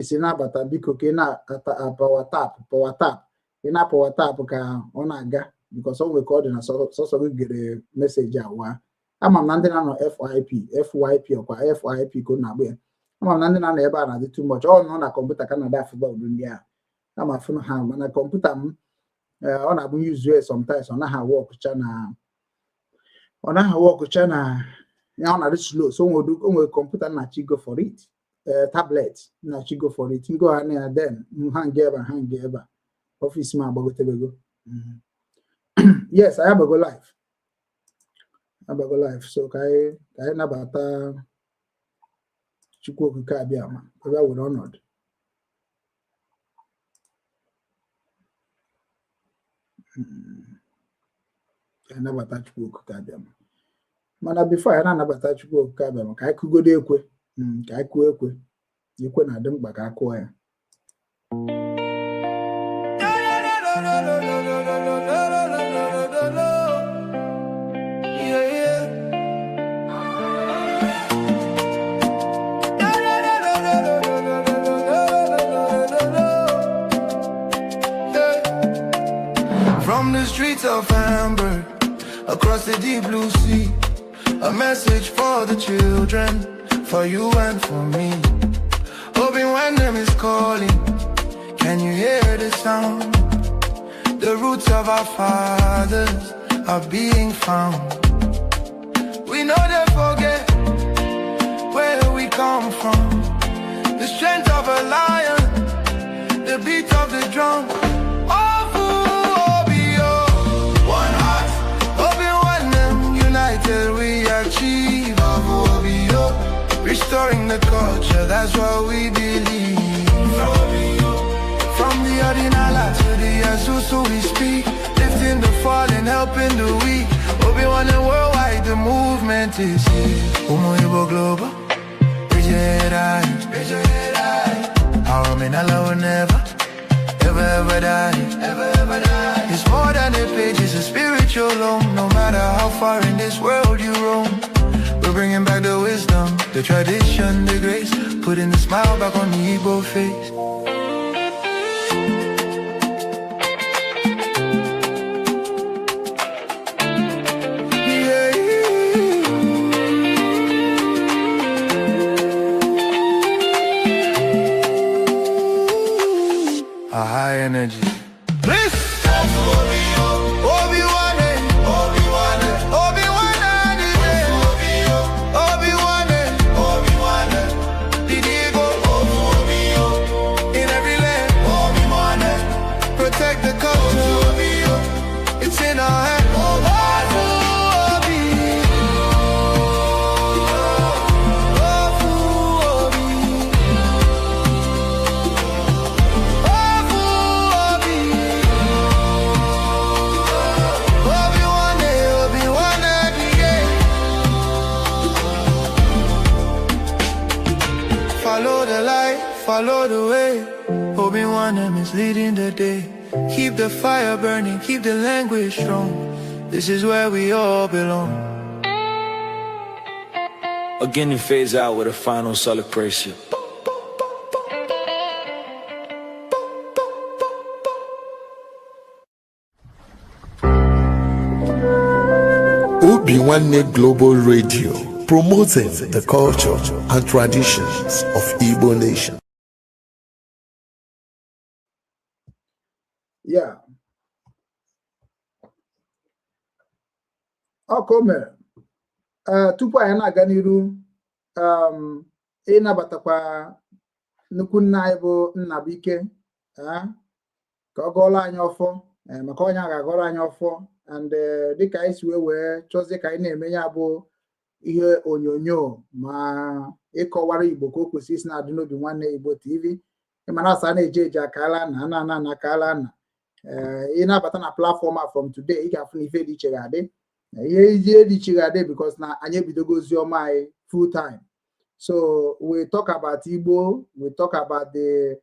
Esi na-abata, biko, ka ị na-ata power tap, power tap, ị na power tap ka ọ na-aga, because ọ nwere ka ọ dị na sọsọ gị gere message a waa. Ama m na ndị na-anọ FYP, FYP, ọkwa FYP ka ọ na-agba ya. Ama m na ndị na-anọ ebe a na-adị too much. Ọ nọ na kọmputa ka na-ada afụba ụdị ndị ahụ ama afụ ha, mana kọmputa m, ọ na-abụ use sometimes, ọ naghị awọkụcha na ọ naghị awọkụcha na ya, ọ na-adị slow. So o nwere kọmputa na-achị go for it, tablet na-achị go for it, ngo ha na ya, then ha nga ebe a, ha nga ebe a, office m agbagotebego. Yes, anyị abago live, abago live. So ka anyị nabata Chukwu Okike Abịama ebe a were ọnọdụ. Ka anyị nabata Chukwu Okike Abịama, mana before anyị na-anabata Chukwu Okike Abịama, ka anyị kụgodo ekwe. Ka anyị kụọ ekwe. Ekwe na-adị mkpa ka a kụọ ya. From the streets of Hamburg, across the deep blue sea, a message for the children, for you and for me. Obi Nwanne is calling, can you hear the sound? The roots of our fathers are being found. We no dey forget where we come from. The strength of a lion, the beat of the drum. Ofu Obi, oh, one heart. Obi Nwanne, united we achieve. Ofu Obi, oh, restoring the culture, that's what we believe. From the Odinala to the Asusu we speak, lifting the fallen, helping the weak. Obi Nwanne worldwide, the movement is here. Umu Igbo Global, bridge eye. Our Omenala will never, ever, ever die. Ever, ever die. It's more than a page, it's a spiritual home. No matter how far in this world you roam, we're bringing back the wisdom, the tradition, the grace, putting the smile back on the Igbo face. Yeah. A high energy. Bliss! Obi-Wan, Obi-Wan, Obi-Wan, Obi-Wan, Obi-Wan, Didigo, in every land, Obi-Wan, protect the culture, it's in our hand. Obi, Obi, Obi, Obi-Wan, Obi-Wan, yeah. Follow the light, follow the way. Obi-Wan is leading the day. Keep the fire burning, keep the language strong. This is where we all belong. Again, it fades out with a final celebration. Obi Nwanne Global Radio, promoting the culture and traditions of Igbo nation. Ya ọ ka o mere. Ee, tupu anyị na-aga n'iru, ịnabatakwa nnukwu nna anyị bụ Nnabụike, ka ọ gọọrọ anyị ọfọ, maka onye a ga-agọrọ anyị ọfọ. And dịka anyị si wee chọzie ka anyị na-eme ya bụ ihe onyonyo ma ịkọwara Igbo ka o kwesịrị isi na-adị n'Obi Nwanne Igbo TV, ịmana asa a na-eje eje akala na na na na akala na ị na-abata na platform a from today, ị ga-afụ na ife dị iche ga-adị, ihe iji dị iche ga-adị, because na anyị ebidogo ozi ọma anyị full time. So we talk about Igbo, we talk about the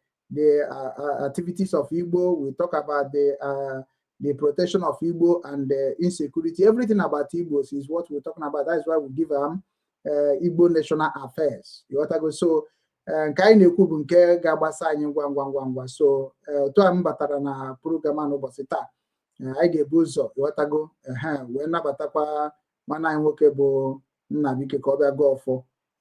activities of Igbo, we talk about the protection of Igbo and the insecurity. Everything about Igbos is what we're talking about. That's why we give them Igbo National Affairs. You want to go so Ee, nke anyị na-ekwu bụ nke ga-agbasa anyị ngwa ngwa ngwa ngwa. So otu a m batara na program a n'ụbọchị taa, anyị ga-ebu ụzọ, ịghọtago, ehe, wee nabatakwa nwanne anyị nwoke bụ Nnabụike ka ọ bịa gọọ ọfọ.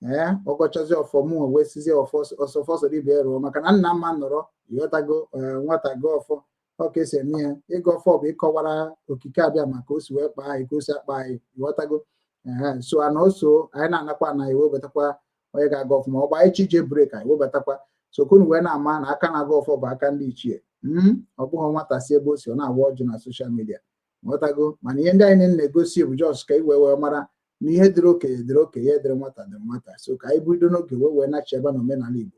Ee, ọ gọchazie ọfọ, mụ wee sizie ọfọ ọsọ sọrọ ibe ya rụọ, maka na nna mma nọrọ, ịghọtago. Ee, nwata gọọ ọfọ, ọ ka esi eme ya. Ịgọ ọfọ bụ ịkọwara okike abịa maka o si wee kpaa anyị, ka o si akpa anyị, ịghọtago. Ehe, so ana oso anyị na-anakwa ana ewebatakwa onye ga-aga ọfụma. Ọ bụ anyị chije break, anyị webatakwa. So kunu wee na-ama na aka na-aga ọfọ bụ aka ndị ichie. Ọ bụghị nwata si ebe o si ọ na-agba ọjị na social media, ghọtago. Mana ihe ndị anyị na-egosi bụ just ka i wee wee mara na ihe dịrị okenye dịrị okenye, ihe dịrị nwata dịrị nwata. So ka anyị bido n'oge wee wee nachi ebe na omenala Igbo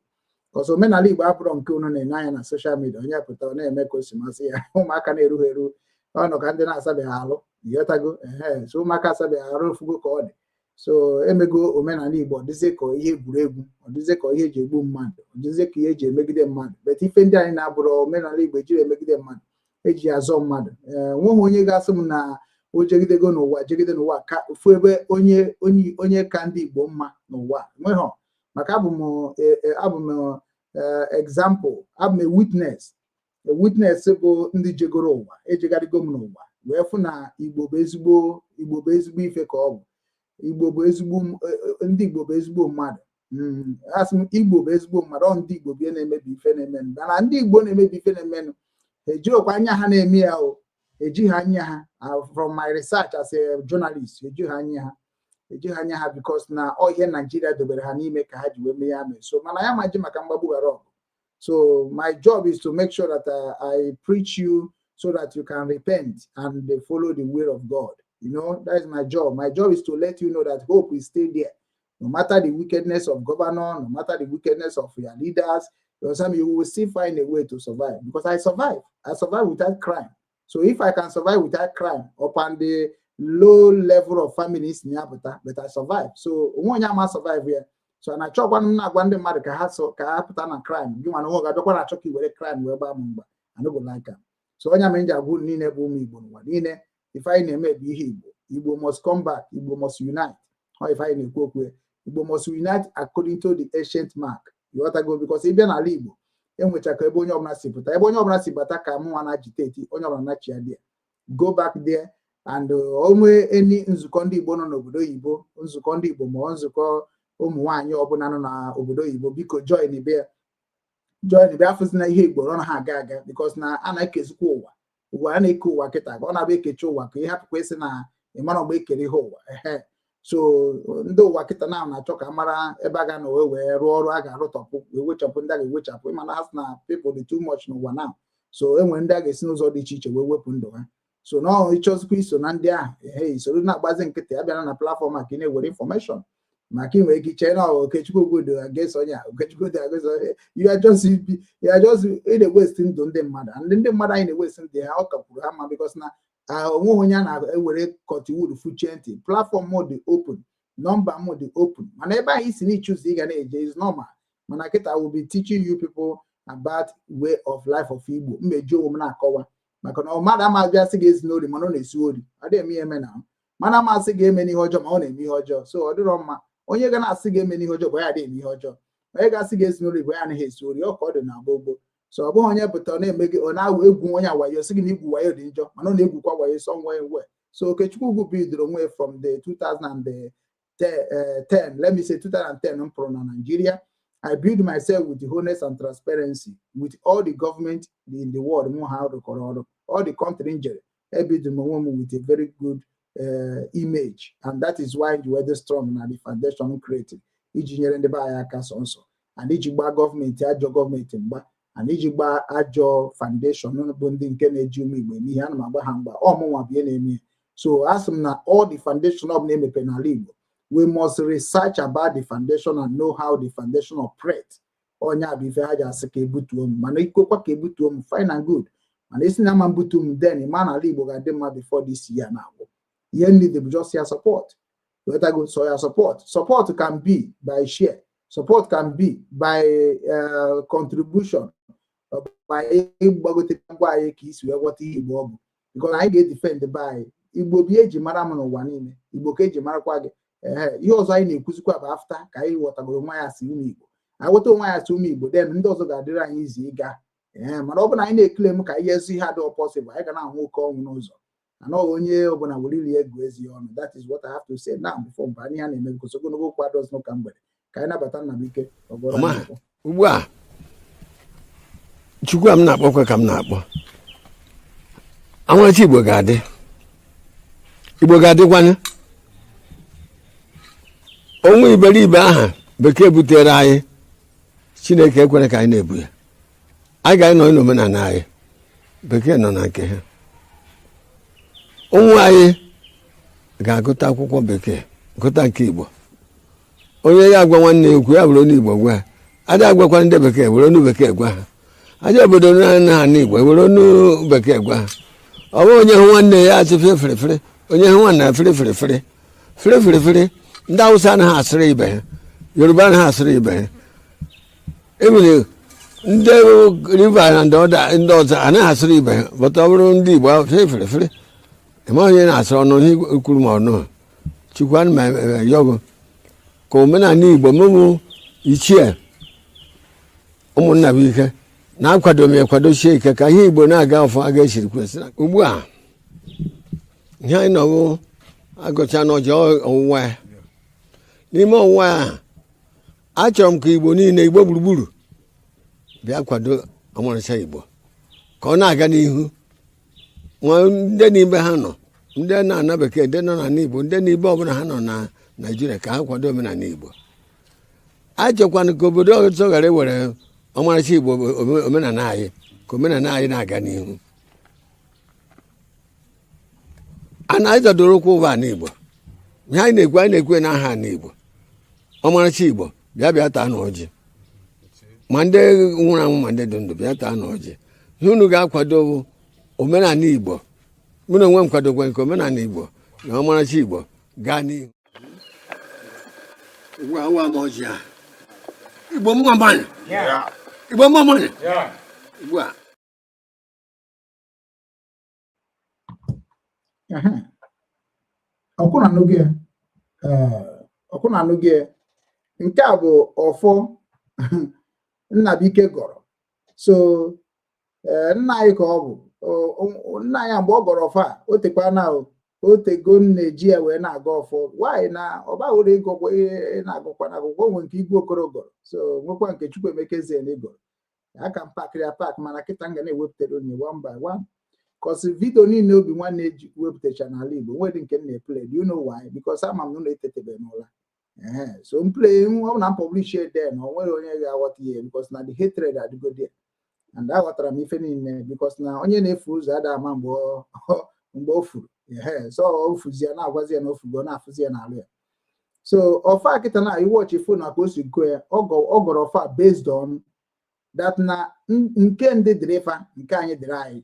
ọzọ. Omenala Igbo abụrọ nke unu na-ene anya na social media, onye pụta ọ na-eme ka o si masị ya. Ụmụaka na-erughị eru ọ nọ ka ndị na-asabeghị alụ, ịghọtago. Ehe, so ụmụaka asabeghị arụ ofugo ka ọ dị. So emego omenala Igbo ọ dịzie ka ihe egwuregwu, ọ dịzie ka ihe eji egbu mmadụ, ọ dịzie ka ihe eji emegide mmadụ. But ife ndị anyị na-abụrụ omenala Igbo ejiri emegide mmadụ, eji ya azọ mmadụ. Ee, nweghị onye ga-asị m na o jegidego n'ụwa, jegide n'ụwa ka ofu ebe onye onye onye ka ndị Igbo mma n'ụwa nweghọ, maka abụ m example, abụ m a witness. A witness bụ ndị jegoro ụwa. Ejegharịgo m n'ụwa wee fụ na Igbo bụ ezigbo, Igbo bụ ezigbo ife ka ọ bụ. Igbo bụ ezigbo, ndị Igbo bụ ezigbo mmadụ. Asị m Igbo bụ ezigbo mmadụ. Ọ ndị Igbo bụ ihe na-emebi ife na-emenụ, mana ndị Igbo na-emebi ife na-emenụ, ha ejirokwa anya ha na-eme ya. O ejighị anya ha. From my research as a journalist, ejighị anya ha, ejighị anya ha, because na ọ ihe Naijiria dobere ha n'ime ka ha ji wee mee ya mee. So mana ya ma ji maka mgbagbu ghara ọgụ. So my job is to make sure that I preach you so that you can repent and follow the will of God. That is my job. My job is to let you know that hope is still there. No matter the wickedness of governor, no matter the wickedness of your leaders, you understand me, you will still find a way to survive. Because I survive. I survive without crime. So if I can survive without crime, upon the low level of families in Abuja, but I survive. So onwe onye ama survive here. So na achọkwa m na-agwa ndị mmadụ ka ha so ka ha pụta na crime. Gị nwa na onwe ga-abịakwa na achọ ka i were crime wee gbaa m mgba. I no go like am. So onye mere m ji agwa unu niile bụ ụmụ Igbo n'ụwa niile, ife anyị na-eme bụ ihe Igbo. Igbo must come back. Igbo must unite. Ọ ife anyị na-ekwu okwu ya. Igbo must unite according to the ancient mark. Ịghọtago? Because ị bịa n'ala Igbo, enwecha ka ebe onye ọbụla si pụta, ebe onye ọbụla si bata, ka mụnwa na agitate onye ọbụla nachi ya there. Go back there and onwe eni nzukọ ndị Igbo nọ n'obodo oyibo, nzukọ ndị Igbo ma ọ nzukọ ụmụ nwaanyị ọbụla nọ n'obodo oyibo, biko join bịa, join bịa. Afụzina ihe Igbo ọ na ha aga aga, because na a na-ekezikwa ụwa. Ụwa a na-eke ụwa kịta ka ọ na-abịa ekechi ụwa ka ị hapụkwa ịsị na ị mara mgbe ekere ihe ụwa. Ehe, so ndị ụwa kịta na na-achọ ka a mara ebe a ga-anọ wee wee rụọ ọrụ a ga-arụtọpụ, wee wechapụ ndị a ga-ewechapụ. Ịma na ha sị na people dị too much n'ụwa now, so e nwere ndị a ga-esi n'ụzọ dị iche iche wee wepụ ndụ ha. So na ọ ịchọzikwa iso na ndị ahụ, ehe, isoro na-agbazi nkịtị, abịala na platform a ka ị na-ewere information, maka ị nwere ike iche na Okechukwu dị against onye a, Okechukwu dị against onye. You are just ị na-ewesti ndụ ndị mmadụ. And ndị mmadụ anyị na-ewesti ndụ ha, ọ kakwuru ha mma, because na onweghị onye a na-ewere cottonwool fuchie ntị. Platform m dị open, nọmba m dị open, mana ebe anyị si n'ichuzi ị ga na-eje is normal. Mana kịta I will be teaching you people about way of life of Igbo. Mmeji onwe m na-akọwa, maka na mmadụ ama abịa sị ga-ezi n'ori mana ọ na-esi ori, ọ dịghị eme ihe eme na mana amasị ga-eme n'ihe ọjọọ ma ọ na-eme ihe ọjọọ. So ọ dịrọ mma. Onye ga na-asị ga-eme n'ihe ọjọọ bụ ya adịghị eme ihe ọjọọ, onye ga-asị ga-esi n'ori bụ ya anaghị esi ori. Ọ ka ọ dị na gboo gboo. So ọ bụghị onye pụta ọ na-eme gị, ọ na-awụ egwu onye wayo, sị gị na igwu wayo dị njọ, mana ọ na-egwukwa wayo somewhere where. So Okechukwu Ugwu bidoro onwe from the 2010, let me say 2010, m pụrụ na Nigeria. I build myself with the honest and transparency with all the government in the world mụ ha rụkọrọ ọrụ, all the country njere ebido m onwe m with a very good image, and that is why you were strong na the foundation created iji nyere ndị be anyị aka sọnsọ, and iji gbaa gọọmenti, ajọ gọọmenti mgba, and iji gbaa ajọ foundation bụ ndị nke na-eji ụmụ Igbo eme ihe. Ana m agba ha mgba. Ọmụnwa bụ ihe na-eme ya. So asị m na all the foundation ọbụla emepe n'ala Igbo, we must research about the foundation and know how the foundation operate. Onye a bụ ife ha ji asị ka ebutuo m, mana ikwekwa ka ebutuo m, fine and good, mana isi na ama mbutu m, then ma n'ala Igbo ga-adị mma before this year na-agwụ. Ihe need bụ just ya support. Go so ya support. Support can be by share, support can be by contribution, by ịgbagote ngwa anyị ka isi wee ghọta ihe Igbo ọ bụ, because anyị ga-edefend be anyị. Igbo bụ ihe eji mara m n'ụwa niile, Igbo ka eji marakwa gị. Ee, ihe ọzọ anyị na-ekwuzikwa bụ after ka anyị ghọtagoro nwa ya si ụmụ Igbo, Anyị ghọta onwe anyị asị ụmụ Igbo, then ndị ọzọ ga-adịrị anyị izi ịga. Ee, mana ọ bụ na anyị na-ekele m ka ihe ezi ihe adịghị possible, anyị ga na-ahụ oke ọnwụ n'ụzọ. Ana onye ọbụla were iri ego ezi ọnụ. That is what I have to say now before mgbe anyị ha na-eme, because ogologo okwu adọzi n'ụka mgbede. Ka anyị nabata Nnabụike ka ọ gụọrọ Ọma. anyị akwụkwọ. Ugbu a, Chukwu a m na-akpọkwa ka m na-akpọ Amarachi, Igbo ga-adị, Igbo ga-adịkwanye. Onwe iberibe aha bekee butere anyị, Chineke ekwere ka anyị na-ebu ya. Anyị ga-anọ n'omenala anyị, bekee nọ na nke ha. Ụmụ anyị ga-agụta akwụkwọ bekee, gụta nke Igbo. Onye ya agwa nwanne ya okwu, ya were onu Igbo gwa ya. Adị agwakwa ndị bekee, were onu bekee gwa ha. Aja obodo na ha Igbo, were onu bekee gwa ha. Ọ bụghị onye hụ nwanne ya achị fere fere fere, onye hụ nwanne ya fere fere fere fere fere fere. Ndị Awụsa anaghị asịrị ibe ha, Yoruba anaghị asịrị ibe ha, ebile ndị River na ndị ọzọ anaghị asịrị ibe ha. Bọta ọ bụrụ ndị Igbo, fere fere fere, ịma onye na-asịrị ọnụ ihe kwuru ma ọnụ. Chukwu, ana m ayọgụ ka omenala Igbo mụmụ ichie ụmụnna bụ ike na-akwado m, ekwadochie ike ka ihe Igbo na-aga ọfụ aga esiri kwesị. Ugbu a, ihe anyị nọbụ agụcha n'ọjọọ ọwụwa ya. N'ime ọwụwa ya, achọrọ m ka Igbo niile, Igbo gburugburu, bịa kwado ọmarịcha Igbo ka ọ na-aga n'ihu. Nwa ndị n'ime ha nọ, ndị na-ana bekee, ndị nọ n'ala Igbo, ndị n'ibe ọbụla ha nọ na Naijiria, ka ha kwado omenala Igbo. Achọkwana ka obodo ọzọ ghara iwere ọmarịcha Igbo, omenala anyị, ka omenala anyị na-aga n'ihu. A na anyị zọdoro ụkwụ ụba ala Igbo. Ihe anyị na-ekwu, anyị na-ekwu n'aha ala Igbo, ọmarịcha Igbo, bịa, bịa taa na ọjị, ma ndị nwụrụ anwụ ma ndị dị ndụ, bịa taa na ọjị. Ihe unu ga-akwado bụ omenala Igbo. Mụ na onwe m kwadokwa nke omenala Igbo na ọmarịcha Igbo gaa n'ihu. Ugbu a, awa m ọjị a. Igbo mma mmanụ, Igbo mma mmanụ. Ugbu a. Ọkụ na anụ gị, ọkụ na anụ gị. Nke a bụ ọfọ Nnabụike gọrọ. So nna anyị ka ọ bụ nna ya mgbe ọ gọrọ ọfọ a, o tekwa na o tego na-eji ya wee na-agọ ọfọ nwaanyị na ọ baghị ịgọkwa na-agọkwa na akwụkwọ nwe nke Igwe Okoro gọrọ, so nwekwa nke Chukwuemeka Eze gọrọ. Aka m pakịrị ya pak, mana kịta m ga na-ewepụtara onye one by one, 'cause video niile Obi Nwanne ji wepụtacha n'ala Igbo nwere nke m na-eplay. Do you know why? Because ama m na ụlọ etetebe n'ụla. Ehe, so m play, ọ bụ na m publish it, then o nwere onye ga-aghọta ihe, because na the hatred adịgo there, and aghọtara m ife niile, because na onye na-efu ụzọ ada ama mgbe o furu. Ehe, so o fuzi ya, na-agwazi ya na o fugo, na-afụzi ya n'alụ ya. So ọfa kịta na iwọchi phone na ka o si go ya, ọ gọrọ ọfa based on that na nke ndị dịrị fa, nke anyị dịrị anyị.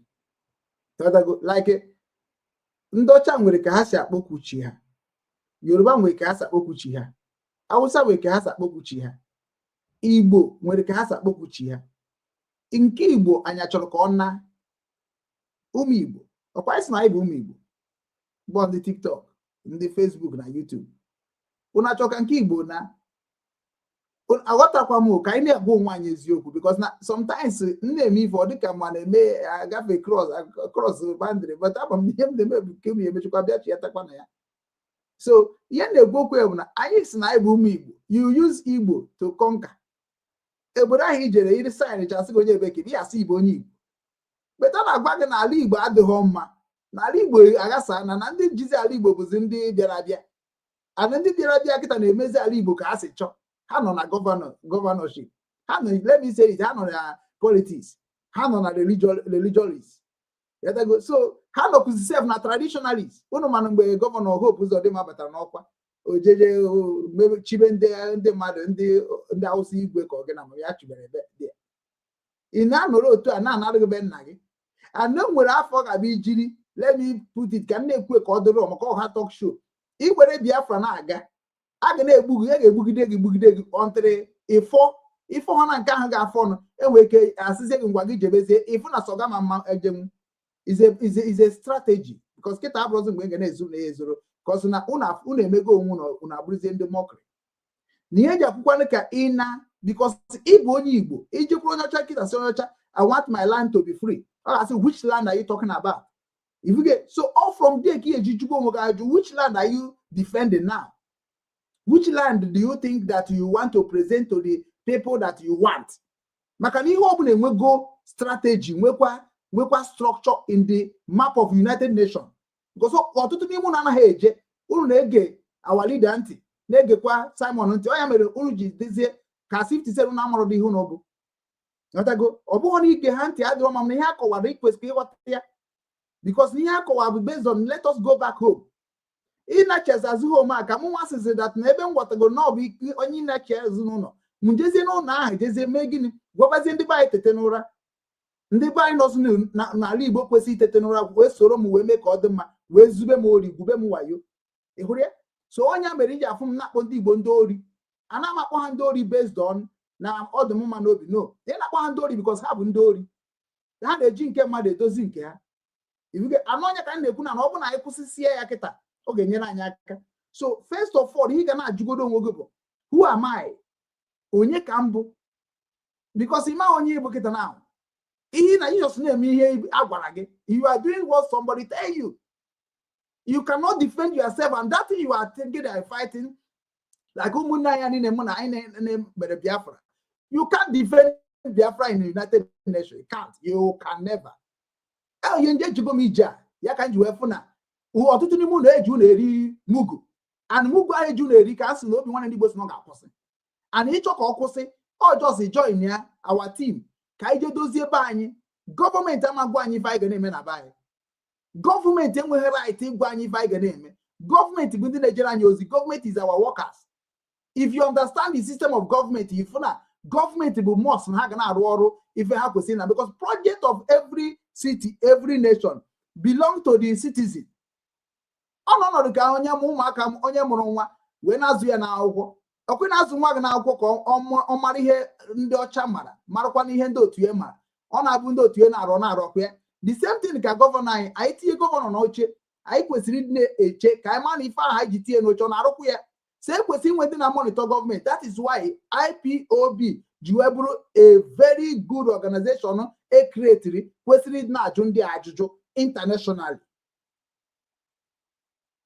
Ghọtago? Like ndị ọcha nwere ka ha si akpọkwu chi ha, Yoruba nwere ka ha si akpọkwu chi ha, Hausa nwere ka ha si akpọkwu chi ha, Igbo nwere ka ha si akpọkwu chi ha. Nke Igbo anyị achọrọ ka ọ na ụmụ Igbo ọkwa anyị sị na anyị bụ ụmụ Igbo bụ ndị TikTok, ndị Facebook na YouTube. Unu achọ ka nke Igbo na aghọtakwa m ka anyị na-agwa onwe anyị eziokwu, because na sometimes m na-eme ife, ọ dịka ma na-eme agafe cross boundary, but ama m ihe m na-eme bụ nke m emechikwa bịa chiatakwa na ya. So ihe na-ekwu okwu ya bụ na anyị si na anyị bụ ụmụ Igbo. You use Igbo to conquer obodo ahụ ijere iri sign chasị gị onye ebe ka ị asị Igbo, onye Igbo beta na-agwa gị na ala Igbo adịghị mma, na ala Igbo aghasa, na ndị jizi ala Igbo bụzi ndị bịara abịa, ana ndị bịara abịa kịta na-emezi ala Igbo ka ha si chọọ. Ha nọ na governorship, ha nọ, let me say it, ha nọ na politics, ha nọ na religionist. So ha nọkwụzi sef na traditionalist. Unu mana mgbe Governor Hope Uzodimma batara n'ọkwa, ojeje chibe ndị mmadụ, ndị Awụsa igwe ka ọ gị na ya chibere ebe dị. Ị na-anọrọ otu a na-anaghị be nna gị ana nwere afọ ga-abịa ijiri. Let me put it ka m na-ekwu ka ọ dịrị maka ọha talk show. Iwere Biafra na-aga, a ga na-egbu gị, a ga-egbugide gị, gbugide gị ọntịrị ịfọ ịfọ ha na nke ahụ ga-afọ ọnụ. Enwere ike asịzie gị, ngwa gị jebezie ịfụ na sọga ma mma ejenwu is a strategy, because kịta abụrụzi mgbe ị ga na-ezu na ya ezoro, cause na unu emego onwe unu, unu abụrụzie ndị mockery na ihe eji akwụkwanụ ka ị na Because ịbụ onye Igbo, ijekwuru onye ọcha kịta, sị onye ọcha, "I want my land to be free," ọ ga-asị, "Which land are you talking about?" If you get so, all from there ka ị eji jụgwa onwe gị ajụ, which land are you defending now? Which land do you think that you want to present to the people that you want? Maka na ihe ọbụla enwego strategy, nwekwa structure in the map of United Nations, because ọtụtụ n'ime unu anaghị eje. Unu na-ege our leader ntị, na-egekwa Simon ntị. Ọ ya mere unu ji dezie ka 57 unu amarụ dị ihe unu bụ. Ghọtago? Ọ bụghị na ige ha ntị adịrọ ma na ihe a kọwara, ikwesịrị ịghọta ya, because ihe a kọwara bụ based on let us go back home. Ịnachi azụ home a ka mụ nwa sịzị that na ebe m ghọtagoro na ọ bụ onye ịnachi ezinụlọ m jezie n'ụlọ ahụ, jezie mee gịnị? Gwabazie ndị be anyị tete n'ụra. Ndị be anyị nọzụ n'ala Igbo kwesịrị itete n'ụra wee soro m wee mee ka ọ dị mma, wee zube m ori, gwube m wayo. Ị hụrụ ya? So onye mere iji afụ m na-akpọ ndị Igbo ndị ori. Ana m akpọ ha ndị ori based on na ọ dị m mma n'obi? No, ị na-akpọ ha ndị ori because ha bụ ndị ori. Ha na-eji nke mmadụ edozi nke ha. Ifuge anụ onye ka m na-ekwu na ọ bụ na anyị kwụsịsie ya kịta, ọ ga-enyere anyị aka. So first of all, ihe ị ga na-ajụgodo onwe gị bụ, who am I? Onye ka m bụ? Because ịma onye ịbụ kịta na ihe na Jizọs na-eme ihe a gwara gị. You are doing what somebody tell you. You cannot defend yourself, and that thing you are thinking that are fighting, like ụmụnne anyị niile mụ na anyị na-mere Biafra, you can't defend Biafra in the United Nations. You can't, you can never. Ihe ndị ejigo m ije a ya ka m ji wee fụ na ọtụtụ n'ime unu eji unu eri mugu, and mugu ahụ eji unu eri ka a sị na Obi Nwanne ndị Igbo si na ọ ga-akwụsị. And ịchọ ka ọ kwụsị, ọ just join ya our team ka anyị jee dozie ebe anyị. Gọọmenti ama gwa anyị ife anyị ga na-eme na be anyị. Gọọmenti enweghị right ịgwa anyị ife anyị ga na-eme. Gọọmenti bụ ndị na-ejere anyị ozi. Gọọmenti is our workers. If you understand the system of government, ifu na gọọmenti bụ must na ha ga na-arụ ọrụ ife ha kwesịrị na, because project of every city, every nation belong to the citizen. Ọ nọ ọnọdụ ka onye mụ ụmụaka, onye mụrụ nwa wee na-azụ ya n'akwụkwọ. Ọkwa na-azụ nwa gị n'akwụkwọ ka ọ mara ihe ndị ọcha mara, marakwa na ihe ndị otu ya mara. Ọ na-abụ ndị otu ya na-arụ na-arọkwa ya. The same thing ka governor anyị. Anyị tinye governor n'oche, anyị kwesịrị ịdị na-eche ka anyị mara na ife ahụ anyị ji tinye n'oche, ọ na-arụkwa ya. So ekwesịrị inwe ndị na-monitor gọọmenti. That is why IPOB ji wee bụrụ a very good organization e createri, kwesịrị ịdị na-ajụ ndị ajụjụ internationally.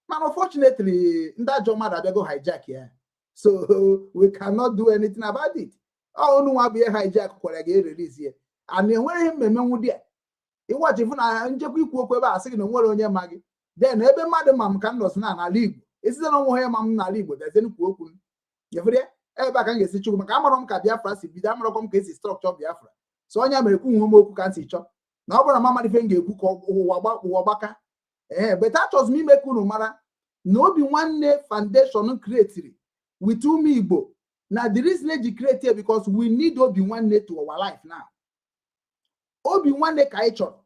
Mana unfortunately, ndị ajọ mmadụ abịago hijack ya, so we cannot do anything about it. Ọ unu nwa bụ ihe hijack kwara ga-erelease ya, and enweghị mmemme nwụdị a ịwachi fụ na njekwa ikwu okwu ebe a sị gị na onwere onye ma gị. Then ebe mmadụ ma m ka m nọsi na n'ala Igbo, esite na onwe onye ma m n'ala Igbo, bịazie kwuo okwu m nyefere ebe a ka m ga-esi chukwu, maka amarọ m ka Biafra si bido, amarọkọ m ka esi structure Biafra. So onye mere ekwu nwe m okwu ka m si chọọ na ọ bụrụ na mama ife m ga-ekwu ka ụwa gbaka. Ee, but achọzụ m ime ka unu mara na Obi Nwanne Foundation createri with ụmụ Igbo na the reason eji create it, because we need Obi Nwanne to our life now. Obi Nwanne ka anyị chọrọ,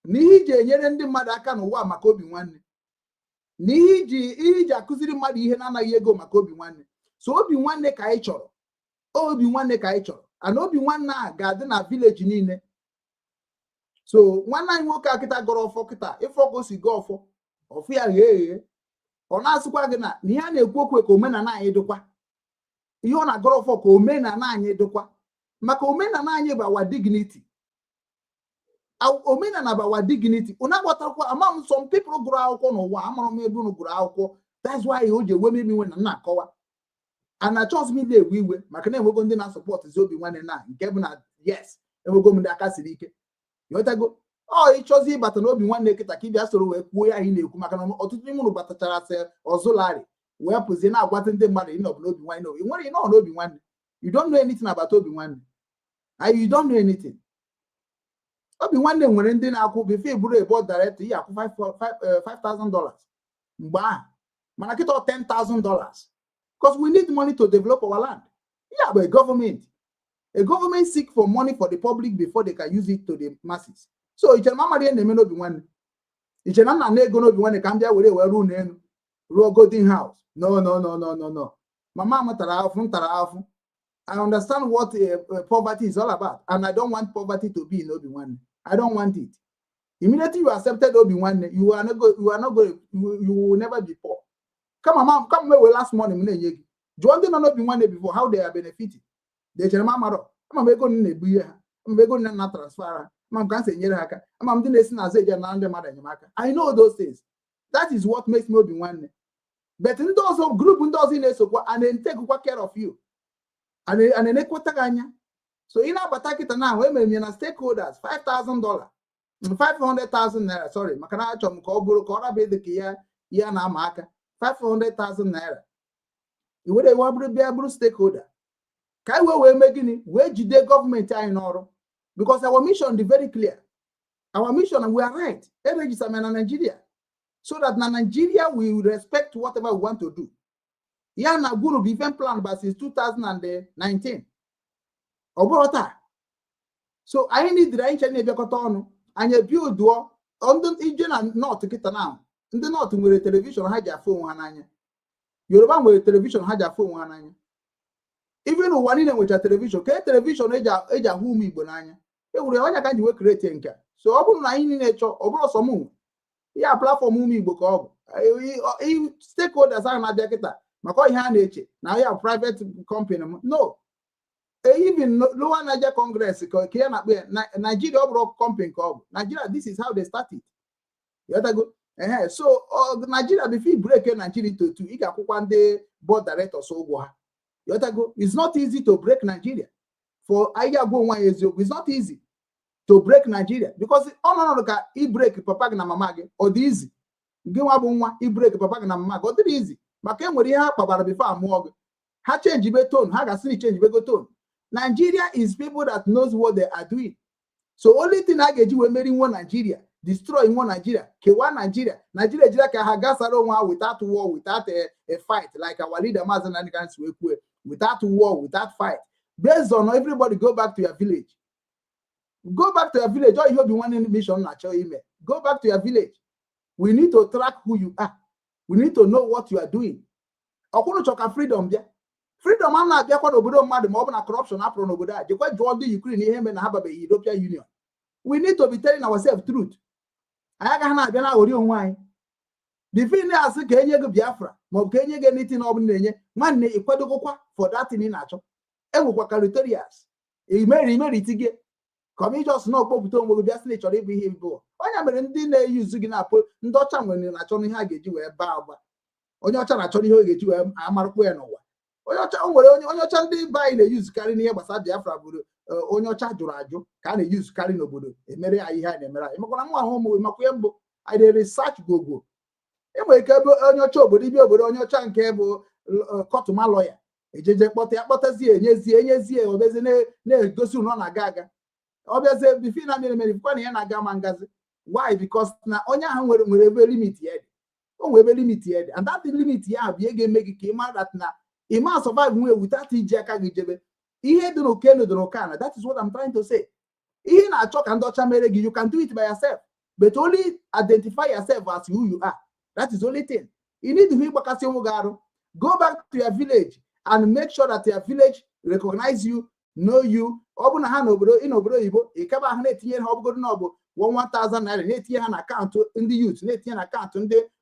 na ihe iji enyere ndị mmadụ aka n'ụwa maka Obi Nwanne, na ihe iji akụziri mmadụ ihe na-anaghị ego maka Obi Nwanne. So Obi Nwanne ka anyị chọrọ, Obi Nwanne ka anyị chọrọ, and Obi Nwanne a ga-adị na village niile. So nwanne anyị nwoke a kịta gọrọ ọfọ kịta, ịfọ ka o si gọọ ọfọ, ọfụ ya ghee eghe. Ọ na-asịkwa gị na ihe a na-ekwu okwu ka omenala anyị dịkwa. Ihe ọ na-agọrọ ọfọ ka omenala anyị dịkwa, maka omenala anyị bụ our dignity. Omenala bụ our dignity. Unu aghọtarakwa? Ama m some people gụrụ akwụkwọ n'ụwa, amara m ebe unu gụrụ akwụkwọ. That's why o ji ewe m iwe na m na-akọwa ana chọs m ile ewe iwe, maka na enwego ndị na-asupport zi Obi Nwanne na nke bụ na yes, enwego m ndị aka siri ike. Ịghọtago? Ọ ịchọzi ịbata n'Obi Nwanne kịta ka ị bịa soro wee kwuo ya anyị na-ekwu, maka na ọtụtụ n'ime unu batachara sị ọzụlarị wee pụzie na-agwata ndị mmadụ ịnọbụ n'Obi Nwanne. Ị nwere ịnọ n'Obi Nwanne, you don't know anything about Obi Nwanne and you don't know anything. Obi Nwanne nwere ndị na-akwụ before bụrụ a board director, ihe akwụ $5,000 mgbe ahụ, mana kịta $10,000, because we need money to develop our land. Yeah, but a government seek for money for the public before they can use it to the masses. So ichere ma amara ihe na-eme n'Obi Nwanne? Ichere na nna na ego n'Obi Nwanne ka m bịa were wee ruo n'elu ruo golden house? No, no, no, no, no, no. Mama m tara afụ, m tara afụ. I understand what poverty is all about, and I don't want poverty to be in Obi Nwanne. I don't want it. Immediately you accepted Obi Nwanne, you are not going, you will never be poor. Come on, come where last morning m na-enye gị. Jụọ ndị nọ n'Obi Nwanne before how they are benefiting. Dechere m amarọ. Ama m ego m na-ebu ihe ha, ama m ego nne na transfer ha, ama m ka m si enyere ha aka, ama m ndị na-esi n'azụ eje na ndị mmadụ enyemaka. I know those things. That is what makes me Obi Nwanne. But ndị ọzọ, group ndị ọzọ ị na-esokwa, a na-etekwa care of you, a na-enekwata gị anya. So ị na-abata kịta na ahụ, emere m ya na stakeholders $5,000, 500,000 naira, sorry, maka na achọrọ m ka ọ bụrụ ka ọ rabịa dị ka ya ya na-ama aka 500,000 naira. I were ewe bụrụ bịa bụrụ stakeholder ka anyị wee mee gịnị? Wee jide gọọmenti anyị n'ọrụ, because our mission dị very clear. Our mission, and we are right, e register na Nigeria so that na Nigeria we will respect whatever we want to do. Ya na gwuru bụ ife plan ba since 2019, ọ bụrụ taa. So anyị nidiri anyị chere na-ebịakọta ọnụ, anyị ebiuduo ndị ije na North kịta. Na ndị North nwere television ha ji afụ onwe ha n'anya, Yoruba nwere television ha ji afụ onwe ha n'anya, even ụwa niile nwecha television. Ka television eji ahụ ụmụ Igbo n'anya ewuru ya, onye ka ji wee create nke a. So ọ bụrụ na anyị niile chọọ, ọ bụrụ sọ mụ ya, platform ụmụ Igbo ka ọ bụ. Stakeholders ahụ na-abịa kịta maka ihe a na-eche na ya private company m, no. Even Lower Niger Congress ka ya na-akpọ ya Nigeria, ọ bụrụ company ka ọ bụ Nigeria. This is how they start it. Yotago ehe. So Nigeria, before break Nigeria into two, ị ga-akwụkwa ndị board directors ụgwọ ha. Yotago, it's not easy to break Nigeria. For anyị agwa onwe anyị eziokwu, it's not easy to break Nigeria, because ọnọdụ ka i break papa gị na mama gị, ọ dị easy? Gị nwa bụ nwa, i break papa gị na mama gị, ọ dịrị easy, maka e nwere ihe ha kpabara before amụọ gị. Ha change be tone, ha ga-asị na change bego tone. Nigeria is people that knows what they are doing. So only thing a ga-eji wee meri nwa Nigeria, destroy nwa Nigeria, kewaa Nigeria, Nigeria ejiri aka ha gasara onwe ha without war, without a fight, like our leader Mazi Nnamdi Kanu si wee kwuo, without war, without fight, based on everybody go back to your village, go back to your village. Ọ ihe Obi Nwanne mission na-achọ ime. Go back to your village. We need to track who you are. We need to know what you are doing. Ọkwụrụ chọ ka freedom bịa. Freedom a na-abịakwa n'obodo mmadụ ma ọ bụ na corruption apụrụ n'obodo a. Jekwa jụọ ndị Ukraine ihe mere na ha babeghị European Union. We need to be telling ourselves truth. Anyị agaghị na-abịa na-aghọrị onwe anyị. Before na-asị ka enye gị Biafra maọbụ ka enye gị anything ọ bụla na-enye nwanne, ịkwadogokwa for that thing ị na-achọ. Enwekwa criterias imeri imeriti gị ka ọ bụ ijos na okpopụta onwe gị bịa sị na ị chọrọ ịbụ ihe ịbụ. Onye mere ndị na-eyuzu gị na-apụ, ndị ọcha nwere na-achọ ihe a ga-eji wee baa ụba. Onye ọcha na-achọ ihe ọ ga-eji wee amarụkwa ya n'ụwa. Onye ọcha o nwere onye ọcha ndị be anyị na-eyuzukarị n'ihe gbasara Biafra bụrụ onye ọcha jụrụ ajụ ka a na-eyuzukarị n'obodo emere anyị ihe a na-emere anyị. Makwana mụ ahụ ụmụ makwa ihe mbụ anyị na-research gwogwo. Enwere ike ebe onye ọcha obodo ibi obodo onye ọcha nke bụ kọtụma lọya ejeje kpọta ya, kpọtazie, enyezie enyezie, obezie na-egosi na ọ na-aga aga. Ọ bịazie before na mere mere kwa na ya na-aga ma ngazi. Why? Because na onye ahụ nwere ebe limit ya dị. O nwere ebe limit ya dị, and that limit ya bụ ihe ga-eme gị ka ị mara that na ị ma survive nwee without iji aka gị jebe ihe dị n'oke elu dị n'oke ana. That is what I'm trying to say. Ihe ị na-achọ ka ndị ọcha mere gị, you can do it by yourself, but only identify yourself as who you are. That is the only thing you need to ịgbakasị onwe gị arụ. Go back to your village and make sure that your village recognize you, know you. Ọ bụ na ha n'obodo ị n'obodo oyibo, ị kaba ahụ na-etinye ha, ọ bụgodo na ọ bụ 1000 naira, na-etinye ha na akaụntụ ndị youth, na-etinye na akaụntụ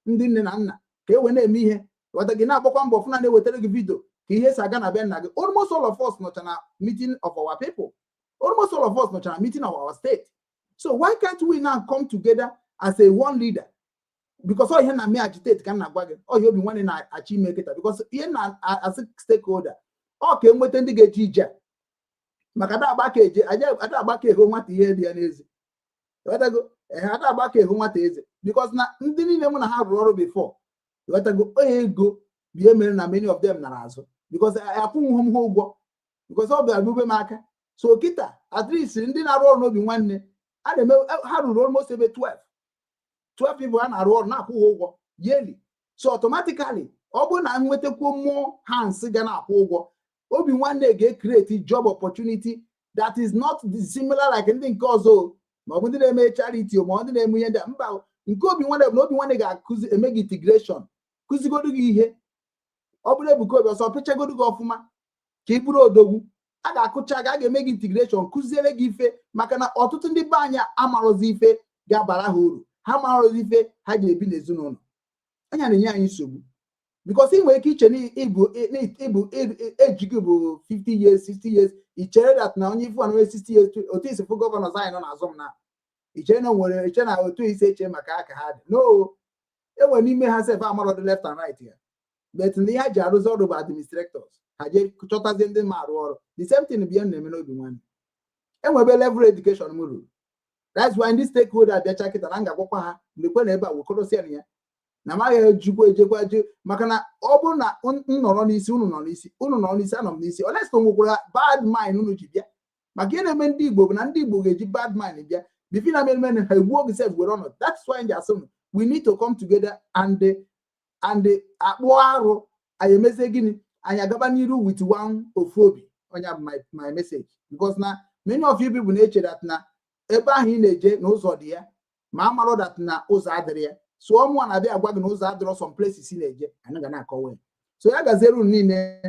ndị nne na nna ka e wee na-eme ihe ghọta gị, na-agbakwa mbọ fụna na-ewetara gị video ka ihe si aga na be nna gị. Almost all of us nọcha na meeting of our people. Almost all of us nọcha na meeting of our state. So why can't we now come together as a one leader? Because ọ ihe na-eme agitate ka m na-agwa gị, ọ ihe Obi Nwanne na-achọ ime kịta, because ihe na-asị stakeholder ọ ka enweta ndị ga-eje ije a. Maka ada agba ka eje ada agba ka ego nwata ihe dị ya n'eze. Ghọtago? Ehe, ada agba ka ego nwata eze, because na ndị niile mụ na ha rụrụ ọrụ before, ghọtago, onye ego bụ ihe mere na many of them nara azụ, because akwụnwụ m ha ụgwọ, because ọ bịara bube m aka. So kịta, at least ndị na-arụ ọrụ n'Obi Nwanne a na-eme, ha ruru almost ebe 12 12 people ha na-arụ ọrụ na-akwụ ha ụgwọ yearly. So automatically, ọ bụrụ na nwetakwuo mmụọ hands ga na-akwụ ụgwọ, Obi Nwanne ga-ecreate job opportunity that is not similar like ndị nke ọzọ o, ma ọ bụ ndị na-eme charity o, ma ọ ndị na-eme ihe ndị a. Mba o, nke Obi Nwanne bụ na Obi Nwanne ga-akụzi, eme gị integration, kụzigodu gị ihe. Ọ bụrụ Ebuka Obi ọsọ pịchagodu gị ọfụma ka ị bụrụ odogwu a ga-akụcha gị, a ga-eme gị integration, kụziere gị ife, maka na ọtụtụ ndị be anyị amarụzi ife ga-abara ha uru, ha marụzi ife ha ga-ebi n'ezinụlọ. Anya na-enye anyị nsogbu. Because ị nwere ike iche na ịbụ eji gị bụ 50 years, 60 years. I chere that na onye ifu na onye 60 years, otu isi fụ governors anyị nọ n'azụ m na iche na nwere iche na otu isi eche maka aka ha dị no. Enwere n'ime ha sef amarọ left and right ya, but ndị ha ji arụzi ọrụ bụ administrators. Ha jee chọtazie ndị ma arụ ọrụ. The same thing bụ ihe m na-eme n'Obi Nwanne. Enwebe level education m ruru. That's why ndị stakeholder bịacha kịta na m ga-agwakwa ha mgbe na ebe a wekọrọsịa ya na amaghị ejikwa ejekwa je, maka na ọ bụrụ na m nọrọ n'isi, unu nọ n'isi, unu nọrọ n'isi, anọ m n'isi. Unless na nwekwara bad mind unu ji bịa. Maka ihe na-eme ndị Igbo bụ na ndị Igbo ga-eji bad mind bịa bifi na mere ha egbuo gị sef were ọnọdụ. That's why ndị asị we need to come together and akpụ arụ anyị emezie gịnị, anyị agaba n'iru with one ofu obi. Onye bụ my message, because na many of you people na-eche that na ebe ahụ ị na-eje na ụzọ dị ya, ma amarọ that na ụzọ adịrị ya. So ọmụa na-abịa agwa gị na ụzọ adịrọ some places ị na-eje. Anyị ga na-akọwa ya. So ya gaziere unu niile.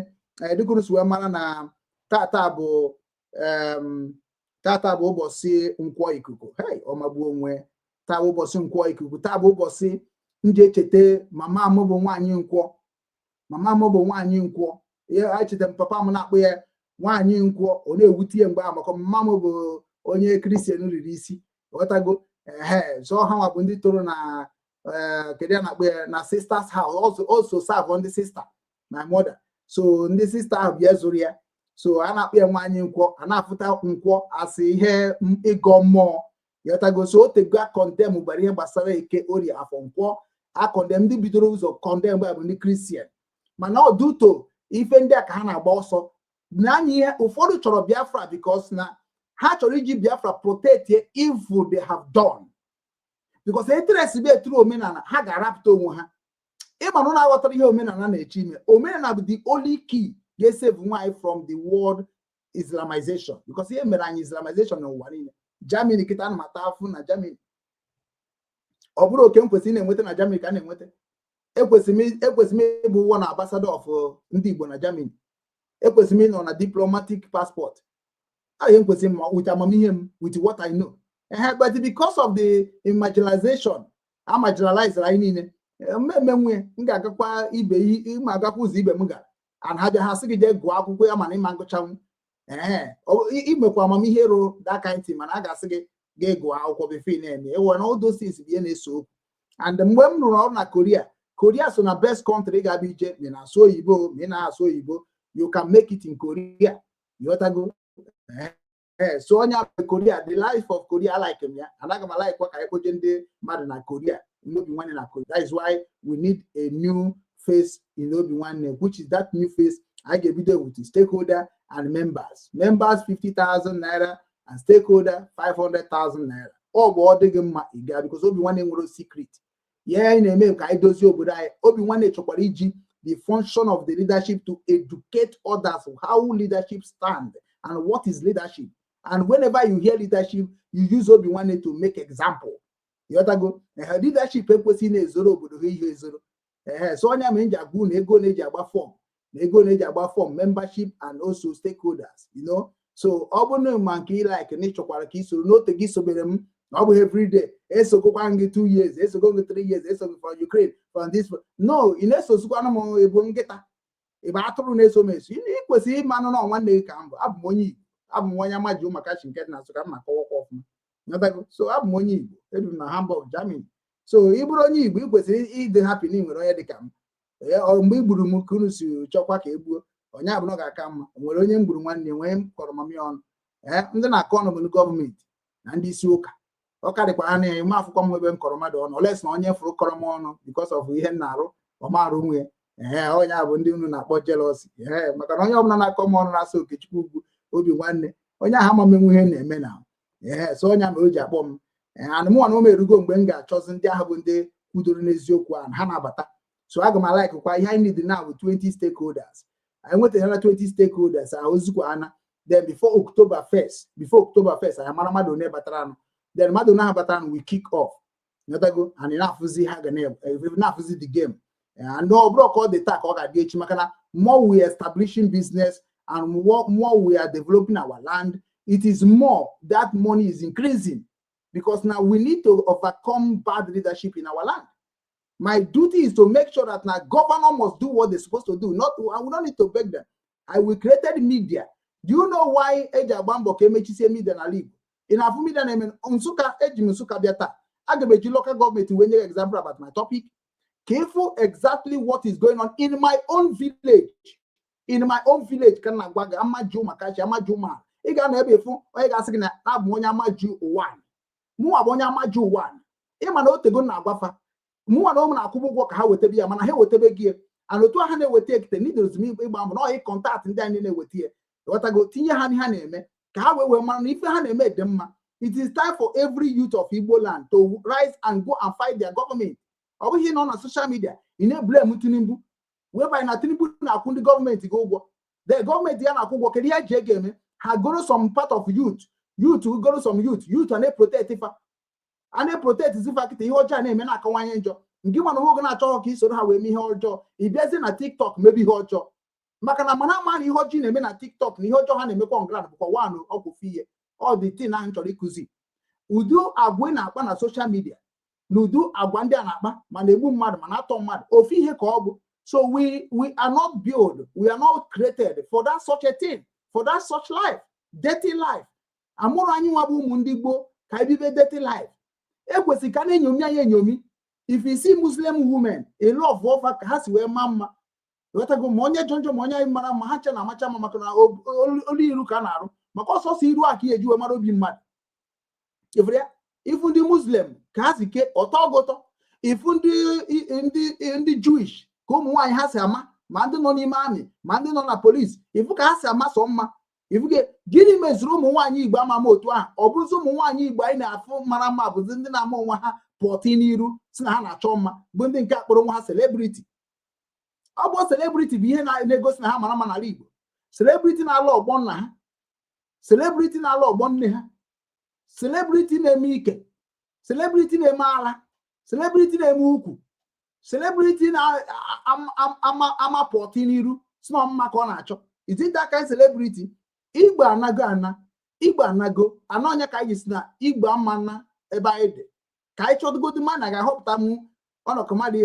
Dịka si wee mara na tata bụ ụbọchị Nkwọ Ikuku. Hey, ọmagbuo onwe. Taa bụ ụbọchị Nkwọ Ikuku. Taa bụ ụbọchị m ji echeta mama m bụ nwaanyị Nkwọ. Mama m bụ nwaanyị Nkwọ. Ihe echeta m, papa m na-akpụ ya nwaanyị Nkwọ, ọ na-ewute ya mgbe ahụ, maka mama m bụ onye Christian riri isi, ghọtago? Ehe, so ha nwa bụ ndị toro na kedu ya na-akpọ ya, na sisters house, also serve ndị sister, my mother. So ndị sister ahụ bịa zụrụ ya. So a na-akpọ ya nwaanyị Nkwọ, a na-afụta Nkwọ asị ihe ịgọ mmụọ, ghọtago? So o tego a condemn gbara ihe gbasara Eke, Orie, Afọ, Nkwọ. A condemn ndị bidoro ụzọ condemn bụ ndị Christian, mana ọ duto ife ndị a ka ha na-agba ọsọ n'anya. Ihe ụfọdụ chọrọ Biafra because na ha chọrọ iji Biafra protect evil they have done, because eteresi bụ eturu omenala ha ga-arapụta onwe ha. Ịma na ụlọ aghọtara ihe omenala na-eche ime. Omenala bụ the only key ga-esave nwaanyị from the world Islamization, because ihe mere anyị Islamization n'ụwa niile. Germany kịta, ana m ata afụ na Germany. Ọ bụrụ oke m kwesịrị na-enweta na Germany ka a na-enweta, ekwesịrị m ịbụ one ambassador of ndị Igbo na Germany. Ekwesịrị m ịnọ na diplomatic passport ahụ m kwesịrị m with amamihe m, with what I know. Ehe, but because of the marginalization a marginalize anyị niile, mmemme nwe m ga-agakwa ibe ịma agakwa ụzọ ibe m gara, and ha bịa ha sị gị jee gụọ akwụkwọ ya, mana ịma ngụchanwu. Ee, imekwa amamihe rụ that kind thing, mana a ga-asị gị ga gụọ akwụkwọ before ị na-eme ewe na all those things bụ ihe na-eso okwu. And mgbe m rụrụ ọrụ na Korea, Korea so na best country ga-abịa ije. Ma ị na-asụ oyibo, ma ị na-asụ oyibo, you can make it in Korea, ịghọtago? Ee, so onye Korea, the life of Korea, like m ya. Anaghị m alaikwa ka anyị kpoje ndị mmadụ na Korea, Obi Nwanne na Korea. That is why we need a new face in Obi Nwanne, which is that new face anyị ga-ebido with the stakeholder and members. Members 50,000 naira and stakeholder 500,000 naira. Ọ bụ ọ dịghị mma ị gaa, because Obi Nwanne nwere secret ya anyị na-eme ka anyị dozie obodo anyị. Obi Nwanne chọkwara iji the function of the leadership to educate others how leadership stand and what is leadership. And whenever you hear leadership, you use Obi Nwanne to make example, ịghọtago? Ehe, leadership ekwesịghị na-ezoro obodo ha ihe ezoro. Ehe, so onye mere m ji agwa unu ego na-eji agba form na ego na-eji agba form membership and also stakeholders. So ọ bụrụ na ma nke ị like na ịchọkwara ka isoro n'ote gị sobere m, na ọ bụghị everyday esogokwa gị 2 years, esogo gị 3 years, esogo from Ukraine, from this. No, ị na-esozikwanụ m. Ebu nkịta ịbụ atụrụ na-eso m eso. Ị kwesịrị ịmanụ na nwanne gị ka m bụ. Abụ m onye Igbo, abụ m onye amaji ụmaka chi nke dị na Nsụka m ma kọwakwa ọfụma. Nghọtago? So abụ m onye Igbo, ebi m na Hamburg, Germany. So ị bụrụ onye Igbo, ị kwesịrị ịdị happy na ị nwere onye dị ka m. Ee, ọ mgbe i gburu m ka unu si chọkwa ka e gbuo onye abụrụ ga-aka mma. O nwere onye m gburu nwanne nwee m kọrọ mami ọnụ. Ee, ndị na-akọ ọnụ bụ ndị gọọmenti na ndị isi ụka. Ọ karịkwa ha na eme afụkwa m ebe m kọrọ mmadụ ọnụ, oles na onye fụrụ kọrọ m ọnụ because of ihe m na-arụ ọmarụ nwe. Ee, onye a bụ ndị unu na-akpọ jealousy. Ee, maka na onye ọbụla na-akọ m ọnụ na-asị Okechukwu ugwu Obi Nwanne, onye ahụ ama menwu ihe na-eme na. Ee, so onye mere o ji akpọ m. Ee, anụ mụnwa na o erugo mgbe m ga-achọzi ndị ahụ bụ ndị kwudoro n'eziokwu ahụ ha na-abata. So aga m alaikụkwa ihe anyị need now bụ 20 stakeholders. Anyị nwetara 20 stakeholders ahụ ozukwa ana. Then before October 1st, before October 1st, anyị mara mmadụ one batara anụ. Then mmadụ one ahụ batara anụ, we kick off, nghọtago? And na-afụzi ha ga na-afụzi the game. And ọ bụrụ ka ọ dị taa ka ọ ga-adị echi, maka na more we are establishing business and more we are developing our land, it is more that money is increasing, because now we need to overcome bad leadership in our land. My duty is to make sure that na governor must do what they're supposed to do. Not, I will not need to beg them. I will created media. Do you know why eji agba mbọ ka emechisie media n'ala Igbo? Ị na-afụ media na-eme Nsụka, eji m Nsụka bịa taa. Aga m eji local government wee nye example about my topic. Ka ịfụ exactly what is going on in my own village. In my own village ka m na-agwa gị, Amaju Makachi, Amaju ma ị ga-anọ ebe ịfụ onye ga-asị gị na abụ m onye Amaju one. Mụnwa bụ onye Amaju one. Ịma na otego m na-agwafa mụnwa na ụmụ na-akwụbụ ụgwọ ka ha wetebe ya, mana ha ewetebe gị ya. And otu ha na-eweta ekite nidozi m ịgba mbọ na ọyị contact ndị anyị na-eweta ya, ghọtago, tinye ha n'ihe ha na-eme ka ha wee mara na ife ha na-eme dị mma. It is time for every youth of Igbo land to rise and go and fight their government. Ọ bụghị nọ na social media ị na-eblame Tinubu, whereby na Tinubu na-akwụ ndị gọọmenti gị ụgwọ. The gọọmenti ya na-akwụ ụgwọ, kedu ihe eji ego eme? Ha goro some part of youth, youth goro some youth, youth a na-eprotect fa, a na-eprotect zifa. Kịta ihe ọjọọ a na-eme na-akawanye njọ. Nke nwa na nwoge na-achọghọ ka i soro ha wee mee ihe ọjọọ, ị bịazie na TikTok mebe ihe ọjọọ, maka na mana ama na ihe ọjọọ ị na-eme na TikTok na ihe ọjọọ ha na-emekwa on ground bụkwa one ọkwụfe ihe. Ọ dị tin ahụ m chọrọ ịkụzi, ụdị agwa ị na-akpa na social media na ụdị agwa ndị a na-akpa, ma na-egbu mmadụ, ma na-atọ mmadụ, ofu ihe ka ọ bụ. So we are not built, we are not created for that such a thing, for that such life, dirty life. Amụrụ anyị nwa bụ ụmụ ndị gboo ka anyị bibe dirty life. Ekwesịrị ka a na-enyomi anyị enyomi. If you see Muslim women, a lot of ọfa ka ha si wee maa mma, ghọtago, ma onye jọ njọ ma onye anyị mara mma, ha nche na-amacha mma, maka na olu iru ka a na-arụ, maka ọsọsọ iru a ka ihe eji wee mara obi mmadụ. Ifuru ya, ifu ndị Muslim ka ha si ke ọtọ gị ụtọ, ifu ndị Jewish ka ụmụ nwaanyị ha si ama, ma ndị nọ n'ime army, ma ndị nọ na police, ifu ka ha si ama sọ mma. Ifuge gịnị mezuru ụmụ nwaanyị Igbo ama ama otu ahụ? Ọ bụrụzi ụmụ nwaanyị Igbo anyị na-afụ mara mma bụzi ndị na-ama onwe ha pọtị n'iru, si na ha na-achọ mma, bụ ndị nke akpọrọ nwa ha celebrity. Ọ bụ celebrity bụ ihe na-egosi na ha mara mma n'ala Igbo. Celebrity na-alụ ọgbọ nna ha, celebrity na-alụ ọgbọ nne ha, celebrity na-eme ike, celebrity na-eme ala, celebrity na-eme ukwu, celebrity na-ama pọtị n'iru si na mma ka ọ na-achọ. Is it that kind celebrity? Igbo anago ana, Igbo anago ana. Ọnya ka anyị si na Igbo ama na ebe anyị dị ka anyị chọdụgodu mma na ga-ahọpụta mụ ọnọkọ mmadụ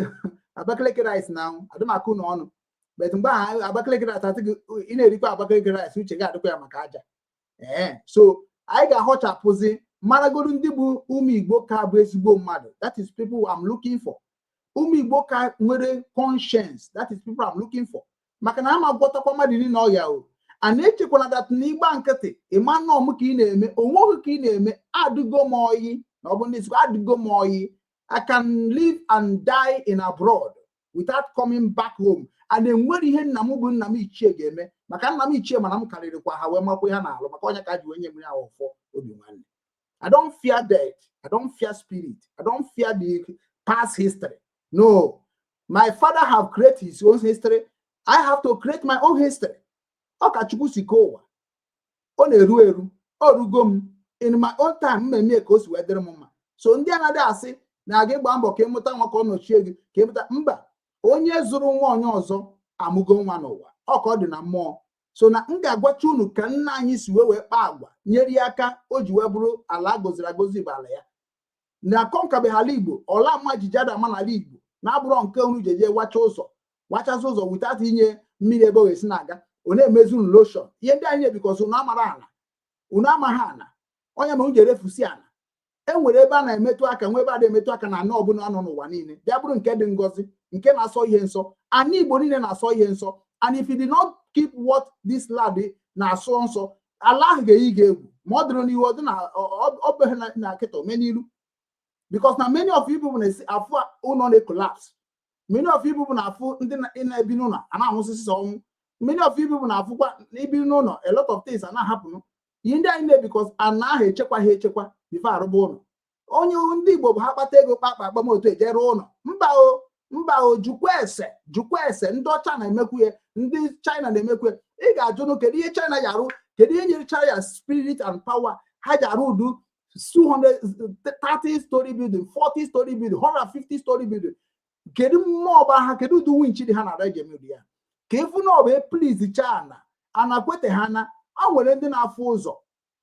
Abakaliki rice na anwụ adịmakụ na ọnụ. But mgbe ahụ Abakaliki rice atị gị, ị na-erikwa Abakaliki rice, uche gị adịkwa ya maka aja. Ee, so anyị ga-ahọchapụzi maragodu ndị bụ ụmụ Igbo ka bụ ezigbo mmadụ. That is people I'm looking for. Ụmụ Igbo ka nwere conscience, that is people I'm looking for, maka na ama gwọtakwa mmadụ niile ọya o. A na-echekwana that na ịgba nkịtị ịma nnọọ m ka ị na-eme onweghị ka ị na-eme. Adịgo m oyi na ọ bụ ndị Igbo, adịgo m oyi. I can live and die in abroad without coming back home, and enwere ihe nna m bụ nna m ichie ga-eme, maka nna m ichie mana m karịrịkwa ha wee makwa ihe ha na-alụ, maka onye ka ji wee nye m ya ọfọ obi nwanne. I don't fear death. I don't fear spirit. I don't fear the past history. No, my father have created his own history. I have to create my own history. Ọ ka Chukwu si kee ụwa, ọ na-eru eru, ọ rugo m in my own time mmemme ka o si wee dịrị m mma. So ndị anaghị asị na aga ịgba mbọ ka ịmụta nwa ka ọ nọchie gị, ka ịmụta mba. Onye zụrụ nwa onye ọzọ amụgo nwa n'ụwa, ọ ka ọ dị na mmụọ. So na m ga-agwacha unu ka nna anyị si wee kpaa agwa nyere ya aka o ji wee bụrụ ala a gọziri agọzi bụ ala ya na akọnkabeghị ala Igbo. Ọla mma jiji ada ama n'ala Igbo na-abụrọ nke unu jeje wacha ụzọ, wachasị ụzọ without inye mmiri ebe ọ ga-esi na-aga, ọ na-emezi unu lotion. Ihe ndị anyị na-ebikọsị, unu amara ala, unu amaghị ala onye ma unu ji erefusi ala. E nwere ebe a na-emetụ aka, nwe ebe a na-emetụ aka na ana ọbụla nọ n'ụwa niile bịa bụrụ nke dị ngọzi, nke na-asọ ihe nsọ. Ana Igbo niile na-asọ ihe nsọ, and if you did not keep what this land na-asọ nsọ, ala ahụ ga-eyi gị egwu. Ma ọ dịrị n'ihu, ọ dị na ọ bụghị na kịta ome n'ilu, because na many of you people na-esi afụ ụlọ na-collapse. Many of you people na-afụ ndị na-ebi n'ụlọ a na-anwụsịsị ọnwụ. Many of you people na-afụkwa ibi n'ụlọ, a lot of things a na-ahapụnụ ihe ndị anyị na, because ana ahụ echekwa ha echekwa before arụba ụlọ. Onye ndị Igbo bụ ha kpata ego kpakpa akpam otu eje rụọ ụlọ. Mba o, mba o, jukwa ese, jukwa ese. Ndị ọcha na-emekwu ya, ndị China na-emekwu ya. Ị ga-ajụnụ kedu ihe China ji arụ, kedu ihe nyere China spirit and power ha ji arụ udu 230 story building, 40 story building, 150 story building? Kedu mmụọ ọba ha? Kedu ụdị winch dị ha na-ara eji eme ya ka ịfụ na ọ bụ please cha ana ana kwete ha na a nwere ndị na-afụ ụzọ?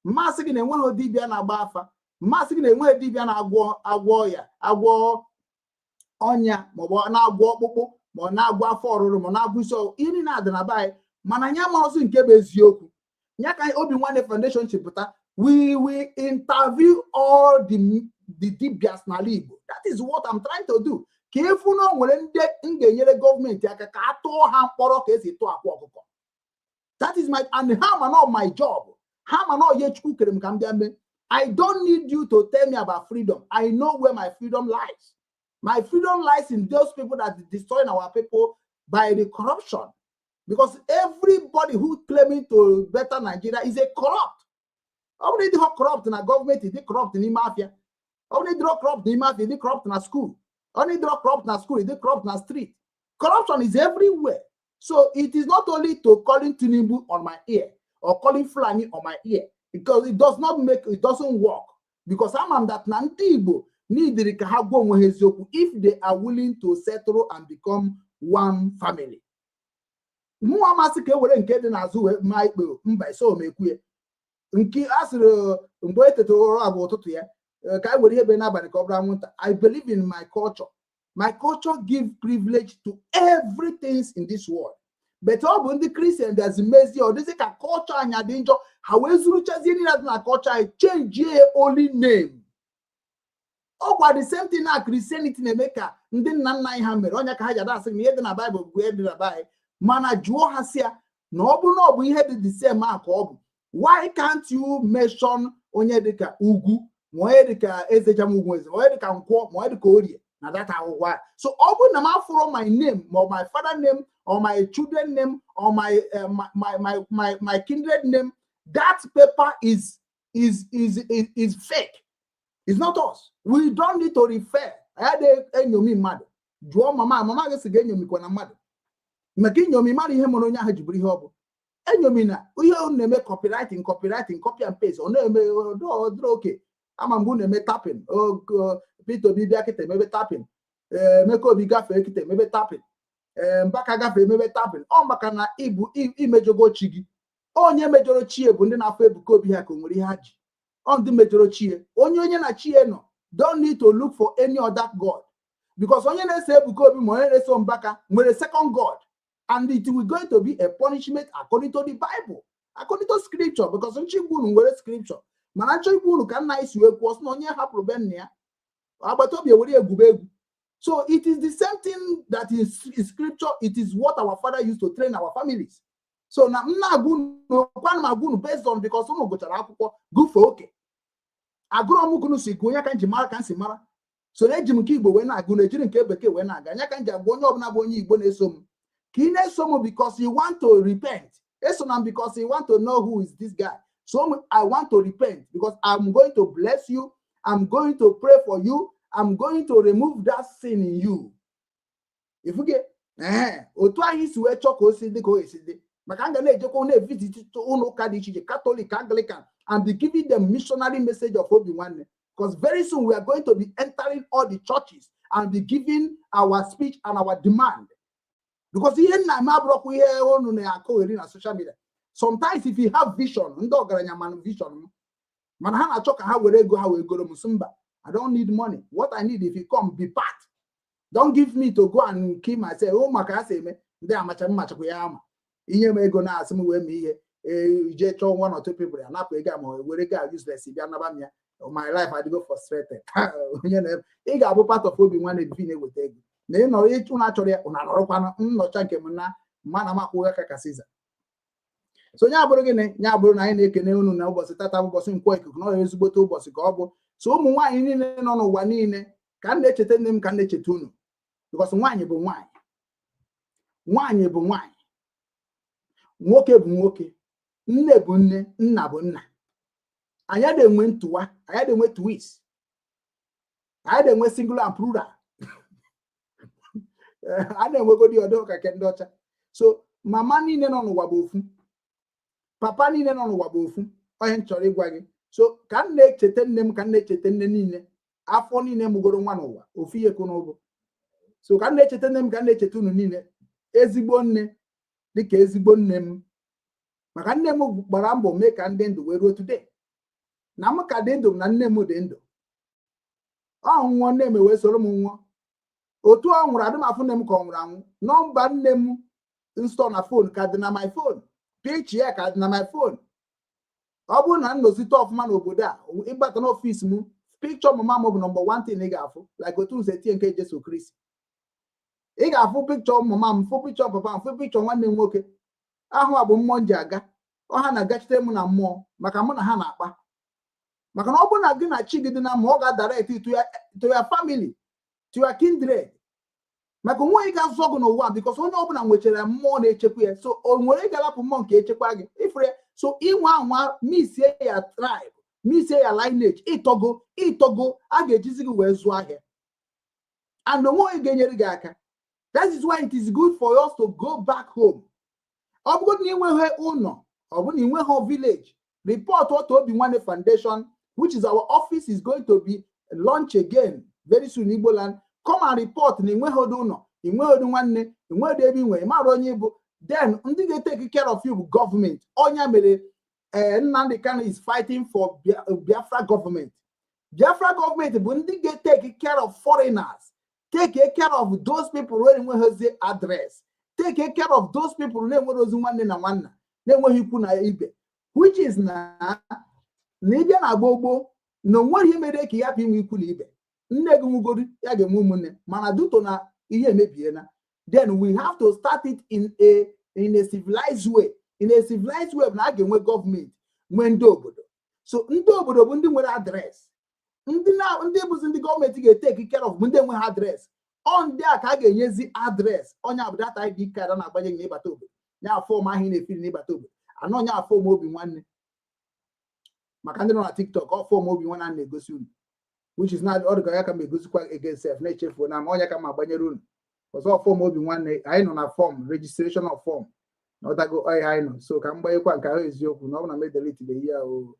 Mmasị gị na enweghị dibịa na-agba afa, mmasị gị na enweghị dibịa na-agwọ agwọ ya, agwọ Ọnya, maọbụ na-agwọ ọkpụkpụ, ma ọ na-agwọ afọ ọrụrụ, ma ọ na-agwọ isi ọwụwa, ihe niile adị na be anyị, mana anya ọzọ nke bụ eziokwu ya ka Obi Nwanne Foundation chịpụta. We will interview all the dibias n'ala Igbo. That is what I'm trying to do, ka efu na o nwere ndị m ga-enyere gọọmenti aka ka a tụọ ha mkpọrọ ka esi tụọ akwa ọkụkọ. That is my and ha ma not my job, ha ma na onye Chukwu kere m ka m bịa mee. I don't need you to tell me about freedom. I know where my freedom lies. My freedom lies in those people that are destroying our people by the corruption, because everybody who claiming to better Nigeria is a corrupt. Ọ bụrụ ịdị corrupt na gọọmenti, dị corrupt n'ime afịa. Ọ bụrụ ịdịrọ corrupt n'ime afịa, dị corrupt na school. Ọ bụrụ ịdịrọ corrupt na school, dị corrupt na street. Corruption is everywhere. So it is not only to calling Tinubu on my ear or calling Fulani on my ear, because it does not make, it doesn't work, because ama m that na ndị Igbo neediri ka ha gwa onwe ha eziokwu if they are willing to settle and become one family. Mụnwa amasị ka e were nke dị n'azụ wee maa ikpe. Mba, so m ekwu ya nke a sịrị mgbe e tetara ụra bụ ụtụtụ ya, ka anyị were ihe be n'abalị ka ọ bụrụ anwụnta. I believe in my culture. My culture give privilege to everything in this world, but ọ bụ ndị Christian bịazi mezie ọ dịzị ka culture anyị adị njọ. Ha wee zuruchazie niile dị na culture anyị, change only name. Ọkwa the same thing na Christianity na-eme ka ndị nna nna anyị ha mere ọnya ka ha ji ada asị na ihe dị na Bible bụ ihe dị na Bible. Mana jụọ ha si ya na ọ bụrụ na ọ bụ ihe dị the same a ka ọ bụ, why can't you mention onye dịka ugwu, ma onye dịka eze jamugwu eze, ma onye dịka nkwọ, ma onye dịka orie na data akwụkwọ a? So ọ bụrụ na m afụrụ my name, ma my father name or my children name or my kindred name, that paper is fake. It's not us. We don't need to refer. Anyị enyomi mmadụ. Jụọ mama mama gị sị ga-enyomikwa na mmadụ maka inyomi mara ihe mere onye ahụ ji bụrụ ihe ọ bụ. Enyomi na ihe unu na-eme, copywriting, copywriting, copy and paste, ọ na-eme ọdụrụ oke ama mgbe unu na-eme tapping. Peter Obi bịa kịta, emebe tapping. Emeka Obi gafee kịta, emebe tapping. Ee, Mbaka gafee, emebe tapping. Ọ maka na ịbụ imejogo chi gị. Onye mejọrọ chie bụ ndị na-afọ Ebuka Obi ha ka o nwere ihe ha ji. Ọ ndị mejọrọ chie. Onye na chie nọ don't need to look for any other god, because onye na-eso Ebuka Obi ma onye na-eso Mbaka nwere second god, and it will going to be a punishment according to the Bible, according to scripture, because nchigbu unu nwere scripture. Mana nchigbu unu ka nna anyị si wee kwuo sị na onye hapụrụ be nna ya, agbata obi ewere egwube egwu. So it is the same thing that is in scripture. It is what our father used to train our families. So na m na-agwa unu, kwanụ m agwa unu based on because unu gụchara akwụkwọ gụfee oke. Agụrọ m gụnụ si gụọ onye ka m ji mara ka m si mara. So na eji m nke Igbo wee na-agụ na ejiri nke bekee wee na-aga anya ka m ji agwa onye ọbụla bụ onye Igbo na-eso m ka ị na-eso m because you want to repent. Eso na m because you want to know who is this guy. So I want to repent because I'm going to bless you, I'm going to pray for you, I'm going to remove that sin in you. Ifuge ee otu anyị si wee chọọ ka o si dị ka o esi dị, maka m ga na-ejekwa na-evisit ụlọ ụka dị iche iche, Catholic, Anglican, and be giving them missionary message of Obi Nwanne, because very soon we are going to be entering all the churches and be giving our speech and our demand, because ihe nna m abụrụkwa ihe unu na-akụgheri na social media. Sometimes if you have vision, ndị ọgaranya mana vision m, mana ha na-achọ ka ha were ego ha wee goro m. Sị mba, I don't need money. What I need, if you come, be part. Don't give me to go and kill myself. O maka ha si eme ndị amacha mmachakwa ya ama inye m ego na-asị m wee mee ihe jee chọọ one or two people ya napụ ego a ma were ego a useless bịa naba m ya. My life adịgo frustrated. Onye na ị ga-abụ part of Obi Nwanne bi na-eweta ego na ị nọrọ ịchụ na achọrọ ya ụna nọrọkwanụ nnọcha nke m na mma na m akwụghị aka ka Caesar. So nye abụrụ gịnị? Nye abụrụ na anyị na-ekene unu na ụbọchị tata bụ ụbọchị nkwọ ikuku na ọ ezigbote ụbọchị ka ọ bụ. So ụmụ nwaanyị niile nọ n'ụwa niile, ka m na-echeta nne m, ka m na-echeta unu, because nwaanyị bụ nwaanyị, nwaanyị bụ nwaanyị, nwoke bụ nwoke, nne bụ nne, nna bụ nna. Anyị adịghị enwe ntụwa, anyị adịghị enwe twist, anyị adịghị enwe singular and plural. A na-enwegodi ọdụ ka nke ndị ọcha. So mama niile nọ n'ụwa bụ ofu, papa niile nọ n'ụwa bụ ofu. Onye m chọrọ ịgwa gị, so ka m na-echeta nne m, ka m na-echeta nne niile, afọ niile mụgoro nwa n'ụwa, ofu ihe kụ n'ụbụ. So ka m na-echeta nne m, ka m na-echeta unu niile, ezigbo nne dịka ezigbo nne m, maka nne m gbara mbọ mee ka ndị ndụ wee ruo today na m ka dị ndụ, na nne m dị ndụ. Ọ nwụọ, nne m wee soro m nwụọ. Otu ọ nwụrụ, adị m afụ nne m ka ọ nwụrụ anwụ. Nọmba nne m nsọ na phone ka dị na my phone, picture ya ka dị na my phone. Ọ bụrụ na m nọzite ọfụma n'obodo a, ịgbata n'office m, picture mama m bụ number one thing ị ga-afụ, like otu m si etinye nke Jesu Kristi. Ị ga-afụ picture mama m, fụ picture papa m, fụ picture nwanne m nwoke ahụ. A bụ mmụọ m ji aga ọha na-agachite m na mmụọ, maka mụ na ha na-akpa. Maka na ọ bụrụ na gị na chi gị dị na mmụọ, ọ ga-direct to your family, to your kindred, maka onwe onye ga-azụ gị n'ụwa, because onye ọbụla nwechara mmụọ na-echekwa ya. So o nwere ịgalapụ mmụọ nke echekwa gị ifere. So inwe anwa misie ya tribe, misie ya lineage, ịtọgo ịtọgo, a ga-ejizi gị wee zụọ ahịa, and onwe onye ga-enyere gị aka. That is why it is good for us to go back home. Ọ bụrụ na ị nweghị ụlọ, ọ bụrụ na ị nweghị village, report otu Obi Nwanne Foundation, which is our office is going to be launched again very soon in Igbo land. Come and report na ị nweghị ụlọ, ị nweghị nwanne, ị nweghị ebe ị nwere, ị mara onye bụ. Then ndị ga-etake care of you bụ gọọmenti. Ọnya mere Nnamdi Kanu is fighting for Biafra government. Biafra government bụ ndị ga-etake care of foreigners, take care of those people wey enweghịzi address, take care of those people na-enwere ozi nwanne na nwanna, na-enweghị ikwu na ibe, which is na ịbịa na gboo gboo na onweghị ihe mere ka ị hapụ inwe ikwu na ibe. Nne gị nwugoro, ya ga-enwe ụmụnne, mana due to na ihe emebiela, then we have to start it in a civilized way. In a civilized way bụ na a ga-enwe gọọmenti, nwee ndị obodo. So ndị obodo bụ ndị nwere address. Ndị na ndị bụzi ndị gọọmenti ga-etake care of bụ ndị enweghị address. Ọ ndị a ka a ga-enyezi address. Onye bụ data ID card a na-agbanye gị n'ịbata obodo, ya form ahụ ị na-efiri n'ịbata obodo anọ, nya form Obi Nwanne. Maka ndị nọ na TikTok, ọ form Obi Nwanne a na-egosi unu, which is not ọ dịka ya ka m egosikwa again sef, na-echefuo na ma onye ka m agbanyere unu ọzọ. Form Obi Nwanne, anyị nọ na form registration of form na ọtago ọhịa anyị nọ. So ka m gbanyekwa nke ahụ. Eziokwu na ọ bụ na m edelete ihe o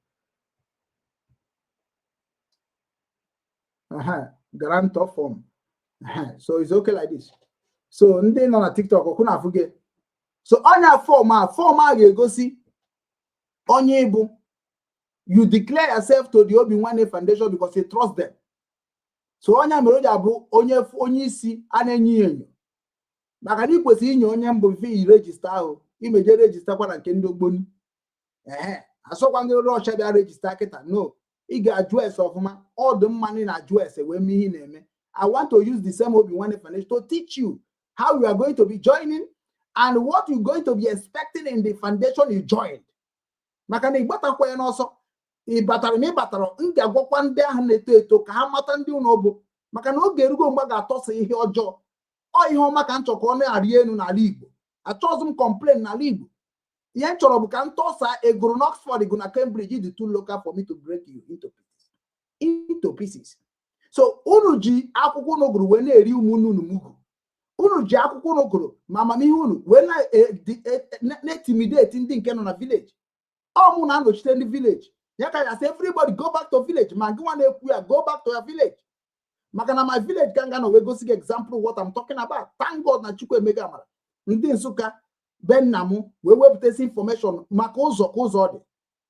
aha guarantor form. So it's okay like this. So ndị nọ na TikTok, ọkụ na-afụ gị. So ọnya form a ga-egosi onye ịbụ. You declare yourself to the Obi Nwanne Foundation because you trust them. So onye mere o ji abụ onye isi a na-enyo ya enyo, maka na ị kwesịrị inye onye mbụ mfe iyi register ahụ, imeje register kwa na nke ndị ogboni. Ehe, asọkwa gị rọcha bịa register kịta. No, ị ga-ajụ ese ọfụma. Ọ dị mma na ị na-ajụ ese wee mee ihe ị na-eme. I want to use the same Obi Nwanne Foundation to teach you how you are going to be joining and what you're going to be expecting in the foundation you joined, maka na ị gbatakwa ya n'ọsọ. Ị batara ma ị batara, m ga-agwakwa ndị ahụ na-eto eto ka ha mata ndị ụlọ bụ, maka na oge erugo mgbe a ga-atọsa ihe ọjọọ. Ọ ihe ọma ka m chọrọ ka ọ na-arị elu n'ala Igbo. Achọghịzị m complain n'ala Igbo. Ihe m chọrọ bụ ka m tọsa egoro na Oxford, ego na Cambridge dị too local for me to break you into pieces. So unu ji akwụkwọ unu gụrụ wee na-eri ụmụnne unu mugu. Unu ji akwụkwọ unu gụrụ ma amamihe unu wee na-intimidate ndị nke nọ na village. Ọ mụ na-anọchite ndị village ya ka ya sị, everybody go back to village. Ma gị nwa na-ekwu ya, go back to your village, maka na my village ka m ga na wee gosi gị example what I'm talking about. Thank God na Chukwu emega amara, ndị Nsụka be nna m wee wepụtasị information maka ụzọ, ka ụzọ dị.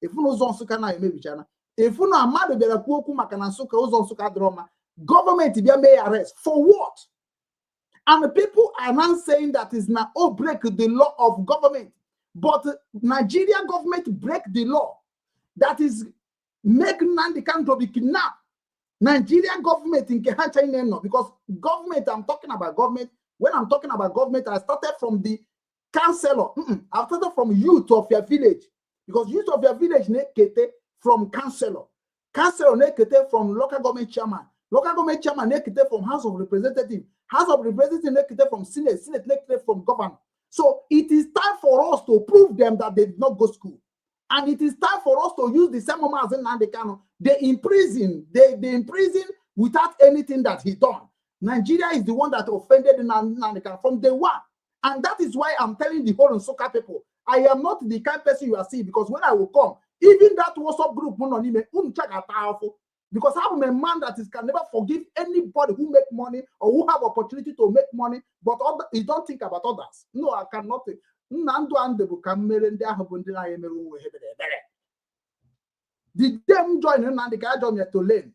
Ịfụ na ụzọ Nsụka na-emebichana. Ịfụ na mmadụ bịara kwuo okwu maka na Nsụka, ụzọ Nsụka dịrọ mma, gọọmenti bịa mee ya arrest for what? And the people are now saying that is now, oh, break the law of government, but Nigeria government break the law that is make Nnamdi Kanu to be kidnapped. Nigeria government nke ha China nọ, because government, I'm talking about government. When I'm talking about government, I started from the councillor. I started from youth of your village, because youth of your village na-ekete from councillor, councillor na-ekete from local government chairman, local government chairman na-ekete from House of Representative, House of Representative na-ekete from Senate, Senate na-ekete from governor. So it is time for us to prove them that they did not go school, and it is time for us to use the same Mazi Nnamdi Kanu. They imprison without anything that he done. Nigeria is the one that offended Nnamdi Kanu from day one. And that is why I'm telling the whole Nsukka people, I am not the kind person you are seeing, because when I will come, even that WhatsApp group, because I'm a man that is can never forgive anybody who make money or who have opportunity to make money, but other, you don't think about others. No, I cannot. Nna ndụ a ndụ bụ ka m mere ndị ahụ bụ ndị na-anya emere onwe ha ebere ebere. The day m join Nnamdi ka ajọ m ya to learn.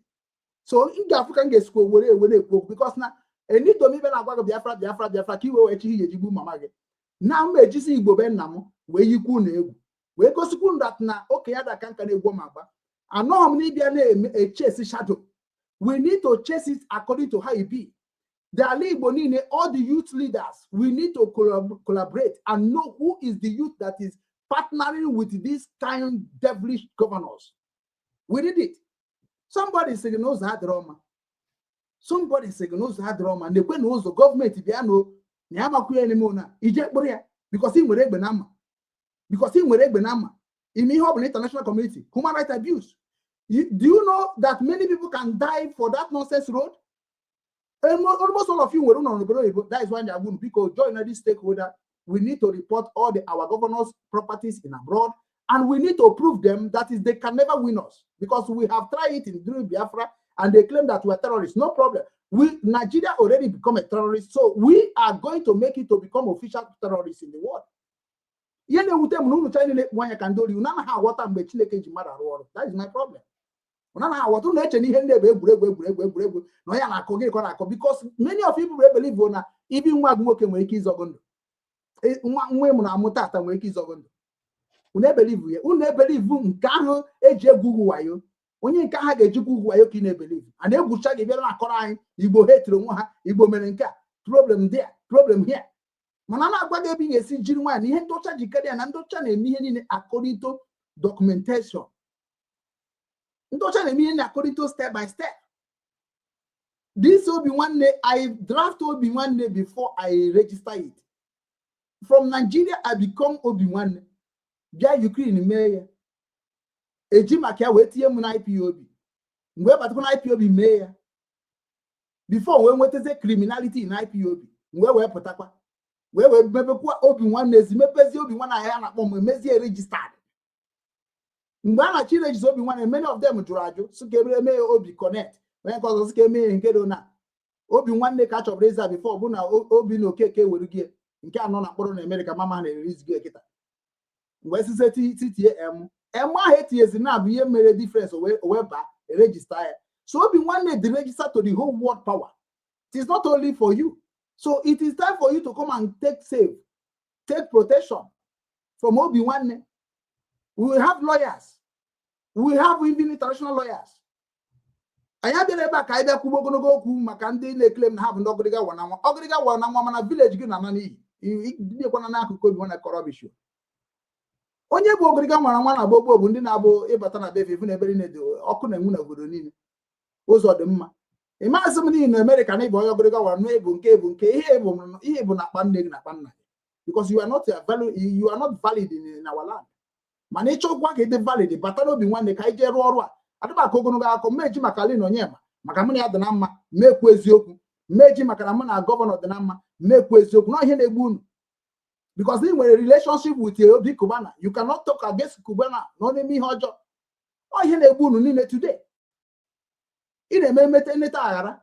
So m ga-afụ ka m ga-esikwa were ewere ekwu okwu, because na Enito m ibe na-agwa gị Biafra, Biafra, Biafra, ka iwe wee chi ihe ejigbu mama gị na m ejisi Igbo be nna m wee yikwu na egwu wee gosikwu that na okenye adaka nka na-egwu m agba. Anọghị m n'ịbịa na-echase shadow. We need to chase it according to how e be. The ala Igbo niile, all the youth leaders, we need to collaborate and know who is the youth that is partnering with this kind devilish governors. We need it. Somebody sị gị na ụzọ adịrọ mma. Somebody sị gị na ụzọ adịrọ mma, na-ekwe na ụzọ gọọmenti bịa no na ya makwu ya n'ime na ije kpụrụ ya because ị nwere egbe na mma, because ị nwere egbe na mma ime ihe ọ bụla. International community, human rights abuse. Do you know that many people can die for that nonsense road? Almost all of you nwere ụlọ n'obodo oyibo. That is why anyị biko join this stakeholder. We need to report all the our governors' properties in abroad, and we need to prove them that is they can never win us, because we have tried it in during Biafra and they claim that we are terrorists. No problem. We Nigeria already become a terrorist, so we are going to make it to become official terrorists in the world. Ihe na-ewute m na unu China na-ekpu anya ka ndị ori. Unu anaghị aghọta mgbe Chineke ji mmadụ arụ ọrụ. That is my problem. Unu anaghị aghọta. Unu eche na ihe ndị bụ egwuregwu, egwuregwu, egwuregwu, na onye na-akọ gịnị ka ọ na-akọ, because many of you people believe na ibi nwa gị nwoke nwere ike ịzọgụ ndụ, nwa nwa ị mụrụ amụ tata nwere ike ịzọgụ ndụ. Unu ebelieve ya. Unu ebelieve nke ahụ eji egwu ugwu wayo. Onye nke ahụ ga-ejikwa ugwu wayo ka ị na-ebelieve. A na-egwucha gị bịara na-akọrọ anyị Igbo hetiri onwe ha, Igbo mere nke a, problem there, problem here, mana a na-agwa gị ebe ị ga-esi jiri nwaanyị na ihe ndị ọcha ji karịa na ndị ọcha na-eme ihe niile according to documentation. Ndị ọcha na-eme ihe niile according to step by step. This Obi Nwanne, I draft Obi Nwanne before I register it from Nigeria. I become Obi Nwanne, bịa Ukraine mee ya, eji maka ya wee tinye m na IPOB. Mgbe batakwa na IPOB mee ya before wee nwetazie criminality na IPOB, mgbe wee pụtakwa wee mepekwa Obi Nwanne ezi mepezie Obi Nwanne ahịa na-akpọ m emezie registered. Mgbe a na-achọ iregister Obi Nwanne, many of them jụrụ ajụ sị ka ebere mee Obi Connect, onye nke ọzọ sị ka eme nke dị na Obi Nwanne ka a chọbara ịza before bụ na Obi na Okeke were gị nke anọ na mkpọrọ na Amerịka mama ha na-erezi gị kịta. Mgbe sise titie m m ahụ etinyezi na bụ ihe mere difference wee baa register ya. So Obi Nwanne dị register to the whole world power. It is not only for you. So it is time for you to come and take save, take protection from Obi Nwanne. We have lawyers, we have even international lawyers. Anyị abịara ebe a ka anyị bịa kwuba ogologo okwu maka ndị na-eclaim na ha bụ ndị ọgịrịga wa na nwa ọgịrịga wa na nwa, mana village gị na-ana n'iyi ibiekwana n'akụkụ Obi Nwanne kọrọ bishop. Onye bụ ogiriga nwara nwa na gbogbo bụ ndị na-abụ ịbata na befe ifu na ebe niile dị ọkụ na-enwu n'obodo niile, ụzọ dị mma. Ịmasị m n'ihi na Amerịka na ịbụ onye ogiriga nwara nwa ebu nke ebu nke ihe bụ na akpa nne gị na akpa nna gị, because you are not a value, you are not valid in our land. Mana ịchọkwa ka ịdị valid, bata n'Obi Nwanne ka anyị jee rụọ ọrụ a. Adịba ka ogologo akọ mmeji maka Lin Onyema, maka mụ na ya dị na mma, mekwu eziokwu mmeji maka na mụ na governor dị na mma, mekwu eziokwu na ihe na-egbu unu, because ị nwere relationship with Obi Cubana. You cannot talk against Cubana na ọ na-eme ihe ọjọọ. Ọ ihe na-egbu unu niile today. Ị na-eme emete nleta aghara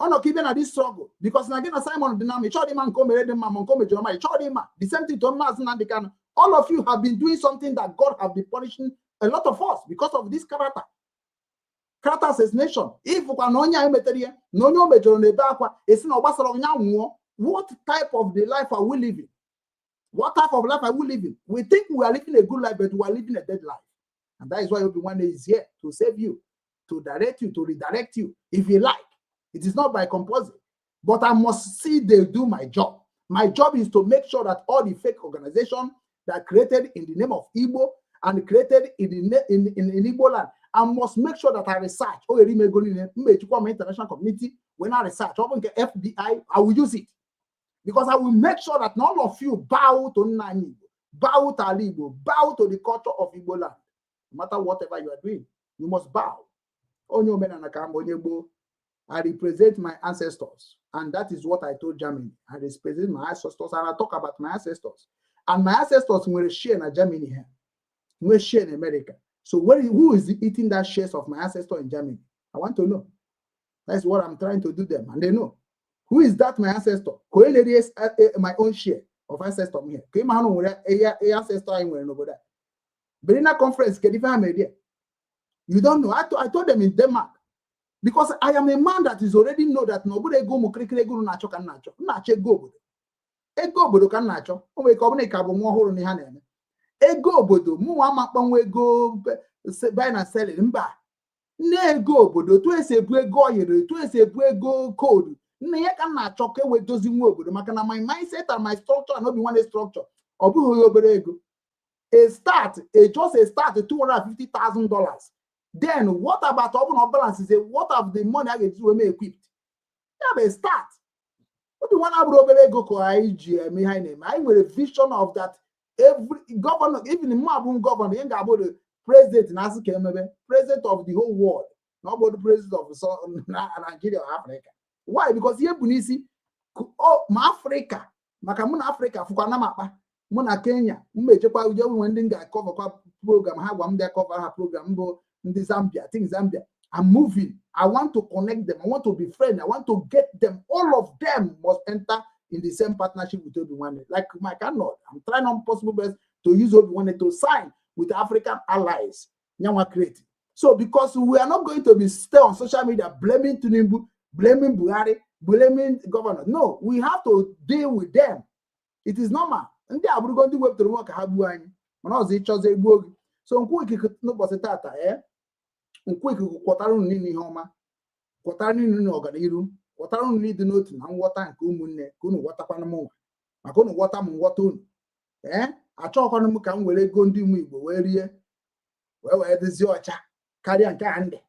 ọnọkọ ibe na this struggle, because na gị na Simon dị na mma. Ị chọrọ ịma nke o mere dị mma ma nke o mejọrọ mma. Ị chọrọ ịma the same thing to Maazị Nnamdi Kanu. All of you have been doing something that God have been punishing a lot of us because of this character assassination. Ịfụkwa na onye anyị metere ya na onye o mejọrọ na-ebe akwa esi na ọ gbasara onye nwụọ. What type of the life are we living? What type of life are we living? We think we are living a good life, but we are living a dead life. And that is why Obi Nwanne is here to save you, to direct you, to redirect you if you like. It is not by compulsory, but I must see they do my job. My job is to make sure that all the fake organization that created in the name of Igbo and created in the in Igbo land, I must make sure that I research. Oh, my international community, when I research, open FBI, I will use it. Because I will make sure that none of you bow to Nna Igbo, bow to Ali Igbo, bow to the culture of Igbo land. No matter whatever you are doing, you must bow. Onye omenala ka onye gboo. I represent my ancestors, and that is what I told Germany. I represent my ancestors, and I talk about my ancestors. And my ancestors nwere share na Germany here, nwere share in America. So who is eating that shares of my ancestor in Germany? I want to know. That's what I'm trying to do them, and they know. Who is that my ancestor? Ka onye na-eri my own share of ancestor m here. Ka ịma ha na nwere ancestor anyị nwere n'obodo a. Berliner Conference, kedu ife ha mere there? You don't know. I told them in Denmark. Because I am a man that is already know that na ọ bụrụ ego ụmụ kịrịkịrị ego unu na-achọ ka m na-achọ. M na-achọ ego obodo, ego obodo ka m na-achọ. O nwere ka ọ bụrụ na ị ka bụ nwa ọhụrụ n'ihe a na-eme ego obodo. Mụnwa ama mkpanwe ego buy na selling, mba. Nne, ego obodo, otu esi ebu ego oyiri, otu esi ebu ego koodu nne ya ka m na-achọ, ka e wee dozi nwa obodo, maka na my mindset and my structure and Obi Nwanne structure, ọ bụghị obere ego. A start, a just a start, $250,000. Then what about ọ bụ na balance is a what of the money a ga-eji wee mee equipped ya bụ a start? Obi Nwanne abụrụ obere ego ka anyị ji eme ihe anyị na-eme. Anyị nwere vision of that every governor, even mụ abụ governor, ihe ga-abụ the president na-asị ka emebe president of the whole world, na ọ bụ the president of so, na Nigeria or Africa. Why? Because ihe bụ n'isi ma Africa, maka mụ na Africa fụkwa na m akpa mụ na Kenya m echekwa uje nwe ndị m ga-akọvakwa program ha gwa m bịa cover ha program bụ ndị Zambia, think Zambia. I'm moving. I want to connect them. I want to be friend. I want to get them. All of them must enter in the same partnership with Obi Nwanne. Like Mike Arnold, I'm trying on possible best to use Obi Nwanne to sign with African allies. Nyanwa create. So because we are not going to be stay on social media blaming Tinubu, blaming Buhari, blaming governor. No, we have to deal with them. It is normal. Ndị abụrụgo ndị wepụtara nwa ka ha gbuo anyị, mana ọzọ ịchọzi egbuo gị. So nkwụ ikuku n'ụbọchị tata, ee, nkwụ ikuku kwọtara unu niile ihe ọma, kwọtara niile unu ọganiru, kwọtara unu ịdị n'otu na nghọta nke ụmụnne, ka unu ghọtakwana m nwa, maka unu ghọta m, nghọta unu. Ee, achọghịkwanụ m ka m were ego ndị ụmụ Igbo wee rie wee dịzie ọcha karịa nke a ndị,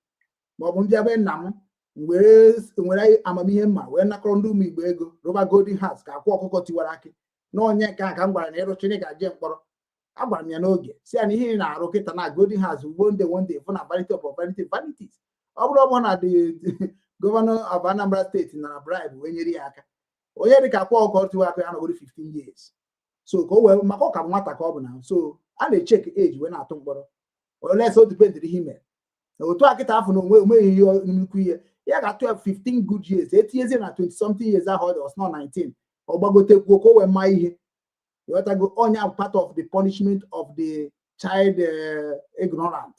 maọbụ ndị ebe nna m were nwere amamihe mma wee nakọrọ ndị ụmụ Igbo ego rụba Golden House ka akwa ọkụkọ tiwara akị na onye nke a ka m gwara na ịrụchiri ga-je mkpọrọ. Agwara m ya n'oge si ya na ihe ị na-arụ kịta na Golden House, one day, one day, fụ na vanity of vanity, vanities. Ọ bụrụ na the governor of Anambra State nara bribe wee nyere ya aka, onye dị ka akwa ọkụkọ tiwa akị ya nọgoro 15 years. So ka o wee maka ọ ka bụ nwata ka ọ bụ na so a na-echek age wee na-atụ mkpọrọ oles o dependịrị ihe mere otu a kịta afọ na onwe omeghị ihe nnukwu ihe ya ga-atụ ya 15 good years, etinyezie na 20 something years ahụ ọ dị, ọsọ 19, ọ gbagotekwuo ka o wee maa ihe. Ịghọtago? Ọnya part of the punishment of the child ignorant.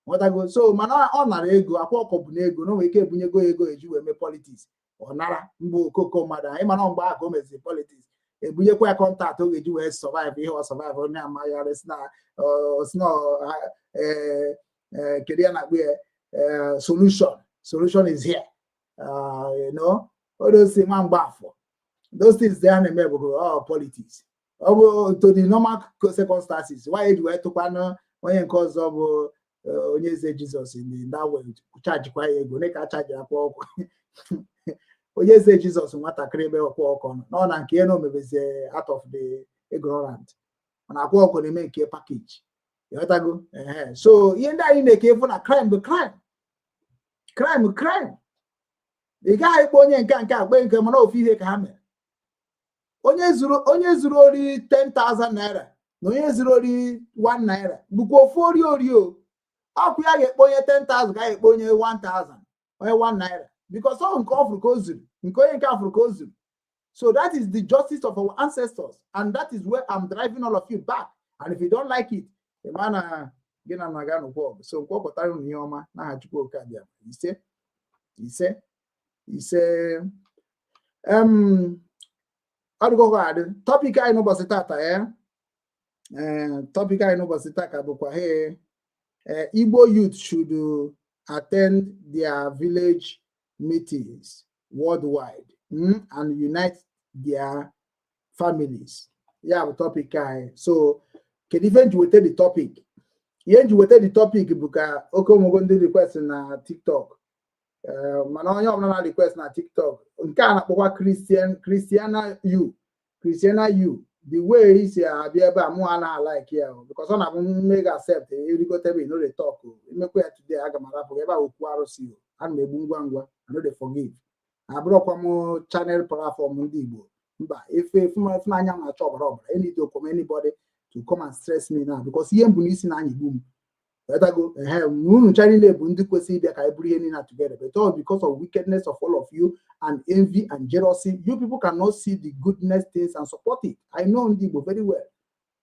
Ghọtago? So mana ọ nara ego akwa ọkọ bụ n'ego na o nwere ike ebunyego ya ego eji wee mee politics. Ọ nara mgbe okoko mmadụ anyị mana mgbe ahụ ka o meziri politics, ebunyekwa ya contact ọ ga-eji wee survive ihe ọ survive. Onye amaghịrị si na kedu ya na-akpụ ya, solution, solution is here. All those nwa mgbafọ, those things they na-eme bụ all politics. Ọ bụ to the normal circumstances why eji wee tụkwanụ onye nke ọzọ bụ onye eze Jizọs in that way, chajikwa ya ego ka a chajiri akwa ọkụ onye eze Jizọs nwatakịrị ebe ọkwa ọkọ nọ nọ na nke ya na omebezie out of the ignorant, mana akwa ọkụ na-eme nke package. Ịghọtago? Ehe, so ihe ndị anyị na-eke efu na crime bụ crime, crime, crime. Ị gaghị ikpe onye nke nke akpe nke, mana ofu ihe ka ha mere. Onye zuru ori 10,000 naira na onye zuru ori 1 naira bụkwa ofu ori ori o. Ọkụ ya ga-ekpe onye 10,000 ka a ga-ekpe onye 1000, onye 1 naira, because ọ nke ọ fụrụ ka o zuru, nke onye nke afụrụ ka o zuru. So that is the justice of our ancestors, and that is where I'm driving all of you back. And if you don't like it, ị ma na gị na na ga nụkwa ọgụ. So nke ọ pụtara unu ihe ọma n'aha Chukwu oke abịa. Ise, ise, ise. Ọ dịgokwa adị. Topic anyị n'ụbọchị tata ya, ee, topic anyị n'ụbọchị taa ka bụkwa he Igbo youth should attend their village meetings worldwide and unite their families. Ya bụ topic anyị. So kedu ife nji weta the topic? Ihe nji weta the topic bụ ka oke omego ndị request na TikTok, mana onye ọbụla na request na TikTok nke a na-akpọkwa Christian, Christiana U, Christiana U, the way isi abịa ebe a, mụ a na-alike ya because ọ na-abụ mmega accept erigote ebe no dey talk. Emekwa ya today, aga m arapụ ebe a. Okwu arụsị o, ana m egbu ngwa ngwa. I no dey forgive. Abụrụkwa m channel platform ndị Igbo mba efe ịfụnanya m na-achọ ọbara ọbara. Any to come, anybody to come and stress me now, because ihe m bụ n'isi na anya igbu m. Ghọtago? Ehe, unu ncha niile bụ ndị kwesịrị ịbịa ka anyị bụrụ ihe niile together, but all because of wickedness of all of you and envy and jealousy, you people cannot see the goodness things and support it. I know ndị Igbo very well.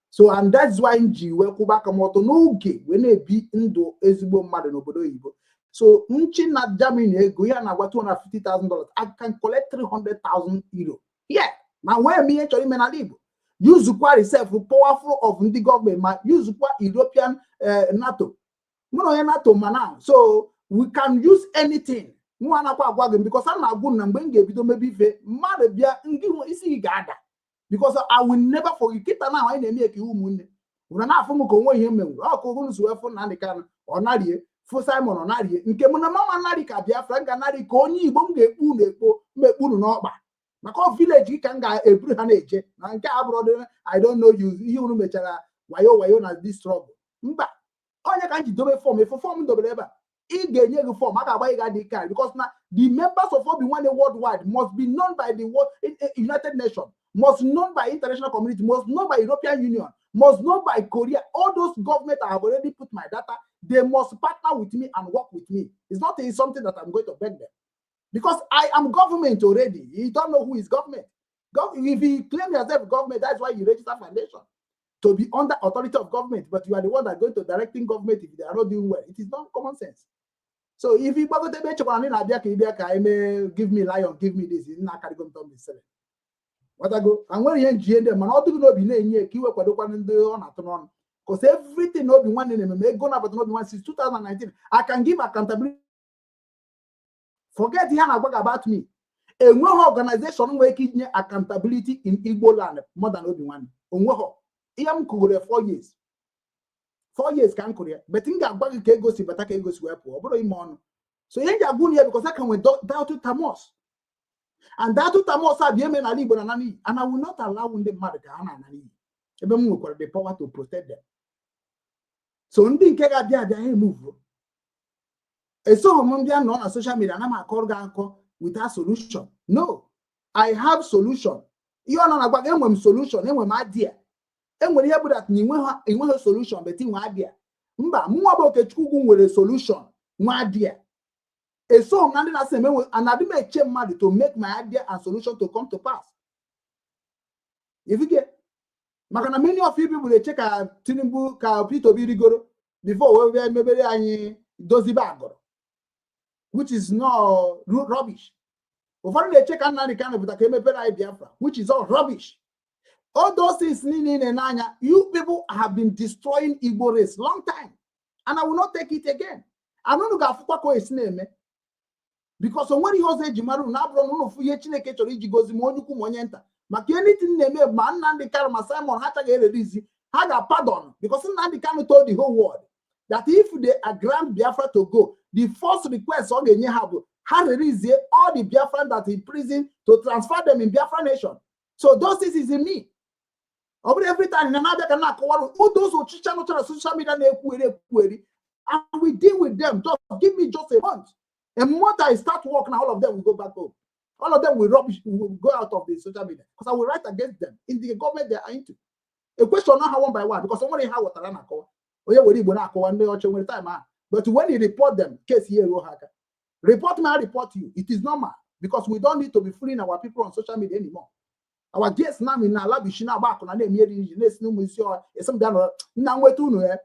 So and that's why m ji wee kwụba aka m ọtọ n'oge wee na-ebi ndụ ezigbo mmadụ n'obodo oyibo. So nchi na Germany ego ihe a na-agwa $250,000, I can collect €300,000 here ma nwee m ihe chọrọ ime n'ala Igbo, yuzukwa reserve powerful of ndị gọọmenti, ma yuzukwa European, NATO. Mụ na onye NATO ma now, so we can use anything. Nwa anakwa agwa gị because a na-agwụ na mgbe m ga-ebido mebe ife mmadụ bịa ndị isi gị ga-ada, because I will never forget. Kịta na anyị na-eme ka ụmụnne ụra na-afụ m ka onwe ihe menwuru ọ ka unu si wee fụ Nnamdị Kanụ ọ narie, fụ Simon ọ narie nke mụ na mama narị ka Biafra m ga-anarị ka onye Igbo m ga-ekpu unu ekpo mmekpu unu n'ọkpa maka ọ village ka m ga-eburu ha na-eje na nke a bụrụ dị. I don't know you, ihe unu mechara wayo wayo na this struggle. Mba, onye ka m ji dobe form efu form dobere ebe a, ị ga-enye gị form a ga-agba gị adị card, because na the members of Obi Nwanne worldwide must be known by the world, United Nations, must known by international community, must known by European Union, must known by Korea. All those government, I have already put my data. They must partner with me and work with me. It's not something that I'm going to beg them, because I am government already. You don't know who is government. If you claim yourself government, that's why you register foundation to be under authority of government, but you are the one that going to directing government if they are not doing well. It is not common sense. So if you gbagote ebe echekwara na ị na-abịa ka ị bịa ka eme, give me lion, give me this, nna akarịgo m tọm seven watago nwere ihe njie ndị mana ọ dịghị n'obi na-enye ka iwe kwadokwana ndị ọ na-atụ n'ọnụ, because everything n'Obi Nwanne na-eme ma ego na-abata n'Obi Nwanne since 2019, I can give accountability. Forget ihe a na-agwa gị about me. Enweghị organization nwere ike inye accountability in Igbo land more than Obi Nwanne. Onweghị ihe m kụgoro 4 years, 4 years ka m kụrụ ya, but m ga-agwa gị ka ego si bata, ka ego si wee pụọ. Ọ bụrụ ime ọnụ. So ihe m ji agwa unu ya, because I can nwee Doubting Thomas and Doubting Thomas a bịa eme n'ala Igbo na n'iyi, and I will not allow ndị mmadụ ka ha na-ana n'iyi ebe m nwekwara the power to protect them. So ndị nke ga-abịa abịa ha emove esoghị m bịa nọ na social media ana m akọrọ gị akọ without solution. No, I have solution. Ihe ọ nọ na-agwa gị, enwe m solution, enwe m idea. Enwere ihe bụ that na enweghị solution but inwe idea. Mba, mụnwa bụ Okechukwu Ugwu nwere solution, nwa idea. Esoghị m na ndị na-asị eme and adị m eche mmadụ to make my idea and solution to come to pass. Ifike maka na many of you people na-eche ka Tinubu, ka Peter Obi rigoro before wee bịa mebere anyị dozibe agụrụ, which is no rubbish. Ụfọdụ na-eche ka Nnamdi Kanu pụta ka emepere anyị Biafra, which is all rubbish. All those things niile na anya, you people have been destroying Igbo race long time, and I will not take it again. And unu ga-afụkwa ka o esi na-eme, because o nwere ihe ọzọ eji mara unu na-abụrụ na unu fụ ihe Chineke chọrọ iji gozi ma onye ukwu ma onye nta maka anything na-eme ma Nnamdi Kanu ma Simon ha chaghị eredizi ha ga-pardon, because Nnamdi Kanu told the whole world that if they are grant Biafra to go, the first request ọ ga-enye ha bụ ha release all the Biafran that in prison to transfer them in Biafra nation. So those things is in me. Ọ bụrụ every time na na-abịa ka na-akọwara those ọchịcha nọcha na social media na-ekwugheri ekwugheri, and we deal with them. Just give me just a month. A month I start work now, all of them will go back home. All of them will rubbish, will go out of the social media, because I will write against them in the government they are into. A question not how one by one, because somebody ha wetara na-akọwa onye were Igbo na-akọwa ndị ọcha nwere time ahụ. But when you report them, case here eruo ha aka. Report me, I report you. It is normal, because we don't need to be fooling our people on social media anymore. Our guests now in ala bishi na-agba akụ na na-eme eri iji na-esi n'ụmụ isi ọha esi m bịa nọrọ nna nweta unu ya.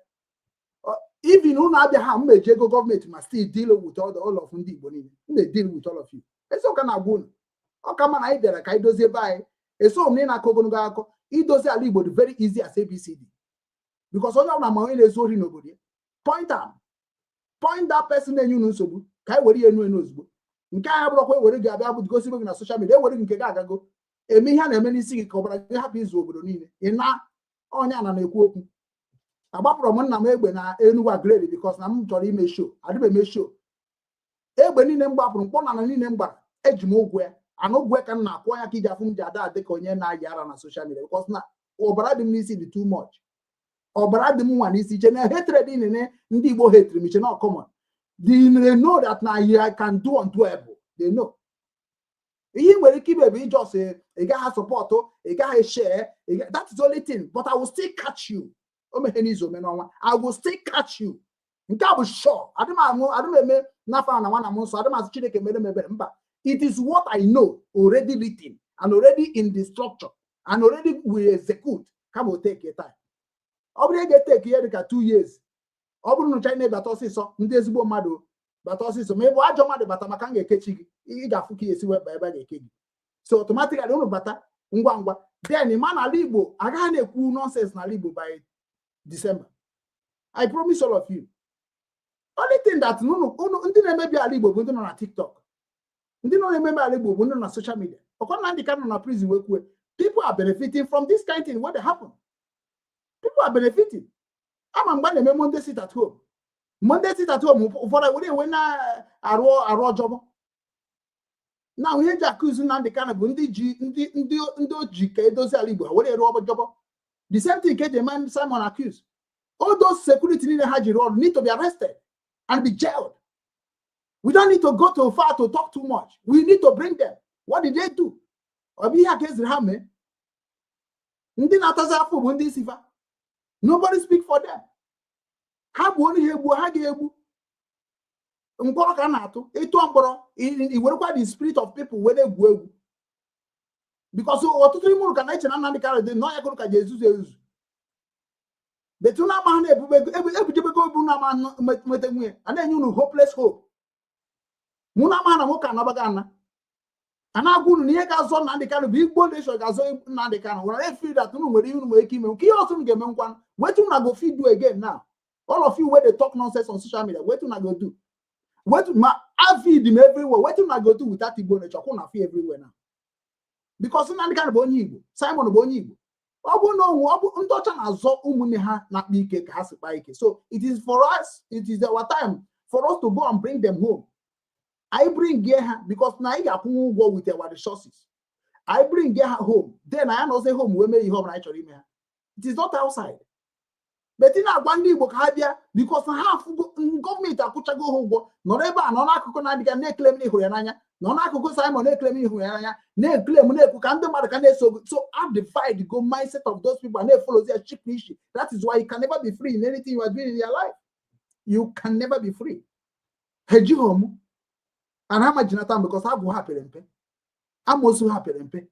Even unu abịa ha m eji ego gọọmenti ma still deal with all of ndị Igbo niile. M na-deal with all of you. Esi ụka na-agwa unu ọ ka mma na anyị bịara ka anyị dozie ebe anyị. Eso m na ị na-akọ ogologo akụkọ. Idozi ala Igbo dị very easy as ABCD, because onye ọbụla ma onye na-ezu ori n'obodo ya. Point am, point that person na-enye unu nsogbu ka anyị were ya enu enu ozugbo. Nke anyị abụrụkwa ewere gị abịa bụ gosi gị na social media, ewere gị nke gị agago eme ihe a na-eme n'isi gị ka ọbara gị hapụ izu obodo niile. Ị na onye ana na-ekwu okwu agbapụrụ m nna m egbe na Enugu Aguleri because na m chọrọ ime show. Adịbe eme show. Egbe niile m gbapụrụ mkpọ na niile m gbara, eji m ụgwọ ya ana ụgwọ ya ka m na-akwụ ya ka iji afụ m ji ada adị ka onye na-ayị ara na social media, because na ọbara dị m n'isi dị too much. Ọbara dị m nwa n'isi iche na hatred nene ndị Igbo hatred m iche na common. They know that na I can do undoable. They know ihe ị nwere ike ime bụ ijos ị gaghị support, ị gaghị share, that is the only thing, but I will still catch you. O meghe n'izu ome n'ọnwa, I will still catch you. Nke a bụ sure. Adị m aṅụ, adị m eme n'afọ a na nwa na m nsọ, adị m asị Chineke mere m ebere. Mba, it is what I know already written and already in the structure and already we execute. Kama o take time, ọ bụrụ ị ga-eteke ihe dịka 2 years, ọ bụrụ na China ịbata ọsịsọ ndị ezigbo mmadụ. Bata ọsịsọ. Ma ị bụ ajọ mmadụ, bata, maka m ga-ekechi gị. Ị ga-afụ ka ị esi wee baa ebe a ga-eke gị. So automatically unu bata ngwa ngwa, then ma n'ala Igbo agaghị na-ekwu nonsense n'ala Igbo by December. I promise all of you. Only thing that unu ndị na-emebi ala Igbo bụ ndị nọ na TikTok. Ndị nọ na-emebi ala Igbo bụ ndị nọ na social media. Ọkwa Nnamdi Kanu nọ na prison wee kwue, people are benefiting from this kind thing wey dey happen. People are benefiting. Ama mgbe a na-eme Monday sit at home, Monday sit at home, ụfọdụ were ewe na-arụ arụ ọjọbọ na ihe eji akụzi Nnamdi Kanu bụ ndị ji ndị oji ka edozi ala Igbo, ha were rụọ ọjọbọ. The same thing ka eji eme Simon accuse. All those security niile ha jiri ọrụ need to be arrested and be jailed. We don't need to go too far to talk too much. We need to bring them. What did they do? Ọ bụ ihe a ka eziri ha mee. Ndị na-atazi afọ bụ ndị isi fa. Nobody speak for them. Ha gbuo ha, egbuo ha, ga-egbu mkpọrọ ka a na-atụ. Ịtụọ mkpọrọ, i werekwa the spirit of people were egwu egwu, because ọtụtụ ime ụlọ ka na-eche na Nnamdi Kanu dị nọ ya gụrụ ka ji ezuzu ezuzu betu na ama ha na-ebube ebujebego obu na ama nweta nwunye a na-enye unu hopeless hope. Mụ na ama na nwoke anabaga ana a na-agwa unu na ihe ga-azọ Nnamdi Kanu bụ Igbo nation ga-azọ Nnamdi Kanu. Nwere efeel that unu nwere ihe unu nwere ike ime nke ihe ọzọ unu ga-eme nkwanụ. Wetin una go fit do again now? All of you wey dey talk nonsense on social media, wetin una go do? Wetin ma avid m everywhere? Wetin una go do without Igbo nation? Kwụ na feel everywhere now, because Nnamdi Kanu bụ onye Igbo, Simon bụ onye Igbo. Ọ bụ na onwe ọ bụ ndị ọcha na-azọ ụmụnne ha na-akpa ike ka ha si kpaa ike. So it is for us, it is our time for us to go and bring them home. Anyị bring ha, because na anyị ga-akwụnwe ụgwọ with our resources. Anyị bring ha home, then anyị anọzi home wee mee ihe ọbụla anyị chọrọ ime ha. It is not outside. But ị na-agwa ndị Igbo ka ha bịa, because ha afụgo gọọmenti akwụchago ha ụgwọ, nọrọ ebe a, nọ n'akụkụ na-adịga na-ekele m na ịhụrụ ya n'anya, nọ n'akụkụ Simon na-ekele m ịhụrụ ya n'anya, na-ekele m, na-ekwu ka ndị mmadụ ka na-eso. So I divide go mindset of those people and na-efollow their cheap issue. That is why you can never be free in anything you are doing in your life. You can never be free. Ha ejighị m and ha majinata m, because agwụ ha pere mpe, amosu ha pere mpe,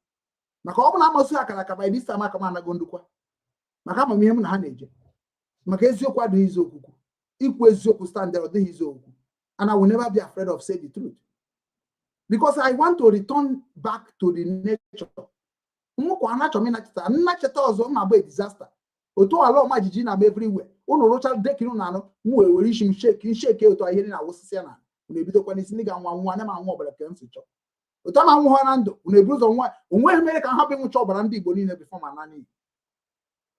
maka ọ bụ na amosu ha kara aka, by this time aka m anago ndukwa, maka amamihe m na ha na-eje, maka eziokwu adịghị izu okwukwu. Ikwu eziokwu stand there, ọ dịghị izu okwu, and I will never be afraid of say the truth, because I want to return back to the nature. Nwụkwa anachọ m ịnacheta nnacheta ọzọ ma bụ a disaster. Otu ala ọma jijiji na-ama everywhere. Unu rụcha dekin unu anụ, m wee were isi m shake shake otu ihe na-awụsịsị ya na unu ebidokwa n'isi. Ndị ga-anwa nwa na m anwụ ọbara ka m si chọọ otu ama anwụ ha na ndụ. Unu eburu ụzọ nwa onweghị mere ka m hapụ ịnwụcha ọbara ndị Igbo niile before ma na n'iyi.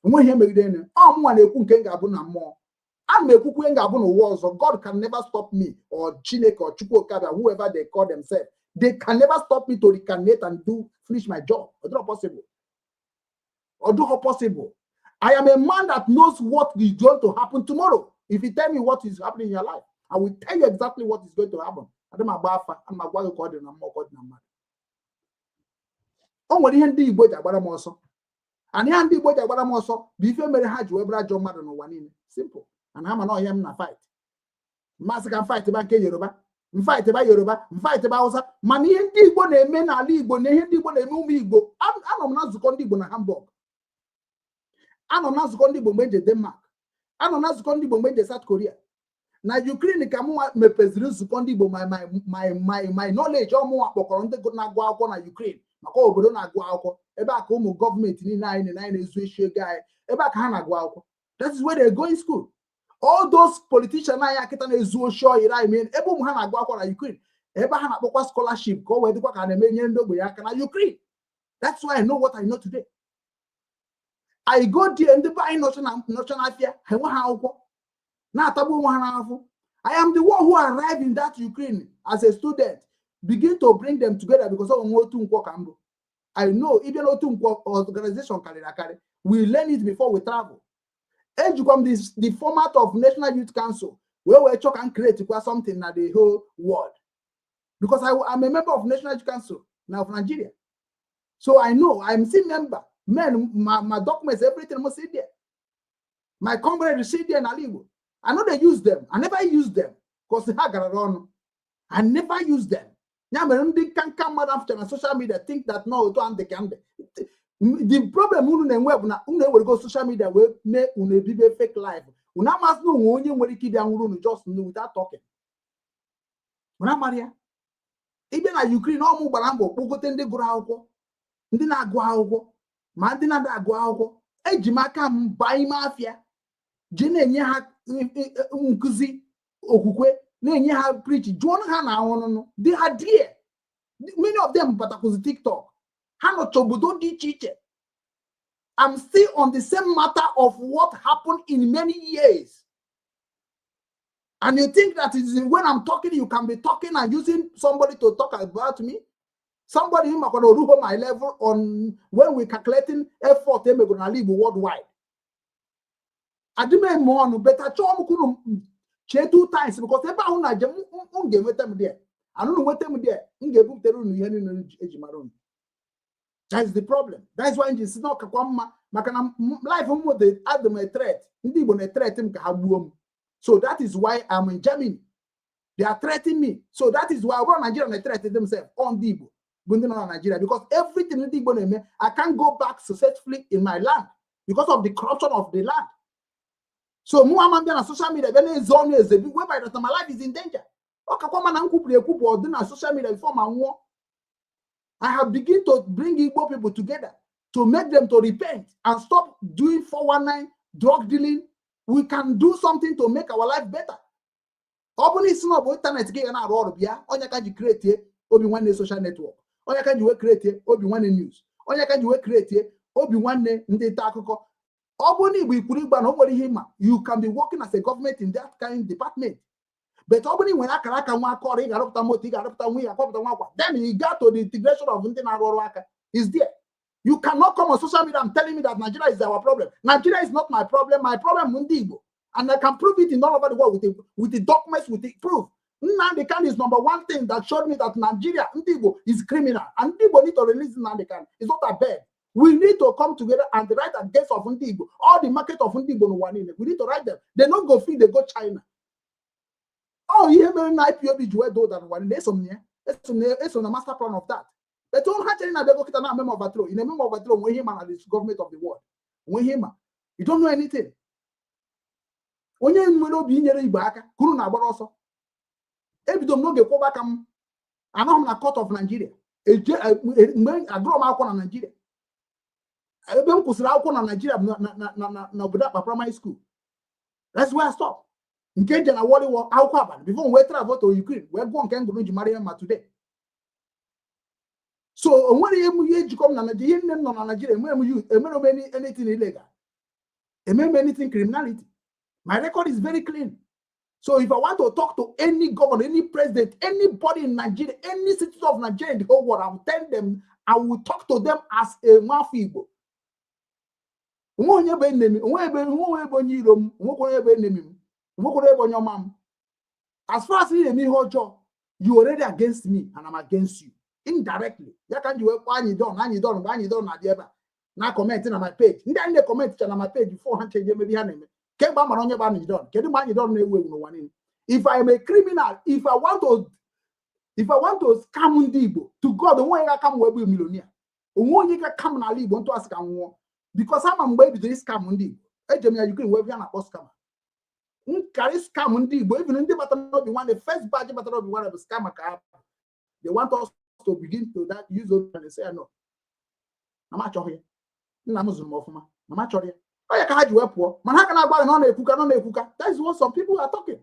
Onweghị ihe megide enu ọ mụnwa na-ekwu nke m ga-abụ na mmụọ. Ana m ekwukwu m ga-abụ n'ụwa ọzọ. God can never stop me, or Chineke or Chukwu Okabia, whoever they call themselves, they can never stop me to reincarnate and do finish my job. Ọ dịrọ possible, ọ dịghọ possible. I am a man that knows what is going to happen tomorrow. If you tell me what is happening in your life, I will tell you exactly what is going to happen. Adị m agba afa, ana m agwa gị ka ọ dị na mmụọ, ka ọ dị na mmadụ. O nwere ihe ndị Igbo ji agbara m ọsọ, and ihe ndị Igbo ji agbara m ọsọ bụ ife mere ha ji wee bụrụ ajọ mmadụ n'ụwa niile. Simple. And ha ma na ọhịa m na fight mmasị ka m fight ba nke Yoruba, m fight ba Yoruba, m fight ba Hausa, mana ihe ndị Igbo na-eme n'ala Igbo na ihe ndị Igbo na-eme ụmụ Igbo. Anọ m na nzukọ ndị Igbo na Hamburg, anọ m na nzukọ ndị Igbo mgbe nje Denmark, anọ m na nzukọ ndị Igbo mgbe nje South Korea na Ukraine, ka mụnwa mepeziri nzukọ ndị Igbo. My knowledge, ọmụnwa kpọkọrọ ndị na-agụ akwụkwọ na Ukraine, maka obodo na-agụ akwụkwọ ebe a ka ụmụ gọọmenti niile anyị na anyị na-ezu eshi ego anyị, ebe a ka ha na-agụ akwụkwọ. That is where they go in school. All those politicians anyị akịta na-ezu oshi oyiri anyị mee, ebe ụmụ ha na-agụ akwụkwọ na Ukraine, ebe ha na-akpọkwa scholarship ka o wee dịkwa ka a na-eme nyere ndị ogbenye aka na Ukraine. That's why I know what I know today. I go there, ndị be anyị nọcha n'afịa, ha enwe ha akwụkwọ, na-atagbu onwe ha n'afọ. I am the one who arrived in that Ukraine as a student, begin to bring them together, because ọ nwe otu nkwọ ka mbụ. I know ịbịa n'otu nkwọ organization karịrị akarị. We learn it before we travel. Ejikwa m the format of National Youth Council wee chọọ ka m create kwa something na the whole world, because I'm a member of National Youth Council now of Nigeria. So I know I'm still member. Men, my documents, everything must sit there. My comrades sit there n'ala Igbo. I know they use them. I never use them because ha gara ọnụ. I never use them. Ya mere ndị nka nka mmadụ afụcha na social media think that no otu andị ka ndị. The problem unu na-enwe bụ na unu ewerego social media wee mee unu ebibe fake life. Unu amasị na onwe onye nwere ike ịbịa nwụrụ unu just without talking. Mana amara ya ịbịa na Ukraine, ọmụ gbara mbọ kpọgote ndị gụrụ akwụkwọ, ndị na-agụ akwụkwọ, ma ndị na-ada agụ akwụkwọ. Eji m aka m baa ime afịa, ji na-enye ha nkụzi okwukwe, na-enye ha preach, jụọ ha na ahụnụnụ dị ha die. Many of them batakwuzi TikTok, ha nọcha obodo dị iche iche. I'm still on the same matter of what happened in many years. And you think that is when I'm talking, you can be talking and using somebody to talk about me? Somebody in Makono my level on when we're calculating effort emegoro Igbo worldwide. Adịm eme ọnụ better chọọ m kwuru chee two times, because ebe ahụ na njem m ga-enweta m there. Anụnụ nweta m there, m ga-ebupụtere unu ihe niile eji mara unu. That is the problem. That is why m ji si na ọkakwa mma, maka na life m dị, adị m a threat. Ndị Igbo na-threat m ka ha gbuo m. So that is why I'm in Germany. They are threatening me. So that is why ọ Nigeria na-threat themselves on ndị Igbo bụ ndị nọ na Nigeria, because everything ndị Igbo na-eme, I can't go back successfully in my land because of the corruption of the land. So mụ ama mbịa na social media bịa na-eze ọnụ eze bi whereby that my life is in danger. Ọ kakwa mana m kwupụrụ ekwupụ ọ dị na social media before ma nwụọ. I have begin to bring Igbo people together to make them to repent and stop doing 419, drug dealing. We can do something to make our life better. Ọ bụrụ isi na ọ bụ ịntanetị gị ga na-arụ ọrụ, bịa onye ka ji create Obi Nwanne social network, onye ka ji wee create Obi Nwanne news, onye ka ji wee create Obi Nwanne ndị nta akụkọ. Ọ bụrụ na Igbo ikwuru ịgba na o nwere ihe ịma, you can be working as a government in that kind department. But ọ bụrụ na ị nwere akara aka nwa aka ọrụ, ị ga-arụpụta moto, ị ga-arụpụta nwa, ị ga-akpọpụta nwa akwa, then you got to the integration of ndị na-arụ ọrụ aka is there. You cannot come on social media and telling me that Nigeria is our problem. Nigeria is not my problem. My problem bụ ndị Igbo, and I can prove it in all over the world with the documents, with the proof. Nnamdi Kanu is number one thing that showed me that Nigeria, ndị Igbo is criminal, and ndị Igbo need to release Nnamdi Kanu. It's not a bed. We need to come together and write against of ndị Igbo, all the market of ndị Igbo n'ụwa niile. We need to write them. They no go free, they go China. Oh, ihe mere na IPOB ji wee doo ụda n'ụwa niile, eso m na ya, eso m na eso na master plan of that. But ha chere na abịago kịta na amem overthrow. Ị na-eme m overthrow, nwe ihe ma na this government of the world, nwe ihe ma. You don't know anything. Onye nwere obi inyere Igbo aka ka unu na-agbara ọsọ. Ebido m n'oge kwụba aka m, anọghị m na court of Nigeria. Eje mgbe agụrọ m akwụkwọ na Nigeria, ebe m kwụsịrị akwụkwọ na Nigeria bụ na obodo Akpa Primary School. That's where I stop. Nke nje na wọliwọ akwụkwọ abalị before m wee travel to Ukraine wee gụọ nke ngụrụ ji mara ihe ma today. So o nwere ihe m ihe ejikọ m na Nigeria. Ihe nne m nọ na Nigeria, enweghị m youth, emere m anything illegal, emere m anything criminality. My record is very clean. So if I want to talk to any governor, any president, anybody in Nigeria, any citizen of Nigeria in the whole world, I will tell them, I will talk to them as a nwafọ Igbo. Onwe onye bụ enemy, onwe ebe, onwe ebe onye iro m, onwekwa onye bụ enemy m, onwekwara ebe onye ọma m. As far as ị na-eme ihe ọjọọ, you already against me and I'm against you indirectly. Ya ka m ji wee kpọọ anyị don, anyị don, mgbe anyị don na-abịa ebe a na comment na my page. Ndị anyị na-ecomment cha na my page before ha change emebi ha na-eme. Kemgbe a mara onye bụ anyị don, kedu mgbe anyị don na-ewu ewu n'ụwa niile? If I am a criminal, if I want to scam ndị Igbo, to God, onwe onye ga-aka m wee bụ millionaire. Onwe onye ga-aka m n'ala Igbo ntụasị ka m nwụọ. Because ama mgbe e bidoro scam ndị Igbo, ejem ya Ukraine wee bịa na-akpọ scammer. Nkarị scam ndị Igbo, even ndị batara n'Obi Nwanne, first batch batara Obi Nwanne bụ scammer ka ha. They want us to begin to that use Obi Nwanne, say no. Na m achọghị ya. Nna m zụrụ m ọfụma, na m achọrọ ya. Ọ ya ka ha ji wee pụọ, mana ha ka na-agba gị na ọ na-ekwuka, na ọ na-ekwuka. That is what some people are talking.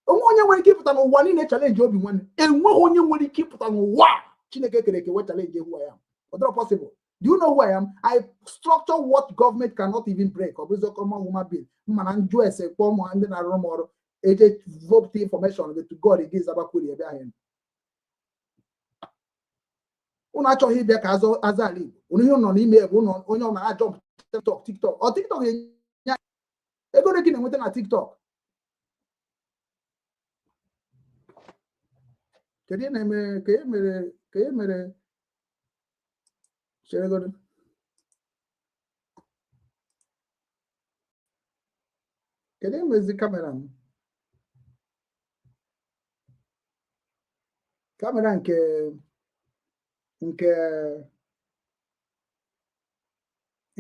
Onwe onye nwere ike ịpụta n'ụwa niile challenge Obi Nwanne. Enweghị onye nwere ike ịpụta n'ụwa a Chineke kere eke wee challenge who I am. Ọ dịrọ possible. Do you know who I am? I structure what government cannot even break. Ọ bụzi common human being. Mana njụ ese kpọọ ụmụ ndị na-arụ m ọrụ eje vote information to God against abakwuri ebe ahụ. Unu achọghị ịbịa ka azọ azọ ala Igbo. Unu ihe nọ n'ime bụ ụnụ onye ọ na-ajọ TikTok, TikTok. Ọ TikTok ga-enye ego ole ka ị na-enweta na TikTok? Kedu ihe na-eme ka e mere ka e mere cheregodo? Kedu ihe mezi kamera m? Kamera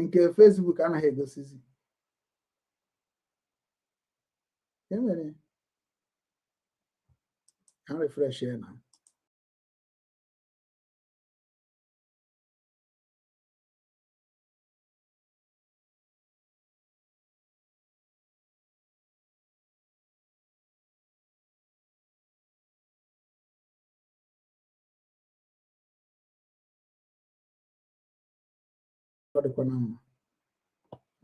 nke Facebook anaghị egosizi. E mere Ka m refresh ya na. Ọ dịkwa na mma.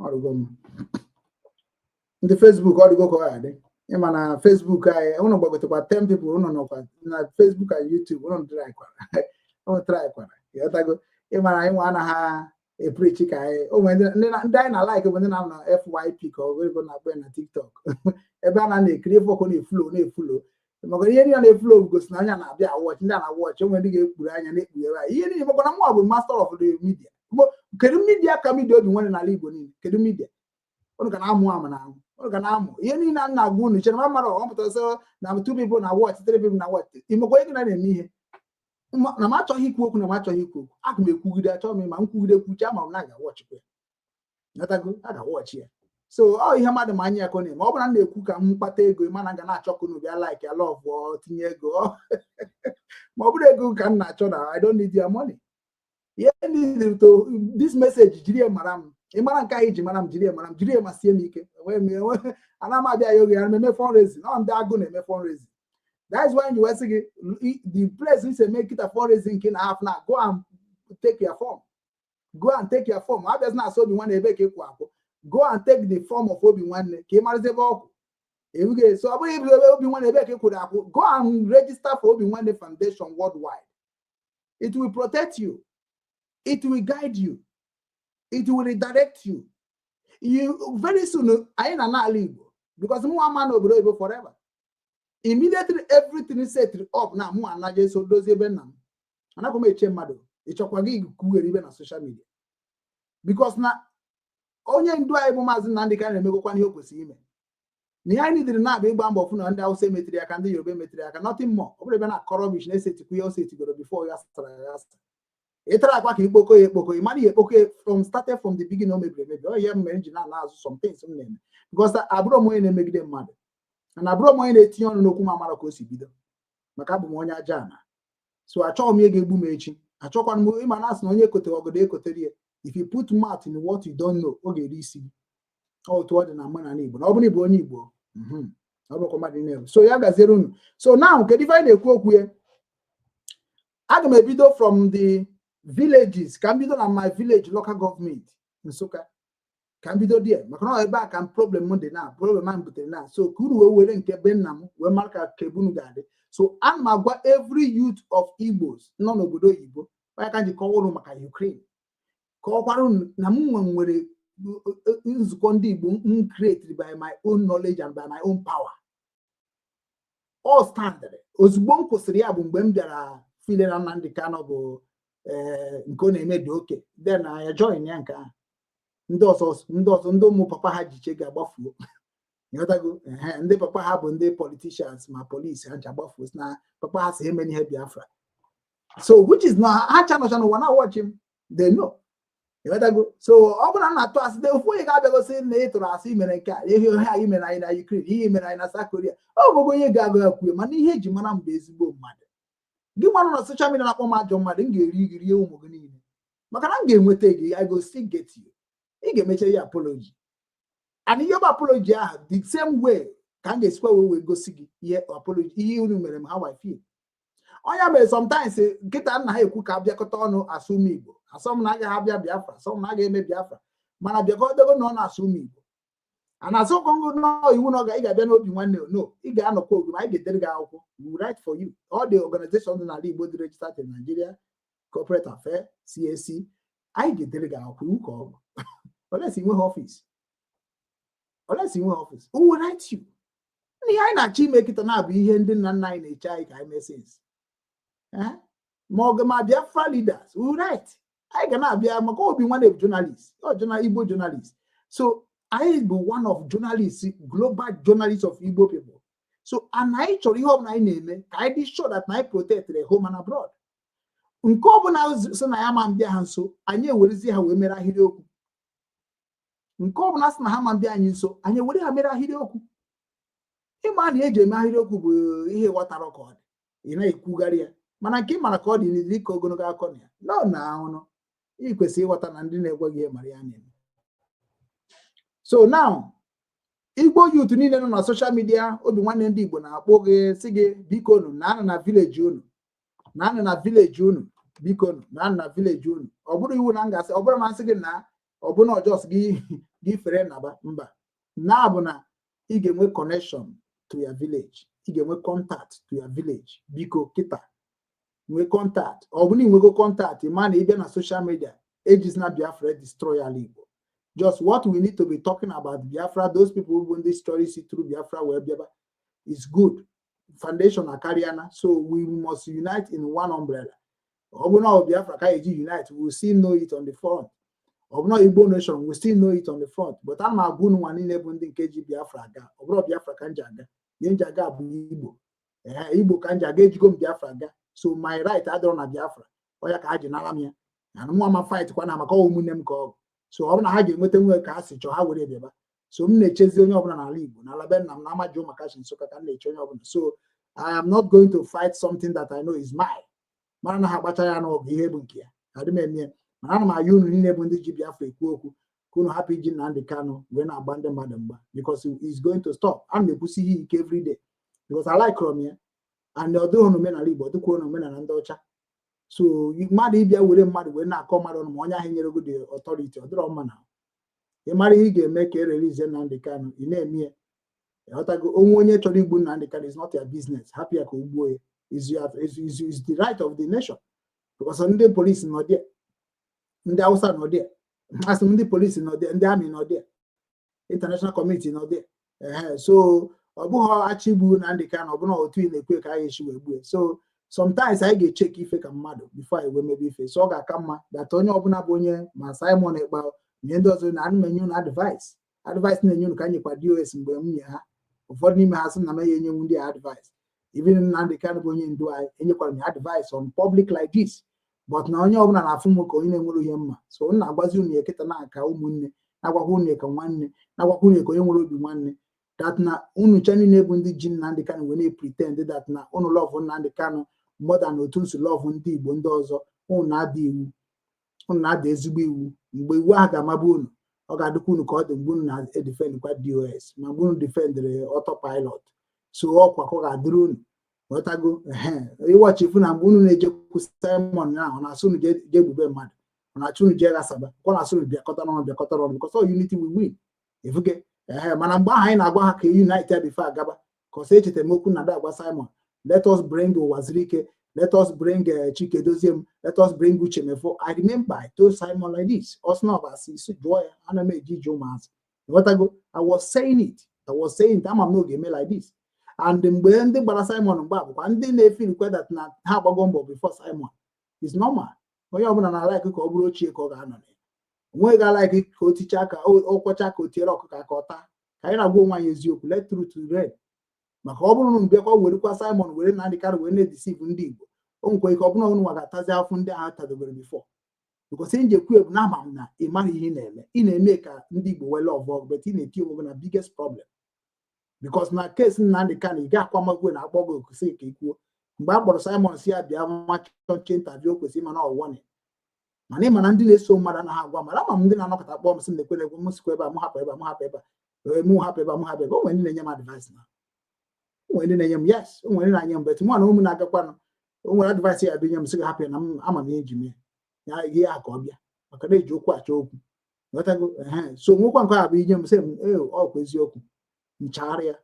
Ọ dịgo mma. Ndị Facebook, ọ dịgo ka ọ ga-adị. Ịma na Facebook anyị, ụnụ gbagotekwa 10 people, ụnụ nọkwa na Facebook and YouTube, ụnụ trykwara, ụnụ trykwara, ịghọtago? Ịma na anyị nwa anaghị epreach ka anyị o nwere ndị anyị na like bụ ndị na-anọ na FYP, ka ọ ego na-akpọ ya na TikTok, ebe a na-ekiri ife ọkụ na-eflow na-eflow, maka ihe niile na-eflow gosi na anya na-abịa watch, ndị a na watch. O nwere ndị ga-ekpuru anya na-ekpughere anyị ihe niile, maka na mụ bụ master of the media. Kedu media ka media Obi Nwanne n'ala Igbo niile? Kedu media unu ka na-amụ amụ na amụ unu ka na-amụ ihe niile a na-agwa unu? Chere ma mmadụ ọ pụtara sị na two people na watch, three people na watch. Imekwa ego na na-eme ihe na m achọghị ikwu okwu, na m achọghị ikwu okwu, aga m ekwugide. Achọghị m ma m kwugide kwuche ama m na aga watchkwa ya. Natago a ga-watch ya. So ọ ihe mmadụ ma anya ya ka ọ na-eme. Ọ bụrụ na m na-ekwu ka m kpata ego, mana ga na-achọ ka unu bịa like ya, love, tinye ego, ma ọ bụrụ ego ka m na-achọ na I don't need your money. Ihe need to this message, jiri ya mara m. Ị mara nke anyị ji mara m, jiri ya mara m, jiri ya ma sie m ike. Enweghị m ana m abịa ya oge ya eme fundraising. Ọ ndị agụ na-eme fundraising. That is why you wee sị gị the place is eme kịta fundraising nke na half na go and take your form, go and take your form. Abịazi na asị Obi Nwanne ebe ka ịkwụ akwụ. Go and take the form of Obi Nwanne ka ị marazi ebe ọkwụ ebughị. So ọ bụghị ibu ebe Obi Nwanne ebe ka ị kwụrụ akwụ. Go and register for Obi Nwanne Foundation worldwide. It will protect you, it will guide you, it will redirect you. You very soon anyị na n'ala Igbo, because mụ ama n'obodo oyibo forever. Immediately everything is set up na mụ anaghị eso dozie ebe nna m. Anaghị m eche mmadụ ịchọkwa gị kwughere ibe na social media, because na onye ndu anyị bụ Maazị Nnamdị Kanu na-emegokwa ihe o kwesịrị ime, na ihe anyị nidiri na-abụ ịgba mbọ fụ na ndị Hausa emetiri aka, ndị Yoruba emetiri aka, nothing more. Ọ bụrụ ebe na-akọrọ rubbish na-esetikwu ihe o setigoro before ya sara ya asa, ịtara akwa ka ikpoko ya ekpoko, ị mara ihe ekpoko ya from started from the beginning, o mebiri emebi. Ọ ihe m mere m ji na-ana azụ some things m na-eme, because abụrụ m onye na-emegide mmadụ, na abụrụ m onye na-etinye ọnụ n'okwu m amara ka o si bido, maka abụ m onye aja ana. So achọghị m ihe ga-egbu m echi. Achọkwana m ịma na asị na onye ekotere ọgọdọ ekotere ya. If you put mouth in what you don't know, ọ ga-eri isi gị. Otu ọ dị na mụ na Igbo, na ọ bụrụ ịbụ onye Igbo, ọ bụrụkwa mmadụ niile. So ya gaziere unu. So now, kedu ife anyị na-ekwu okwu ya? Aga m ebido from the villages. Ka m bido na my village, local government Nsụka. Ka m bido there, maka na ọ ebe a ka m problem m dị, na problem m butere na. So ka unu wee were nke be nna m wee mara ka kebunu ga-adị. So ana m agwa every youth of Igbos nọ n'obodo oyibo, onye ka m ji kọwa unu maka Ukraine, kọwakwara unu na m nwere nzukọ ndị Igbo m created by my own knowledge and by my own power. All standard ozugbo m kwụsịrị ya bụ mgbe m bịara file na Nnamdi Kanu bụ nke ọ na-eme dị oke, then ya join ya nke ahụ. Ndị ọzọ, ndị ọzọ, ndị ụmụ papa ha ji che ga-agbafuo. Ịghọtago? Ehe, ndị papa ha bụ ndị politicians ma police, ha ji agbafuo si na papa ha si eme ihe Biafra. So which is na ha cha nọcha n'ụwa na watch him, they know. Ịghọtago? So ọ bụrụ na m na-atụ asị, ofu onye ga-abịagosi na ị tụrụ asị, mere nke a, ihe ihe anyị mere anyị na Ukraine, ihe mere anyị na South Korea, ọ bụgo onye ga-agụ ya kwuo. Mana ihe eji mara m bụ ezigbo mmadụ. Gị nwanụ na social media na-akpọ m ajọ mmadụ, m ga-eri gị, rie ụmụ gị niile, maka na m ga-enweta gị. I go still get you. Ị ga-emecha ihe apology, and ihe bụ apology ahụ, the same way ka m ga-esikwa wee gosi gị ihe apology, ihe unu mere m, how I feel. Onye mere sometimes nkịta nna ha ekwu ka abịakọta ọnụ asụ ụmụ Igbo, asọ m na agaghị abịa Biafra, asọ m na agaghị eme Biafra, mana bịakọtago na ọ na-asụ ụmụ Igbo a na-asụ kongo nọ iwu na ị ga-abịa n'Obi Nwanne. No, ị ga-anọkwa ogu ma anyị ga-edere gị akwụkwọ. We will write for you. All the organizations dị n'ala Igbo dị registered in Nigeria Corporate Affairs, CAC, anyị ga-edere gị akwụkwọ iwu ka ọ bụ, unless ị nweghị office, unless ị nweghị office, we will write you. Ihe anyị na-achọ ime kịta na-abụ ihe ndị nna nna anyị na-eche anyị ka anyị mee sense ma ọ ga ma Biafra leaders, we will write. Anyị ga na-abịa maka Obi Nwanne bụ journalist, ọ journal Igbo journalist. So anyị bụ one of journalists, global journalists of Igbo people. So and anyị chọrọ ihe ọbụla anyị na-eme ka anyị dị sure that na anyị protect the home and abroad. Nke ọbụla so na ya ma mbịa ha nso, anyị ewerezi ha wee mere ahịrịokwu. Nke ọbụla sị na ha ma mbịa anyị nso, anyị ewere ha mere ahịrịokwu. Ịma na eji eme ahịrịokwu bụ ihe ghọtara ka ọ dị. Ị na-ekwugharị ya, mana nke ị mara ka ọ dị n'idi ka ogologo akọ na ya nọ na ahụnụ. Ị kwesịrị ịghọta na ndị na-egwe gị ihe mara ya na-eme. So now, Igbo youth niile nọ na social media, Obi Nwanne ndị Igbo na-akpọ gị, sị gị, biko unu na-anọ na village, unu na-anọ na village unu, biko unu na-anọ na village unu. Ọ bụrụ iwu na m ga-asị, ọ bụrụ masị gị na ọ bụrụ na ọjọs gị gị fere naba mba na bụ na ị ga-enwe connection to your village, ị ga-enwe contact to your village. Biko, kịta nwee contact. Ọ bụrụ na ị nwego contact, ma na ị bịa na social media, ejizina Biafra destroy ala Igbo. Just what we need to be talking about Biafra, those people who ndị story si through Biafra wee bịaba is good foundation akarịana. So we must unite in one umbrella. Ọ bụrụ na ọ Biafra ka eji unite, we will still know it on the front. Ọ bụrụ na Igbo nation, we still know it on the front. But ana m agwa unu nwa niile bụ ndị nke ji Biafra aga, ọ bụrụ Biafra ka m ji aga, ihe m ji aga bụ Igbo. Ee, Igbo ka m ji aga. Ejigo m Biafra aga, so my right adịrọ na Biafra. Ọ ya ka ha ji nara m ya na nwa ma fight kwa na maka ụmụnne m ka ọ bụ. So ọ bụrụ na ha ga-enweta nwe ka ha si chọọ, ha were bịaba. So m na-echezi onye ọbụla n'ala Igbo, n'ala be nna m na amaji ụmaka shi Nsụka ka m na-eche onye ọbụla. So I am not going to fight something that I know is mine. Mara na ha agbacha ya n'ọgụ, ihe bụ nke ya adị m eme ya. Mana ana m ayọ unu niile bụ ndị ji Biafra ekwu okwu ka unu hapụ iji Nnamdi Kanu wee na-agba ndị mmadụ mgba, because it's going to stop. Ana m ekwusi ihe ike every day because I like m ya and ọ dịghị n'omenala Igbo, ọ dịkwuo n'omenala ndị ọcha. So mmadụ ịbịa were mmadụ wee na-akọ mmadụ ọnụ, ma onye ahụ nyere gị the authority, ọ dịrọ mma. Na ị mara ihe ị ga-eme ka e release Nnamdi Kanu, ị na-eme ya. Ịghọtago? Onwe onye chọrọ igbu Nnamdi Kanu is not your business. Hapụ ya ka o gbuo ya. Is the right of the nation, because ndị polisi nọ there, ndị Hausa nọ there, asị m ndị polisi nọ there, ndị army nọ there, international community nọ there. Ehe, so ọ bụghị achọ igbu Nnamdi Kanu, ọ bụrụ otu ị na-ekwe ka anyị esi wee gbuo. So sometimes anyị ga-echeki ife ka mmadụ before anyị wee mebe ife. So ọ ga-aka mma that onye ọbụla bụ onye ma Simon Ekpa nye ndị ọzọ na ana m enye unu advice na-enye unu ka anyị nyekwa DOS mgbe m nye ha. Ụfọdụ n'ime ha sị na m ya enyenwu ndị a advice. Even Nnamdi Kanu bụ onye ndu anyị, enyekwara m ya advice on public like this, but na onye ọbụla na-afụ m ka onye na-enwere ihe mma. So m na-agwazi unu ya kịta na-aka ụmụnne, na-agwakwa unu ya ka nwanne, na-agwakwa unu ya ka onye nwere obi nwanne, that na unu cha niile bụ ndị ji Nnamdi Kanu wee na-pretend that na unu love Nnamdi Kanu more than otu nsi love ndị Igbo ndị ọzọ. Unu na-ada iwu, unu na-ada ezigbo iwu. Mgbe iwu ahụ ga-amagbu unu, ọ ga-adịkwa unu ka ọ dị mgbe unu na-edefendkwa DOS, ma mgbe unu defendịrị autopilot. So ọkwa ka ọ ga-adịrị unu. Ghọtago? Ehe, ịwọchifu na mgbe unu na-ejekwu Simon na ọ na-asụ unu jee gbube mmadụ, ọ na-achụ unu jee ghasaba, ọ na-asụ unu bịakọta n'ọnụ, bịakọta n'ọnụ, because all unity we win. Efuge? Ehe, mana mgbe ahụ anyị na-agwa ha ka unite ya before agaba ka ọsọ. Echetara m okwu na agwa Simon, let us bring Uwazuruike, let us bring Chike Doziem, let us bring Uche Mefo. I remember I told Simon like this. Ọsọ na ọbasi isi jụọ ya, ana m eji ije ụmụazị. Ghọtago? I was saying it, I was saying it. Ama m na oge eme like this. And mgbe ndị gbara Simon mgbe a bụkwa ndị na-efeelkwe that na ha agbago mbọ before Simon is normal. Onye ọbụla na like ka ọ bụrụ ochie ka ọ ga-anọ na ya. Onweghị ga like ka o tichaa ka ọ kwọcha ka o tiere ọkụkọ aka ọ taa. Ka anyị na-agwa onwe anyị eziokwu, let truth reign. Maka ọ bụrụ na unu bịakwa werekwa Simon were Nnamdi Kanu wee na-edeceive ndị Igbo, o nwekwa ike ọ bụrụ na unu nwa ga-atazi afụ ndị agha tadobere before, because nji ekwu ebu na ama m na ị maghị ihe ị na-eme. Ị na-eme ka ndị Igbo wee love ọgụ, but ị na-eti onwe gị na biggest problem, because na case Nnamdi Kanu, ị ga-akwa magwe na akpọ gị oku sị ka ị kwuo. Mgbe a kpọrọ Simon si ya bịa nwa chọnche interview, o kwesịrị ịma na ọwụwa. Mana ị ma na ndị na-eso mmadụ anaghị agwa mmadụ. Ama m ndị na-anọkọta kpọọ m sị m na-ekwere ekwe, m sikwa ebe a, mụ hapụ ebe a, mụ hapụ ebe a, mụ hapụ ebe a, mụ hapụ ebe a. O nwere ndị na-enye m advice na o nwere ndị na-enye m, yes, o nwere ndị na-enye m, but mụ na ụmụ na-agakwanụ, o nwere advice ya bịa nye m, sị gị hapụ ya na m ama m ihe eji mee ya ihe ya ka ọ bịa, maka na eji okwu achọ okwu. Ghọtago? Ehe, so nwekwa nke a bụ inye m, sị m ee, ọkwa eziokwu, nchagharị ya.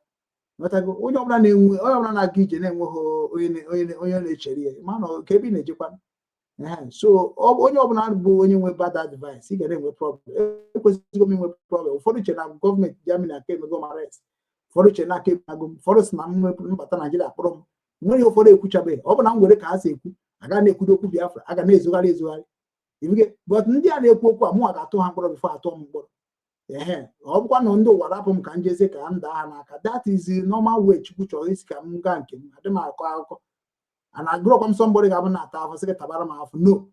Ghọtago? Onye ọbụla na-enwe, onye ọbụla na-aga ije na-enweghị onye na-echere ya, ma na ka ebe ị na-ejekwa. Ehe, so onye ọbụla bụ onye nwe bad advice, ị ga na-enwe problem. Ekwesịghị m inwe problem. Ụfọdụ che na gọọmenti Germany aka emego m arrest, ụfọdụ che na aka emego m, ụfọdụ si na m mbata Naijiria kpọrọ m. Nwere ụfọdụ ekwuchabeghị. Ọ bụ na m were ka ha si ekwu, aga na-ekwudo okwu Biafra, aga na-ezogharị ezogharị ifuge. But ndị a na-ekwu okwu a, mụnwa ga-atụ ha mkpọrọ before atụọ m mkpọrọ. Ehe, ọ bụkwa na ndị ụwa rapụ m ka m jezie ka m daa ha n'aka. That is the normal way Chukwu chọrọ isi ka m gaa nke m. Adị m akọ akụkọ and agụrọkwa m. Somebody ga-abụ na-ata afọ sị gị tabara m afọ. No,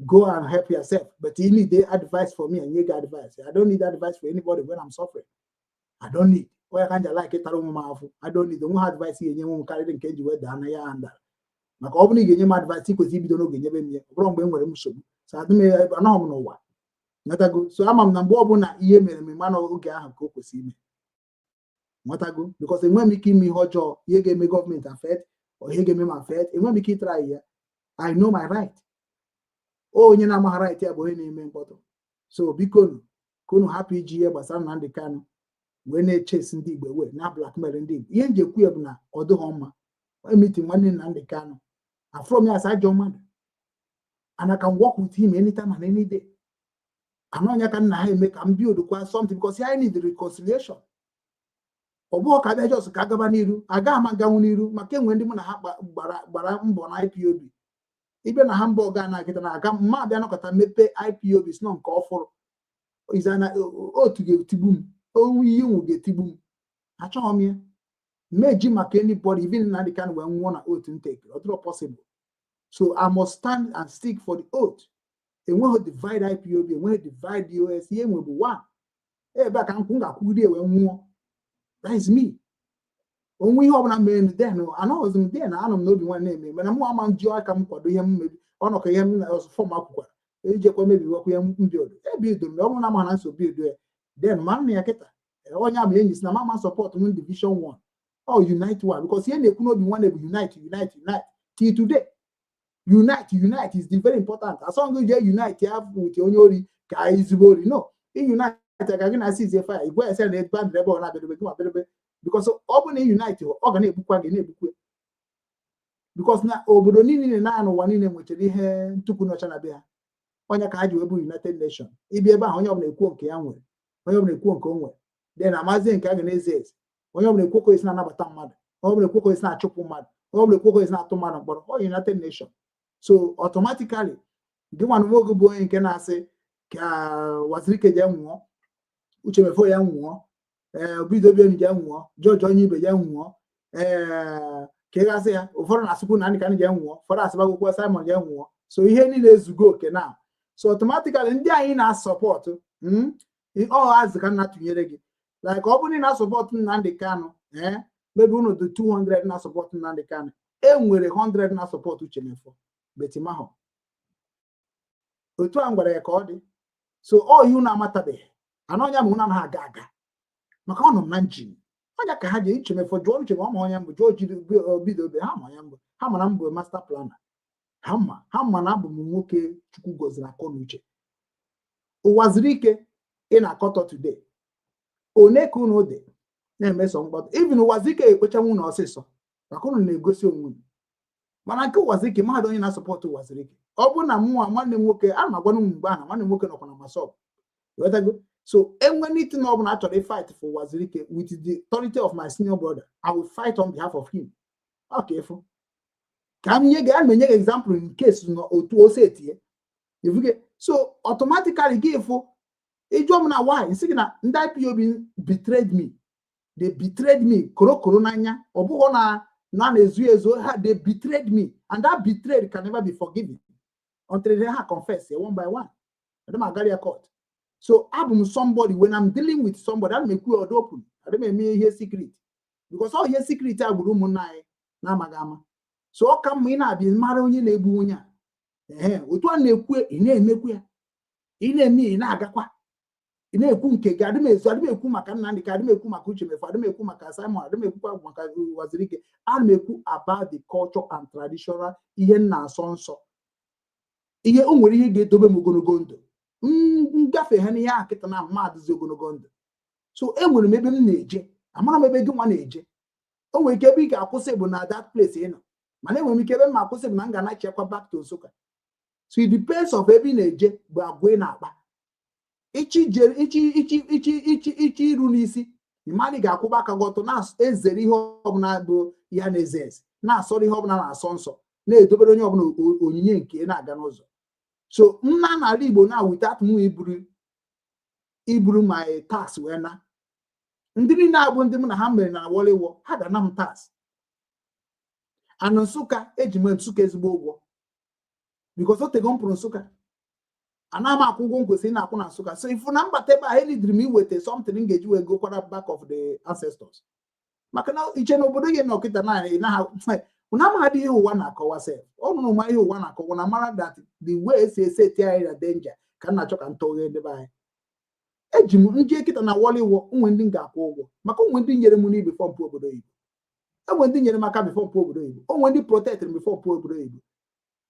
go and help yourself. But you need the advice for me and nye gị advice. I don't need advice for anybody when I'm suffering. I don't need. Onye ka nja like ịtara onwe m afọ. I don't need onwe ha advice ga-enye nwe m karịrị nke nji wee daa na ya ha ndara. Maka ọ bụrụ na ị ga-enye m advice, ị kwesịrị ibido n'oge nyebe m ya, ọ bụrụ mgbe e nwere m nsogbu. So adị m anọghị m n'ụwa nwetago. So ama m na mgbe ọbụla ihe mere m, mana oge ahụ ka o kwesịrị ime nwetago, because enweghị m ike ime ihe ọjọọ, ihe ga-eme gọọmenti affect or ihe ga-eme m affect. Enweghị m ike ịtara ya. I know my right. Onye na-amaghị right ya bụ onye na-eme mkpọtụ. So biko nu, ka unu hapụ iji ihe gbasara Nnamdi Kanu wee na-echesi ndị Igbo, wee na blackmail ndị Igbo. Ihe nji ekwu ya bụ na ọ dịghọ mma. Emiti nwanne Nnamdi Kanu, afụrọ m ya as ajọ mmadụ, and I can work with him anytime and any day. Anọ ya ka nna ha eme ka m build kwa something, because I need reconciliation. Ọ bụghị ka abịa just ka agaba n'iru, agaghị m aganwu n'iru, maka enwe ndị mụ na ha gbara mbọ na IPOB. Ịbịa na ha mbọ ga na akịta na aga mma abịa nọkọta mepee IPOB si nọ nke ọfụrụ izana otu ga-etigbu m, onwe ihe nwu ga-etigbu m. Achọghị m ya meji maka anybody, even Nnamdi Kanu wee nwụọ na otu nteke, ọ dịrọ possible. So I must stand and stick for the oath. Enweghị divide IPOB, enweghị divide DOS. Ihe enwe bụ one. Ebe a ka nkwụ m ga-akwụgide wee nwụọ. That is me. Onwe ihe ọbụla mere then, anọghịzi m then, anọ m n'obi nwanne na-eme, mana mụ ama m ji aka m kwado ihe m mebi ọnọkọ ihe m na form akwụkwara ijekwa mebiwakwa ihe m biodo ebidoro m. Ọ bụrụ na ama na nso bido ya, then ma nna ya kịta onye abụ enyi si na mama support m division one or unite one, because ihe na-ekwu n'obi nwanne bụ unite, unite, unite till today. Unite, unite is the very important. Asọngụ je unite ya with onye ori ka ezigbo ori no unite ka gị na sizie fire igwe ese na ebe ebe ọ na-abịadobe gị ma bịadobe, because ọ bụ na unite, ọ ga na-egbukwa gị, na-egbukwa, because na obodo niile na n'ụwa niile nwechara ihe ntukwu nọcha na be ha. Onye ka ha ji wee bụ United Nation. Ịbịa ebe ahụ, onye ọbụla ekwuo nke ya nwere, onye ọbụla ekwuo nke o nwere, then amazie nke a ga na-eze eze. Onye ọbụla ekwuo ka esi na-anabata mmadụ, onye ọbụla ekwuo ka esi na-achụpụ mmadụ, onye ọbụla ekwuo ka esi na-atụ mmadụ mkpọrọ. Ọ United Nation. So automatically, gị nwa nwoke bụ onye nke na-asị ka Wazirike jee nwụọ, Uche Mefo ya nwụọ, ee, Obidobienu jee nwụọ, George onye ibe jee nwụọ, ee, ka ị gasị ya. Ụfọdụ na-asịkwu na ndị ka jee nwụọ, ụfọdụ asịbagokwa Simon jee nwụọ. So ihe niile ezugo oke na so automatically ndị anyị na-asupport ọ azụ ka nna tụnyere gị, like ọ bụrụ na ị na-asupport Nnamdi Kanu, ee, maybe unu dị 200 na-asupport Nnamdi Kanu, e nwere 100 na-asupport Uche Mefo betimahụ. Otu a m gwara ya ka ọ dị. So ọ ihe unu amatabeghị anọ ọnya ma unu anaghị aga aga, maka ọ nọ m na njin ọnya ka ha ji Uche Mefo jụọ Uche ma ọ ma onye mbụ, jụọ jiri bido obe ha ma onye mbụ. Ha mara m bụ master planner. Ha ma na abụ m nwoke Chukwu gọziri akọ na uche. Ụwa zuru ike ị na-akọtọ today, one ka unu dị na-emeso mkpọtụ. Even ụwa zuru ike ekpechanwu unu ọsịsọ, maka unu na-egosi onwe unu. Mana nke ụwa zuru ike, mmadụ onye na-asupport ụwa zuru ike, ọ bụrụ na mụnwa nwanne m nwoke a na agwanụ m mgbe ahụ na nwanne m nwoke nọkwa na MASSOB, ghọtago. So enwe anything ọ bụla a chọrọ fight for ụwa zuru ike, with the authority of my senior brother, I will fight on behalf of him. Ọ ka ịfụ ka m nye gị, ana m enye gị example in case nọ otu o si etinye ifuge. So automatically gị fụ ịjụọ m na why, nsị gị na ndị IPOB betrayed me. They betrayed me korokoro n'anya. Ọ bụghị na na-ezu ezu ha. They betrayed me, and that betrayed can never be forgiven until they ha confess one by one. Adị m agara ya court. So abụ m somebody, when I'm dealing with somebody, ana m ekwu ọdụ open. Adị m eme ihe secret, because ọ ihe secret a gburu ụmụnna anyị na-amaghị ama. So ọ ka mma ị na-abịa mara onye na-egbu onye a. Ee, otu a na-ekwu, ị na-emekwu ya, ị na-eme, ị na-agakwa, ị na-ekwu nke gị. Adị m ezu, adị m ekwu maka Nnamdị ka adị m ekwu maka Uche Mefo, adị m ekwu maka Simon, adị m ekwukwa maka Wazirike. Ana m ekwu about the culture and traditional ihe m na-asọ nsọ. Ihe o nwere ihe ga-edobe m ogologo ndụ ngafe ha n'ihe a kịta na mmadụzi ogologo ndụ. So enwere m ebe m na-eje, amara m ebe gị nwa na-eje. O nwere ike ebe ị ga-akwụsị bụ na that place ị nọ, mana enwere m ike ebe m ma akwụsị bụ na m ga-anachikwa back to Nsụka. So it depends of ebe ị na-eje bụ agwa ị na-akpa. Ichi jere ichi ichi ichi ichi ichi iru n'isi ịmadị ga-akwụba aka gị ọtọ, na-ezere ihe ọbụla bụ ya na-eze eze, na-asọrọ ihe ọbụla na-asọ nsọ, na-edobere onye ọbụla onyinye nke na-aga n'ụzọ. So nna n'ala Igbo na without mụ iburu my tax wee na ndị niile abụ ndị mụ na ha mere na wọlịwọ, ha ga-ana m tax anụ Nsụka. Eji m Nsụka ezigbo ụgwọ, because o tego m pụrụ Nsụka, ana m akwụ ụgwọ m kwesịrị na-akwụ na Nsụka. So ifu na mbata ebe a, elidiri m iweta something m ga-eji wee gokwara back of the ancestors, maka na iche na obodo gị nọ kịta na naha. Unu amaghị ihe ụwa na-akọwa sef. Ọ nụrụ ma ihe ụwa na-akọwa na mara that the way esi eseti anyị na danger ka m na-achọ ka m tọghee ndebe anyị. Eji m nje kịta na wọliwọ onwe ndị m ga-akwụ ụgwọ maka onwe ndị nyere m nri before mpụ obodo oyibo, enwe ndị nyere m aka before mpụ obodo oyibo, onwe ndị protect m before mpụ obodo oyibo.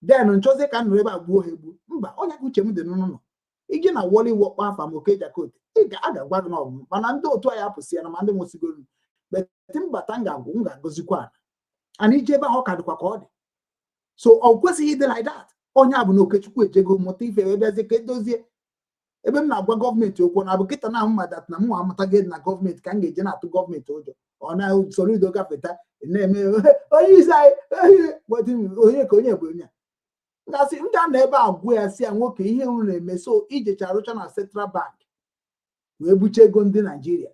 Then nchọzie ka m nọrọ ebe a gbuo ha egbuo. Mba, onye ka uche m dị n'ụlọ iji na wọliwọ kpọ afa m oke jakote, ị ga a ga-agwa gị na ọbụ mana ndị otu anyị apụsị ya na ma ndị nwụsịgoro bet mbata m ga-agwụ m ga-agọzikwa ala ana ije ebe ahụ ọ ka dịkwa ka ọ dị. So ọ kwesịghị ịdị like that. Onye a bụ na Okechukwu ejego mụta ife wee bịazie ka edozie ebe m na-agwa gọọmenti okwu na abụ kịta na mma that na m amụtago na gọọmenti ka m ga-eje na-atụ gọọmenti ụjọ. Ọ na Soludo gafeta na-eme onye isi anyị, onye ka onye bụ onye a gasị m ga-anọ ebe a gwuo ya, si ya nwoke, ihe unu na-eme so ijecha arụcha na Central Bank wee buche ego ndị Naijiria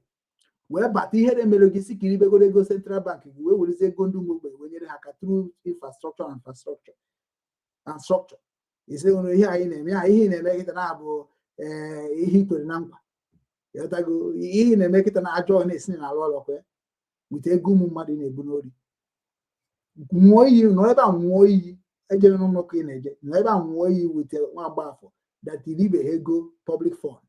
wee bata, ihere mere gị si ka iribegoro ego Central Bank gị wee werezie ego ndị ụmụ ogbenye wee nyere ha aka through infrastructure and infrastructure and structure. Ise nwere ihe anyị na-eme ya, ihe ị na-eme kịta na-abụ ee ihe i kwere na nkwa. Ịghọtago? Ihe ị na-eme kịta na ajọ na-esi na alụ ọlọkwa ya wite ego ụmụ mmadụ ị na-ebu n'ori. Ṅụọ iyi nọ ebe a, ṅụọ iyi ejere n'ụlọ ụka ị na-eje nọ ebe a, ṅụọ iyi wite nwa agbafọ that iribeghị ego public fund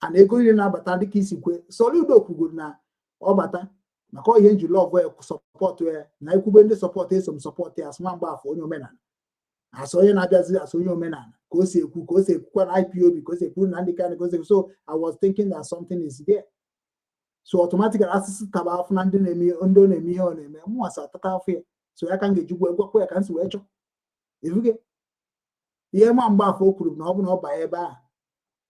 and ego niile na-abata dịka isi kwe. Soludo kwugoro na ọ bata maka ihe nji love ya, support ya na ikwube ndị support eso m support ya asụ nwa mgbafọ onye omenala, asụ onye na-abịazi, asụ onye omenala ka o si ekwu, ka o si ekwukwa na IPOB, ka o si ekwu na ndị kanị ka o si ekwu. So I was thinking that something is there. So automatically asịsị taba afụ na ndị na-eme ndị ọ na-eme ihe ọ na-eme mụnwa sị atata afọ ya. So ya ka m ga-ejikwa gwakwa ya ka m si wee chọọ ifuge ihe nwa mgbafọ o kwuru na ọ bụ na ọ banye ebe ahụ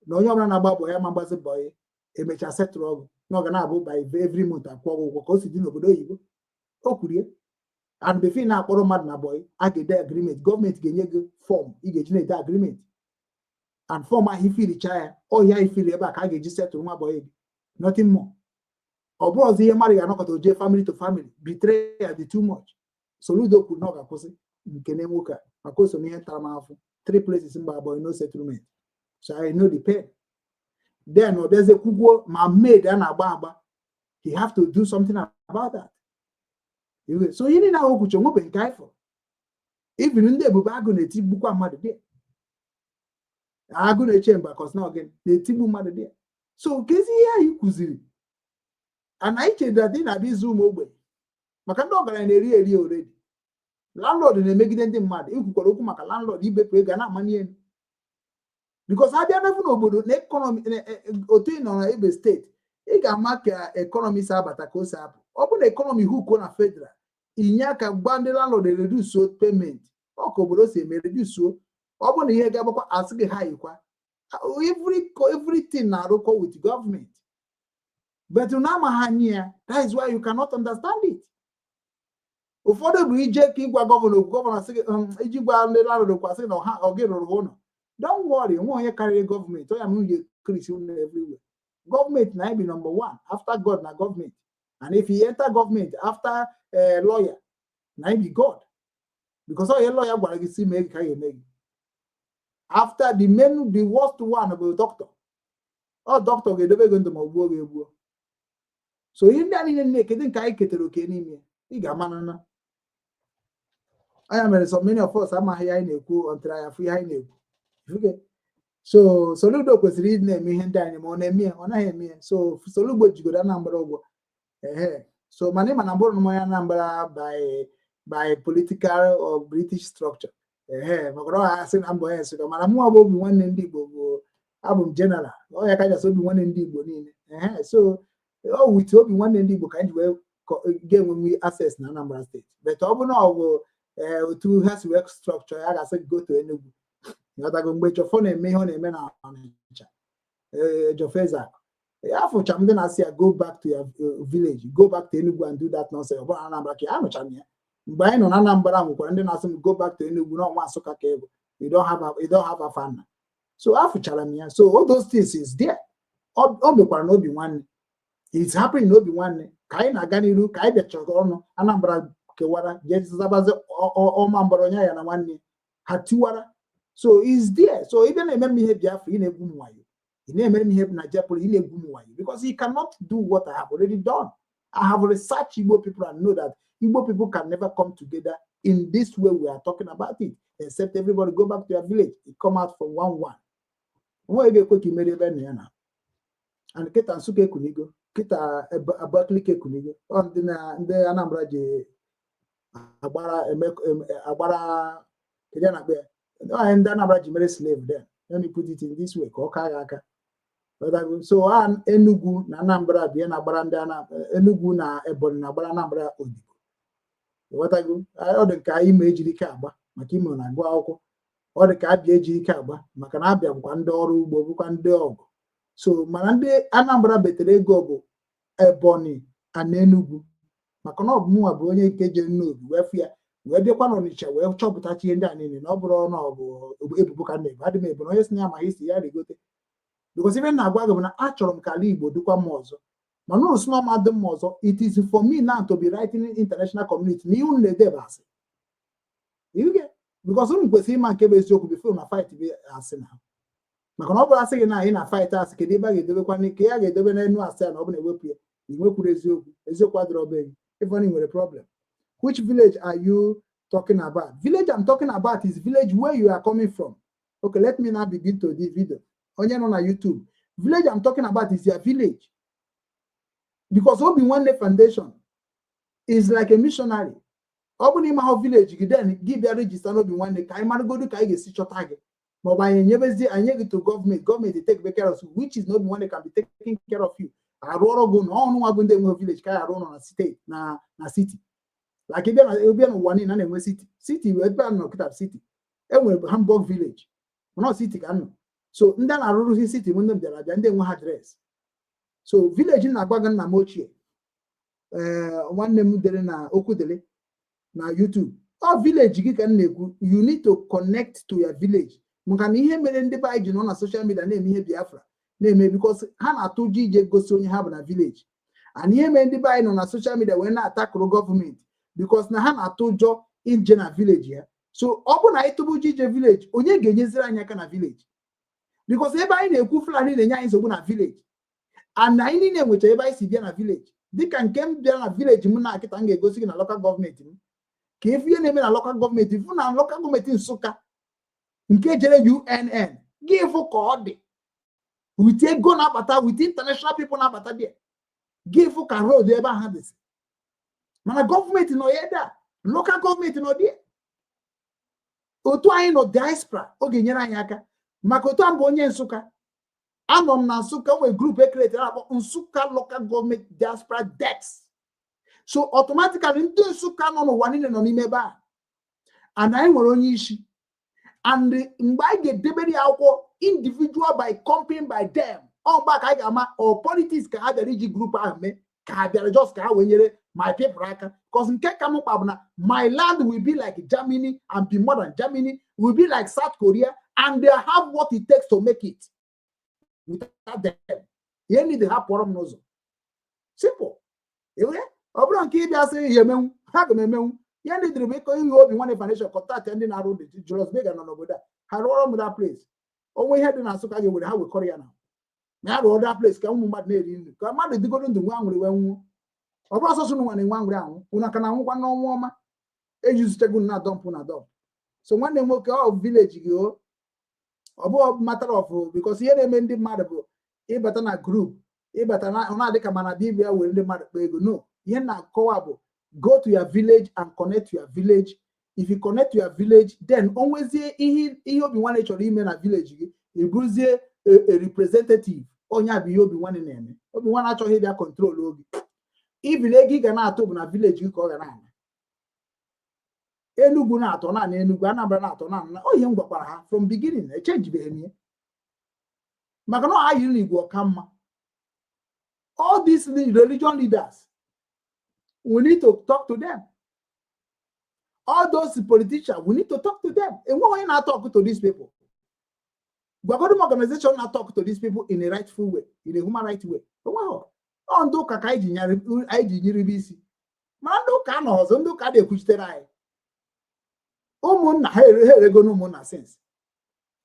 na onye ọbụla na-agba bọ ya ma mgbazi bọyị emechaa setụrụ ọgụ na ọ ga na-abụ by every month akwụ ọgwụ ụgwọ ka o si dị n'obodo oyibo. O kwurie and before ị na-akpọrọ mmadụ na bọyị, a ga-ede agreement. Gọọmenti ga-enye gị form ị ga-eji na-ede agreement and form ahụ ifiricha ya ọhịa ifiri ebe a ka a ga-eji setụrụ nwa bọyị gị, nothing more. Ọ bụrụ ọzọ ihe mmadụ ga-anọkọta oje family to family betrayal dị too much. Soludo kwuru na ọ ga-akwụsị nke na nwoke a maka o so n'ihe ntaramahụhụ three places mgba abụọ, no settlement. So I know the pain. Then ọ bịazie kwugwo ma maid a na-agba agba, he have to do something about that. So ihe niile ahụ kwuche onwebe nke anyị fụrụ. Even ndị ebube agụ na-etigbukwa mmadụ dị, agụ na-eche mba kọs na ọgịnị na-etigbu mmadụ dị. So kezi ihe anyị kụziri ana anyị chere dị na-abịa ịzụ ụmụ ogbenye maka ndị ọgaranya na-eri eri already. Landlord na-emegide ndị mmadụ. Ikwukwara okwu maka landlord ibepụ ego a na-amanye elu because abịa n'efu n'obodo na economy otu ị nọ na ebe steeti, ị ga-ama ka economy si abata ka o si apụ. Ọ bụ na economy hukuo na federal inye aka gba ndị landlord reduce payment, ọ ka obodo si eme reduce. Ọ bụ na ihe ga-agbakwa asị gị ha yikwa everything na-arụkọ with government, but na amaghị anyị ya. That is why you cannot understand it. Ụfọdụ bụ ije ka ịgwa gọvanọ okwu, gọvanọ sị gị iji gwa ndị landlord okwu, asị na ọha ọ gị rụrụ ha ụlọ. Don't worry, nwe onye karịrị gọọmenti. Onye m ga unu everywhere. Gọọmenti na be number one after God na gọọmenti, and if you enter gọọmenti after lawyer na be God, because onye lawyer gwara gị si mee gị ka a ga-eme gị. After the main, the worst one bụ doctor. Ọ doctor ga-edobe gị ndụ ma ọ gbuo gị egbuo. So ihe ndị a niile na-ekedo nke anyị ketara oke n'ime ya, ị ga-ama na anya mere so many of us amaghị ihe anyị na-ekwu until anyị afụ ihe anyị na-ekwu. Okay. So Soludo kwesịrị ịdị na-eme ihe ndị anyị ma ọ na-eme ya, ọ naghị eme ya. So Soludo jigodo Anambra ụgwọ ehe. So mana ịma na mbụrụ mmanya Anambra by political or British structure ehe, maka na ọ asị na mbọ ya Nsụka, mana mụnwa bụ obi nwanne ndị Igbo bụ abụ m general ọ ya kachasị obi nwanne ndị Igbo niile ehe. So ọ with obi nwanne ndị Igbo ka anyị ji wee ga-enwenwe access na Anambra steeti, but ọ bụ na ọ bụ ee otu ha si wee structure ya, ga-asị gị go to Enugu. Ịghọtago? Mgbe Jọfọ na-eme ihe ọ na-eme na Ọnịcha, ee Jọfọ Ezeakụ ya fụcha m ndị na-asị ya go back to your village, go back to Enugu and do that nonsense. Ọ bụrụ Anambra ka ya anụcha m ya. Mgbe anyị nọ na Anambra nwekwara ndị na-asị m go back to Enugu na ọnwa Nsụka ka ị bụ, you don't have a fan. So afụchara m ya. So all those things is there. O mekwara n'obi nwanne. It's happening n'obi nwanne ka anyị na-aga n'iru ka anyị bịachara ọnụ. Anambra kewara jee zabazi ọma mbara onye ya na nwanne ha tiwara. So is there. So ị bịa na-eme m ihe Biafra, ị na-egwu m wayo. Ị na-emere m ihe na Jepụrụ, ị na-egwu m wayo because you cannot do what I have already done. I have researched Igbo people and know that Igbo people can never come together in this way we are talking about it, except everybody go back to their village. It come out from one one. Onweghị ga-ekwe ka imeri ebe nna ya na. And kịta Nsụka ekunigo, kịta Abakaliki ekunigo. Ọ ndị na ndị Anambra ji agbara eme agbara, kedu ya na-akpọ ya? Ọ ndị Anambra ji mere slave then. Let me put it in this way ka ọ kaa ya aka. So a Enugu na Anambra bịa na-agbara ndị Enugu na Ebonyi na-agbara Anambra odibo. Ịghọtago? Ọ dị ka Imo ejiri ike agba maka Imo na-agụ akwụkwọ. Ọ dị ka Abịa ejiri ike agba maka na Abịa bụkwa ndị ọrụ ugbo, bụkwa ndị ọgụ. So mana ndị Anambra betere ego bụ Ebonyi na Enugu, maka na ọ bụ mụnwa bụ onye nke jere n'obi wee fụ ya, wee bịakwa n'Ọnịcha wee chọpụtacha ihe ndị a niile. Na ọ bụrụ na ọ bụ ebubo ka m na-ebu, adị m ebu na onye si na ya ma isi ya rigote, because ife m na-agwa gị bụ na achọrọ m ka ala Igbo dịkwa mma ọzọ. Mana unu sị na ọma dị mma ọzọ, it is for me now to be writing international community na ihe unu na-ede bụ asị. You get? Because unu kwesịrị ịma nke bụ eziokwu before na fight bụ asị na, maka na ọ bụrụ asị gị na ị na fight asị, kedu ebe a ga-edobekwa ka ya ga-edobe n'enu asị a? Na ọ bụ na-ewepụ ya, ị nwekwuru eziokwu. Eziokwu adịrọ be gị. If only nwere problem. Which village are you talking about? Village I'm talking about is village where you are coming from. Okay, let me now begin to this video. Onye nọ na YouTube, village I'm talking about is your village, because Obi Nwanne Foundation is like a missionary. Ọ bụrụ na ịma hụ village gị, then gị bịa register n'Obi Nwanne ka anyị maragodo ka anyị ga-esi chọta gị, maọbụ anyị enyebezie anyị gị to gọọmenti, gọọmenti take care of you, which is na Obi Nwanne can be taking care of you. Arụ ọrụ gị na ọnụ nwa bụ ndị enwe village ka anyị arụ ụlọ na steeti na city, like ịbịa na ịbịa n'ụwa niile a na-enwe city. City bụ ebe a nọ kịta. City enwere Hamburg village, mana city ka nọ. So ndị a na-arụrụzi city bụ ndị bịara abịa, ndị enwe ha address. So village na-agwa gị, nna m ochie, ee, nwanne m dere na okwu dere na YouTube, ọ village gị ka m na-ekwu. You need to connect to your village, maka na ihe mere ndị be anyị ji nọ na social media na-eme ihe Biafra na-eme, because ha na-atụ ụjọ ije gosi onye ha bụ na village. And ihe mere ndị be anyị nọ na social media wee na-atakụrụ gọọmenti, because na ha na-atụ ụjọ ije na village ya. So ọ bụ na anyị tụbụ ụjọ ije village, onye ga-enyeziri anyị aka na village? Because ebe anyị na-ekwu Fulani na-enye anyị nsogbu na village, and anyị niile nwechara ebe anyị si bịa na village. Dịka nke m bịa na village m na akịta, m ga-egosi gị na local government m ka efu ihe na-eme na local government. Fụ na local government Nsụka nke jere UNN gị, fụ ka ọ dị with ego na-abata, with international people na-abata there. Gị fụ ka road ebe ahụ dịsị, mana gọọmenti nọ ya ede a, local government nọ dị otu anyị nọ diaspora. Ọ ga-enyere anyị aka maka otu a bụ onye Nsụka. Anọ m na Nsụka nwee group ecreateri akpọ Nsụka Local Government Diaspora Desk. So automatically ndị Nsụka nọ n'ụwa niile nọ n'ime ebe a, and anyị nwere onye isi. And mgbe anyị ga-edebere ya akwụkwọ individual by company by them, ọ mgbe ka anyị ga-ama ọ politics ka ha bịara iji group ahụ mee, ka ha bịara just ka ha wee nyere my people aka. Because nke ka m mkpa bụ na my land will be like Germany and be more than Germany, will be like South Korea, and they have what it takes to make it. Without them, ihe niile ha pụọrọ m n'ụzọ. Simple. Ọ bụrụ nke ịbịa sị ihe emenwu ha, ga m emenwu ihe ndị dịrị bụ ịkọ ihe Obi Nwanne Foundation, contact ndị na-arụ dị. Julius Berger nọ n'obodo a, ha rụọrọ m that place. Onwe ihe dị na Nsụka ga-ewere ha wekọrọ ya na ya rụọ that place ka ụmụ mmadụ na-eri nri, ka mmadụ dịgoro ndụ nwa nwere wee nwụọ. Ọ bụrụ ọsọsọ nwa na-enwe anwụrị anwụ, unu aka na-anwụkwa n'ọnwa ọma ejizuchego na dump na dump. So nwanne m nwoke, ọ village gị o, ọ bụghị matter of, because ihe na-eme ndị mmadụ bụ ịbata na group, ịbata na ọ na-adị ka mana dibịa were ndị mmadụ kpaa ego. No, ihe na-akọwa bụ go to your village and connect to your village. If you connect to your village, then o nwezie ihe Obi Nwanne chọrọ ime na village gị, ị bụrụzie a representative. Onye a bụ ihe Obi Nwanne na-eme. Obi Nwanne achọghị ịbịa control obi ibili. Ego ị ga na-atụ bụ na village gị ka ọ ga na-ana. Enugu na-atọ naanị Enugu, Anambra na-atọ naanị o. Ihe m gwakwara ha from beginning, echenjibeghị m ya, maka na ọ ha yiri n'igwe ọka mma. All these religion leaders, we need to talk to them. All those politicians, we need to talk to them. Enweghị onye na-talk to these people. Gwagodo m organization na-talk to these people in a rightful way, in a human right way. Onweghị. Ọ ndị ụka ka anyị ji nyiribe isi, mana ndị ụka nọ ọzọ, ndị ụka na-ekwuchitere anyị. Ụmụnna ha erego n'ụmụnna sens,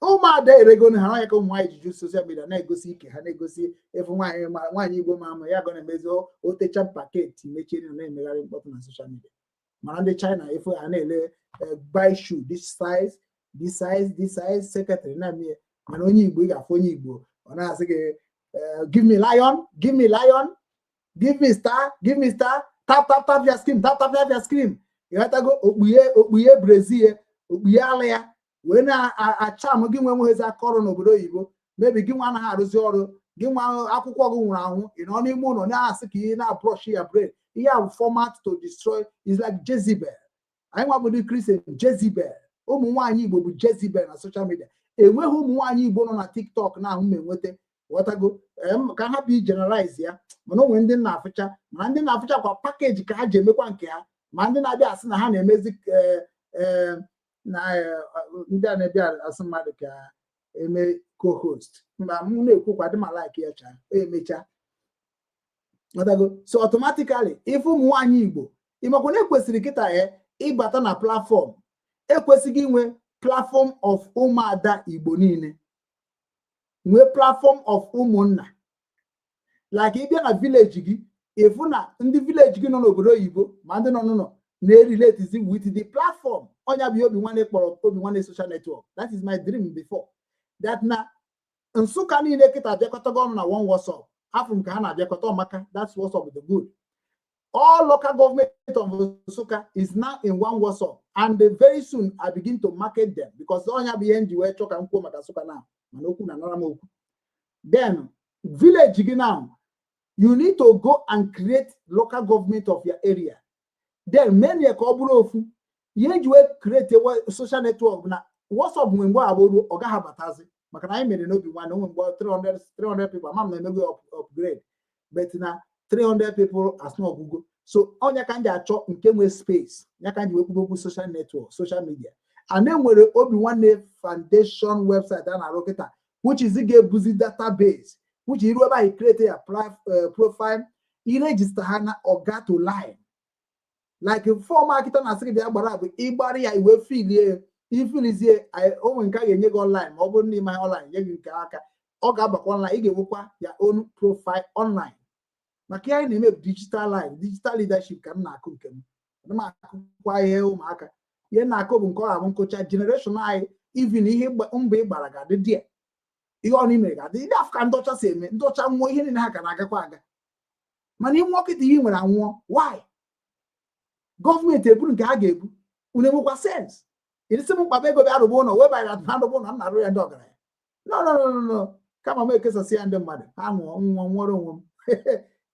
ụmụada erego ha n'ọnya, ka ụmụ nwaanyị ji ju social media na-egosi ike ha, na-egosi efu nwaanyị. Nwaanyị Igbo ma ama ya ga na-emezi otecha packet mechie na na-emegharị mkpọtụ na social media. Mana ndị China efu ha na-ele buy shoe this size, this size, this size, secretary na-eme ya. Mana onye Igbo, ị ga-afụ onye Igbo, ọ na-asị gị, "Give me lion, give me lion, give me star, give me star, tap tap tap your screen, tap tap tap your screen." Ịghọtago? Okpughe okpughe brazil, okpughe ala ya wee na-acha m. Gị nwe nweghezi aka ọrụ n'obodo oyibo, mebi gị nwa anaghị arụzi ọrụ, gị nwa akwụkwọ gị nwụrụ anwụ, ị nọ n'ime ụlọ na-asị ka ị na-abrush ya brain. Ihe a bụ format to destroy, is like Jezebel. Anyị nwa bụ ndị Christian, Jezebel. Ụmụ nwaanyị Igbo bụ Jezebel na social media. Enweghị ụmụ nwaanyị Igbo nọ na TikTok na ahụ m enweta. Ghọtago? Ka m hapụ igeneralize ya, mana o nwere ndị na-afụcha, mana ndị na-afụcha kwa package ka ha ji emekwa nke ha. Ma ndị na-abịa asị na ha na-emezi na ndị a na-abịa asị mmadụ ka eme co-host, mba, m na-ekwukwa dị ma like ya chaa emecha. Ghọtago? So automatically, ife ụmụ nwaanyị Igbo, ịmakwa na ekwesịrị kịta ya ịbata na platform, ekwesịghị inwe platform of ụmụada Igbo niile, nwee platform of ụmụnna. Like ịbịa na village gị, ịfụ na ndị village gị nọ n'obodo oyibo ma ndị nọ n'ụlọ na-erelatezi with the platform. Ọnya bụ ihe Obi Nwanne kpọrọ Obi Nwanne social network. That is my dream before that, na Nsụka niile kịta abịakọtago ọnụ na one WhatsApp. Afọ m ka ha na-abịakọta ọmaka. That's WhatsApp, the good. All local government of Nsukka is now in one WhatsApp, and very soon I begin to market them, because ọnya bụ ihe m ji wee chọọ ka m kwuo maka Nsukka now. Mana okwu na anara m okwu. Then village gị now, you need to go and create local government of your area, then many ka ọ bụrụ ofu ihe eji wee create a social network na WhatsApp. Nwe mgbe agbụrụ ọ gaghị abatazi, maka na anyị mere n'Obi Nwanne, onwe mgbe 300 300 people, ama m na-emego upgrade, but na 300 people as na ọgwụgwọ. So ọnya ka m ji achọ nke nwee space ya, ka m ji wee kwuo okwu social network, social media. And enwere Obi Nwanne Foundation website a na-arụ kịta, which is ga-ebuzi database, which iru ebe ahụ, create ya profile, iregister ha na oga to line, like form akịta na asị gị bịa gbara, bụ ịgbara ya iwe filie, ifilizie onwe nke a ga-enye gị online. Ma ọ bụrụ na ime online nye gị nke aka, ọ ga-abakwa online, ị ga-enwekwa ya own profile online. Maka ihe anyị na-eme bụ digital line, digital leadership ka m na-akụ nke m. Ana m akụkwa ihe ụmụaka, ihe na-akụ bụ nke ọ ga-abụ nkụcha generation anyị. Even ihe mbọ ị gbara ga-adị dị, ihe ọ na mere ga-adị. Ndị afọ ka ndị ọcha si eme, ndị ọcha nwụọ, ihe niile ha ka na-agakwa aga. Mana ịnwụọ kịta, ihe ị nwere anwụọ. Why? Gọọmenti eburu nke ha ga-ebu. Unu enwekwa sense irisi m mkpaba ego bịa rụba ụlọ wee banyere na arụba ụlọ, m na-arụ ya ndị ọgaranya? No, no, no, no, no. Kama m ekesasị ya ndị mmadụ, ha nwụọ nwụọ, nwụọrọ onwe m.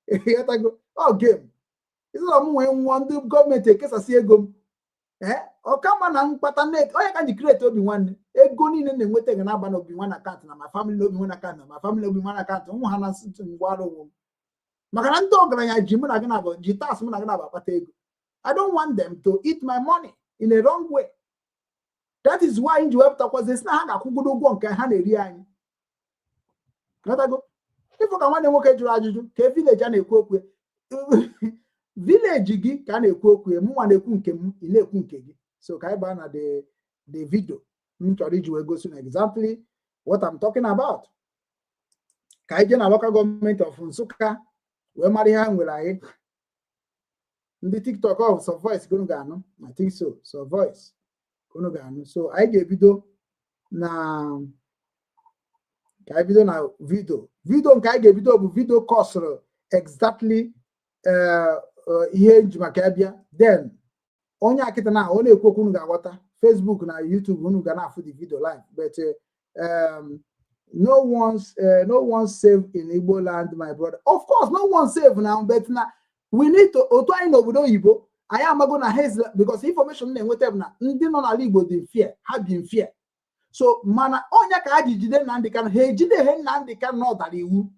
Ịghọtago? Ọ game ịzụrụ m nwee nwụọ, ndị gọọmenti ekesasị ego m. Ee, ọ kama na mkpata net onye ka ji create Obi Nwanne. Ego niile na-enweta ga na-aba na Obi Nwanne account, na my family na Obi Nwanne account, na my family na Obi Nwanne account. Ụmụ ha na ngwara onwe m, maka na ndị ọgaranya ji mụ na gị na-abụ ji tas mụ na gị na-abụ akpata ego. I don't want them to eat my money in a wrong way. That is why m ji wepụtakwazi si na ha ga-akwụgodo ụgwọ nke ha na-eri anyị. Ghọtago? Ịfụ ka nwanne nwoke jụrụ ajụjụ ka village a na-ekwu okwu, village gị ka a na-ekwu okwu. Mụnwa na-ekwu nke m, ị na-ekwu nke gị. So ka anyị baa na the video m chọrọ iji wee gosi na exactly what I'm talking about. Ka anyị jee na local government of Nsukka wee mara ihe ha nwere. Anyị ndị TikTok of so voice ka unu ga-anụ. I think so, so voice ka unu ga-anụ. So anyị ga-ebido na, ka anyị bido na video. Video nke anyị ga-ebido bụ video kọsịrị exactly ihe nji maka ya bịa. Then onye akịta na ọ na-ekwu okwu, unu ga-aghọta. Facebook na YouTube, unu ga na-afụ the video live. But no one's safe in Igbo land, my brother. Of course no one safe now, but na we need to otu anyị n'obodo oyibo, anyị amago na ha, because information na-enweta bụ na ndị nọ n'ala Igbo dị fear, ha bi in fear. So mana onye ka ha ji jide Nnamdi Kanu, ha ejideghị Nnamdi Kanu na ọ dara iwu.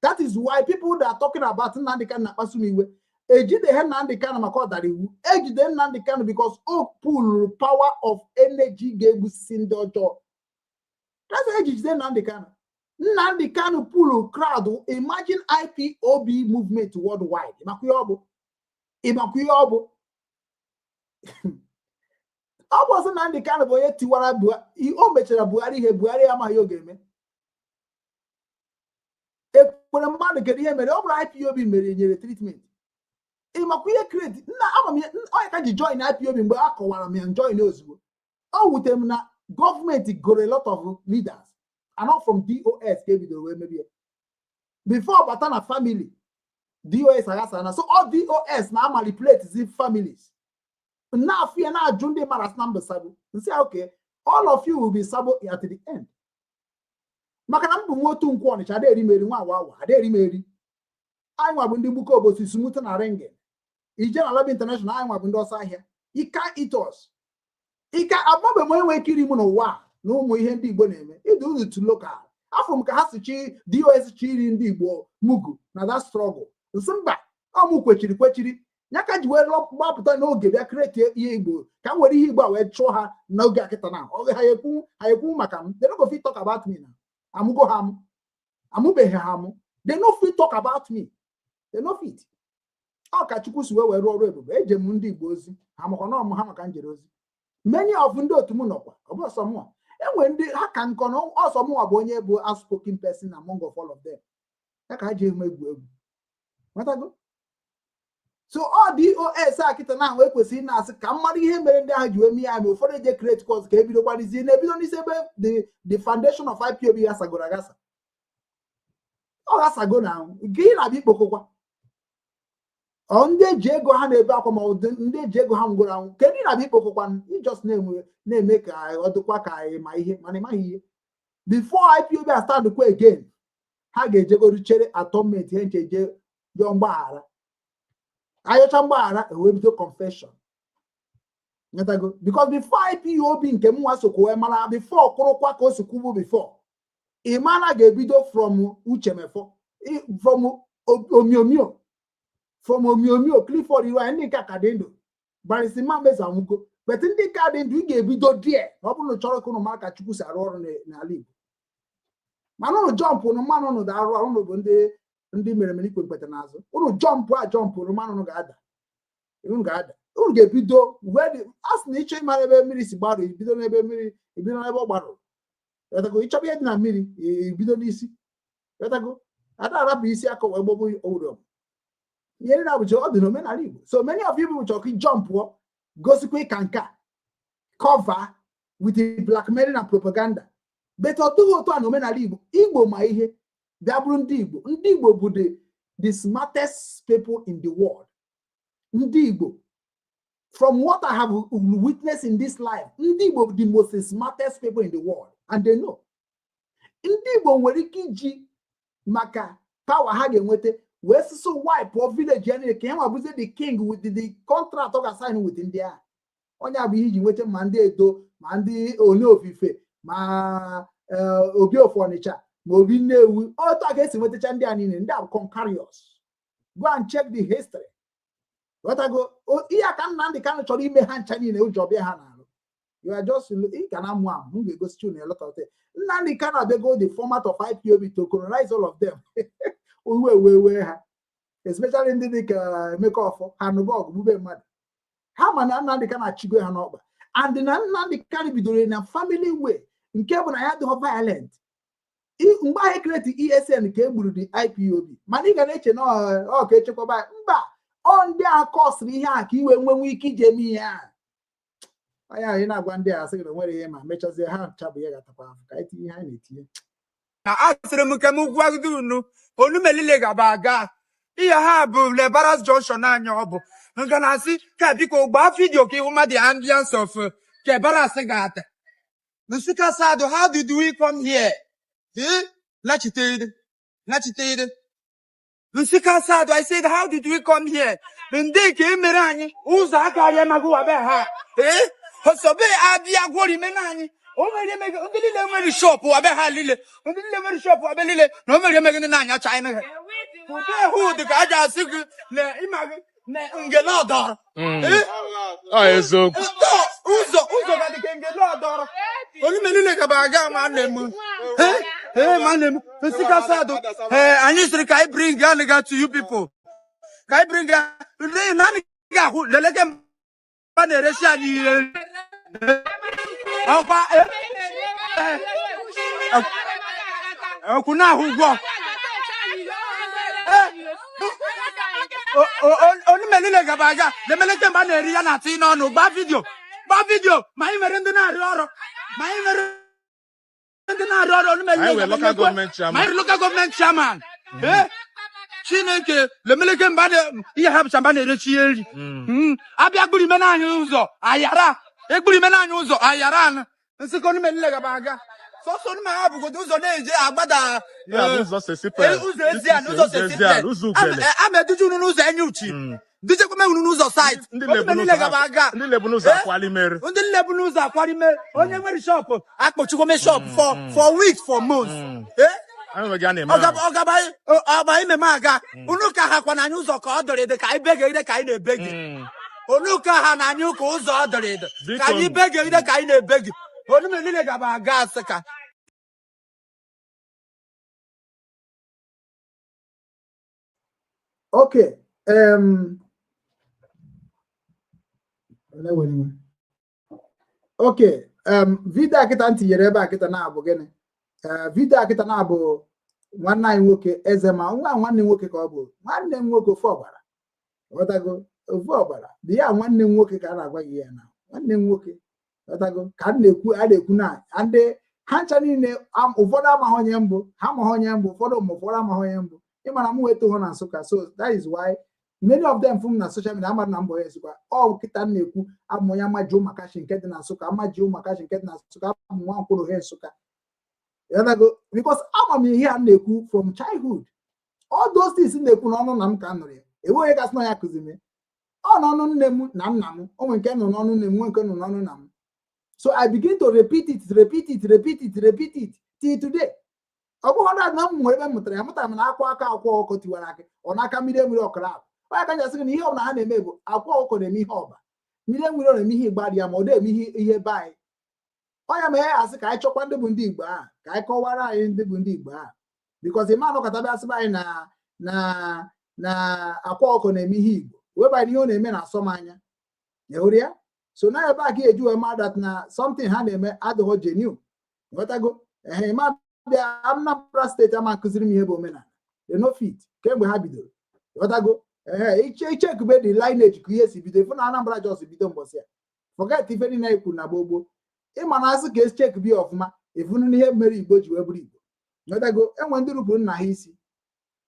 That is why people that are talking about Nnamdi Kanu na-akpasu m iwe. Ejideghe Nnamdi Kanu maka ọ dara iwu. Ejide Nnamdi Kanu because o puluru power of energy ga-egbusisi ndị ọjọọ. That's why eji jide Nnamdi Kanu. Nnamdi Kanu pulu crowd. Imagine IPOB movement worldwide. Ịmakwa ihe ọ bụ? Ịmakwa ihe ọ bụ? Ọ bụ ọsọ Nnamdi Kanu bụ onye tiwara. O mechara Buhari ihe Buhari amaghị ọ ga-eme. Ekwere mmadụ, kedu ihe mere? Ọ bụrụ IPOB mere nyere treatment. Ịmakwa ihe create nna ama m ihe onye ka ji join IPOB. Mgbe a kọwara m ya, join ozugbo. O wutere m na gọọmenti goro a lot of leaders and not from DOS ka ebidoro wee mebie before bata na family DOS aghasara na. So all DOS na manipulate zi families na-afụ ya, na-ajụ ndị mara asị na mba sabo nsị, okay, all of you will be sabo at the end, maka na m bụ nwa otu nkwụ Ọnịcha ada eri m eri, nwa awa awa ada eri m eri. Anyị nwa bụ ndị gbuko obosi sumuta na ringin ije na Lobby International. Anyị nwa bụ ndị ọsọ ahịa. Ika itos ike amabe m onye nwere ike iri m n'ụwa a na ụmụ ihe ndị Igbo na-eme ịdị unu tu local. Afọ m ka ha si chi DOS chi iri ndị Igbo mugu na that struggle. Nsị mba, ọ mụ kwechiri kwechiri ya ka ji wee gbapụta n'oge bịa create ihe Igbo, ka m were ihe Igbo a wee chụọ ha n'oge akịta na ọ ha ekwu, ha ekwu maka m. They no go fit talk about me na amụgo ha amụ, amụbeghị ha amụ. They no fit talk about me, they no fit. Ọ ka Chukwu si wee were rụọ ọrụ ebube. Eje m ndị Igbo ozi ha, makwa na ọmụ ha maka njere ozi. Many of ndị otu m nọkwa, ọ bụ ọsọ mụnwa enwe ndị ha ka nkọ na ọsọ mụnwa bụ onye bụ outspoken person among of all of them, ya ka ha ji eme egwu egwu nwetago. So ọ DOS a kịta na ahụ ekwesịrị na-asị ka m mara ihe mere ndị ahụ ji wee mee ya. Ma ụfọdụ eje create course ka ebido gbalizie na-ebido n'isi ebe the foundation of IPOB ghasagoro aghasa. Ọ ghasago na ahụ nke ị na-abịa ikpokọkwa ọ ndị eji ego ha na-ebe akwa, ma ọ dị ndị eji ego ha nwụgoro anwụ. Kedu ị na-abịa ikpokọkwa? Ijos na-enwe na-eme ka ọ dịkwa ka anyị ma ihe, mana ị maghị ihe. Before IPOB a stand kwa again, ha ga-ejegoro chere atonement, ihe nche je yọọ mgbaghara, ayọcha mgbaghara, ewee bido confession. Nghọtago? Because before IPOB nke m nwa sokwa wee mara, before kwụrụkwa ka o si kwubu, before ị mara ga-ebido from Uchemefo, from Omiomio, from Omiomio Clifford Iroanya. Ndị nke a ka dị ndụ, Barrister Mmezu anwụgo, but ndị nke a dị ndụ, ị ga-ebido die ma ọ bụrụ na ị chọrọ ka ụnụ mara ka Chukwu si arụ ọrụ n'ala Igbo. Mana ụnụ jump nụ mmanụ, ụnụ ga-arụ ọrụ. Ụnụ bụ ndị mere mere ikwe mkpete n'azụ. Ụnụ jump a jump nụ mmanụ, ụnụ ga-ada, ụnụ ga-ada. Ụnụ ga-ebido a sị na ịchọ ịmara ebe mmiri si gbarụ, ibido n'ebe mmiri, ibido n'ebe ọ gbarụrụ. Ghọtago? Ịchọba ihe dị na mmiri, ibido n'isi. Ghọtago? Ada arapụ isi aka wee gbọbụ ụrịọm. Ihe ndị na-abụcha ọ dị n'omenala Igbo. So many of you people chọrọ ka jump pụọ, gosikwa ịka nke a cover with the blackmailing and propaganda, but ọ dịghị otu a n'omenala Igbo. Igbo ma ihe bịa bụrụ ndị Igbo. Ndị Igbo bụ the smartest people in the world. Ndị Igbo, from what I have witnessed in this life, ndị Igbo bụ the most smartest people in the world, and they know. Ndị Igbo nwere ike iji maka power ha ga-enweta wee sịsụ wipe village ya niile ka ya nwa bụzie the king with the contract ọ ga-sign with ndị agha. Onye a bụ ihe iji nweta ma ndị Edo, ma ndị onye ofufe, ma Obi of Ọnịcha, ma Obi Nnewi. Otu a ga-esi nwetacha ndị a niile. Ndị a bụ conquerors. Go and check the history. Ghọtago? Ihe a ka Nnamdị Kanụ chọrọ ime ha ncha niile, ụjọ bịa ha n'arụ. You are just, ị ga na-amụ amụ. M ga-egosicha unu a lot of things. Nnamdị Kanụ abịago the format of IPOB to colonize all of them. Uwe wee wee ha, especially ndị dị ka Emeka Ọfọ ha nụba ọgụ gbube mmadụ ha, ma na Nnamdị Kanụ achịgo ha n'ọkpa, and na Nnamdị Kanụ bidoro na family way, nke bụ na ya adịghị violent. Mgbe ahụ create ESN ka e gburu the IPOB, mana ị ga na-eche na ọ ka echekwaba ya. Mba, ọ ndị a kọsịrị ihe a ka iwe nwenwe ike iji eme ihe a. Onye ahụ ị na-agwa ndị a sị gị na nwere ihe, ma mechazie ha ncha bụ ihe ga-atakwa afụ ka anyị tinye ihe anyị na-etinye. Na asịrị m nke m gwagide unu onumelile gaba aga ihe ha bụ Lebaras Junction anyị. Ọ bụ nga na-asị ka biko gbaa video ka ịhụ ma the ambience of ke Baras ga-ata Nsukka Sado. How did we come here? Eh? Lachite lachite Nsukka Sado. I said, how did we come here? Ndị ka e mere anyị ụzọ akarịa maka ụwa be ha. Eh? Osobe abịa gwọrọ ime na anyị. O mere emege ndị niile nwere shop wabe ha niile. Ndị niile nwere shop wabe niile na o mere emege ndị na-anya China ha. Ube hụ dị ka a ga-asị gị na ịma gị na ngele ọdọrọ. Eh? Ọ eziokwu. Ụzọ ụzọ ga dị ka ngele ọdọrọ. Olume niile gaba aga nwanne m. Eh? Eh, nwanne m. Nsukka Sado. Eh, anyị sịrị ka anyị bring ya to you people. Ka anyị bring ya. Ndị naanị ga-ahụ leleke mba na-eresi anyị ihe. Ọkwa eh, eh, okwu na-ahụ ụgwọ. Eh, Onume niile gaba aga lemeleke mgbe a na-eri ya na-atụ n'ọnụ. Gbaa video, gbaa video. Ma anyị nwere ndị na-arịọ ọrụ, ma anyị nwere ndị na-arịọ ọrụ. Onume Anyị niile nwere gaba local lekwe. government Ma chairman. anyị local government chairman. Eh? Chineke, lemeleke mgbe a ihe ha bụcha mgbe a na-erechi ihe nri. Abịa gburu ime n'anyị ụzọ ayara, egburu ime n'anyị ụzọ ayara anụ nsịkọ. Onume niile gaba aga sọsọ onume ha bụgodo ụzọ na-eje agbada. Ya bụ Eh, ụzọ Sesipel. Ụzọ ezi a na ụzọ Ụzọ ezi a, ụzọ Ugele. Ama eduje unu n'ụzọ enye uchi, dujekwa unu n'ụzọ site. Ndị Onume na-ebu niile n'ụzọ gaba aga. Ndị na-ebu n'ụzọ Eh? akwali mere. Ndị niile bụ n'ụzọ akwarime. Onye nwere shop akpọchikwome shop for weeks, for months. Eh? Anyị nweghị a na-eme. Ọgaba ọgaba ọba ime m aga unu ka ha kwa na anyị ụzọ ka ọ dọrọ ede ka anyị begide, ka anyị na-ebe gị. Unu ka ha na anyị ka ụzọ ọ dọrọ ede ka anyị Biko. begide, ka anyị na-ebe gị. Onume niile gaba aga asị ka Okay. Ole were iwe. Okay. Video a kịta m tinyere ebe a kịta na-abụ gịnị? Video a kịta na-abụ nwanne anyị nwoke eze ma nwa nwanne m nwoke ka ọ bụ nwanne m nwoke ofu ọgbara, ghọtago, ofu ọgbara dị ya. Nwanne m nwoke ka a na-agwa gị ya na nwanne m nwoke, ghọtago, ka m na-ekwu a na-ekwu na ndị ha ncha niile ụfọdụ amaghị onye mbụ, ha amaghị onye mbụ, ụfọdụ ma ụfọdụ amaghị onye mbụ. Ịmara m wee too na Nsụka, so that is why many of them from na social media amara na mbọ ya Nsụka. Ọ kịta m na-ekwu abụ onye amaji ụmakachi nke dị na Nsụka, amaji ụmakachi nke dị na Nsụka, abụ nwa nkwụrụ he Nsụka, ghọtago, because ama m ihe a m na-ekwu from childhood. All those things m na-ekwu n'ọnụ nna m ka m nụrụ ya. Enweghị onye gasị na ya kụziri m ya. Ọ n'ọnụ nne m na nna m. O nwere nke nọ n'ọnụ nne m, nwee nke nọ n'ọnụ nna m. So I begin to repeat it, repeat it, repeat it, repeat it till today. Ọ bụghị na na m nwere ebe m mụtara ya. Mụtara m na akwa aka akwa ọkụkọ tiwara akị ọ n'aka mmiri emiri ọkara akụ. Onye ka asị gị na ihe ọbụla ha na-eme bụ akwa ọkụkọ na-eme ihe ọba, mmiri emiri ọ na-eme ihe igba dị ya, ma ọ na-eme ihe be anyị. Ọnya ma ya asị ka anyị chọkwa ndị bụ ndị Igbo ahụ, ka anyị kọwara anyị ndị bụ ndị Igbo ahụ, because ịma anọkọta bịa sịba anyị na akwa ọkụkọ na-eme ihe Igbo weba ihe ọ na-eme na-asọ m anya. Ị hụrụ ya? So na ebe a ka eji wee ma that na something ha na-eme adịghị genuine, ghọtago? Ehe, ma bịa Anambra State ama akụziri m ihe bụ omenala. They no fit kemgbe ha bidoro, ghọtago? Ehe, iche ichekube the lineage ka ihe si bido, ifu na Anambra just bido mbọsị ya. Forget ife niile anyị kwuru na gboo gboo. Ịma na asị ka esi chekube ya ọfụma, ifunu n'ihe mere Igbo ji wee bụrụ Igbo, ghọtago? Enwe ndị rupụrụ nna ha isi,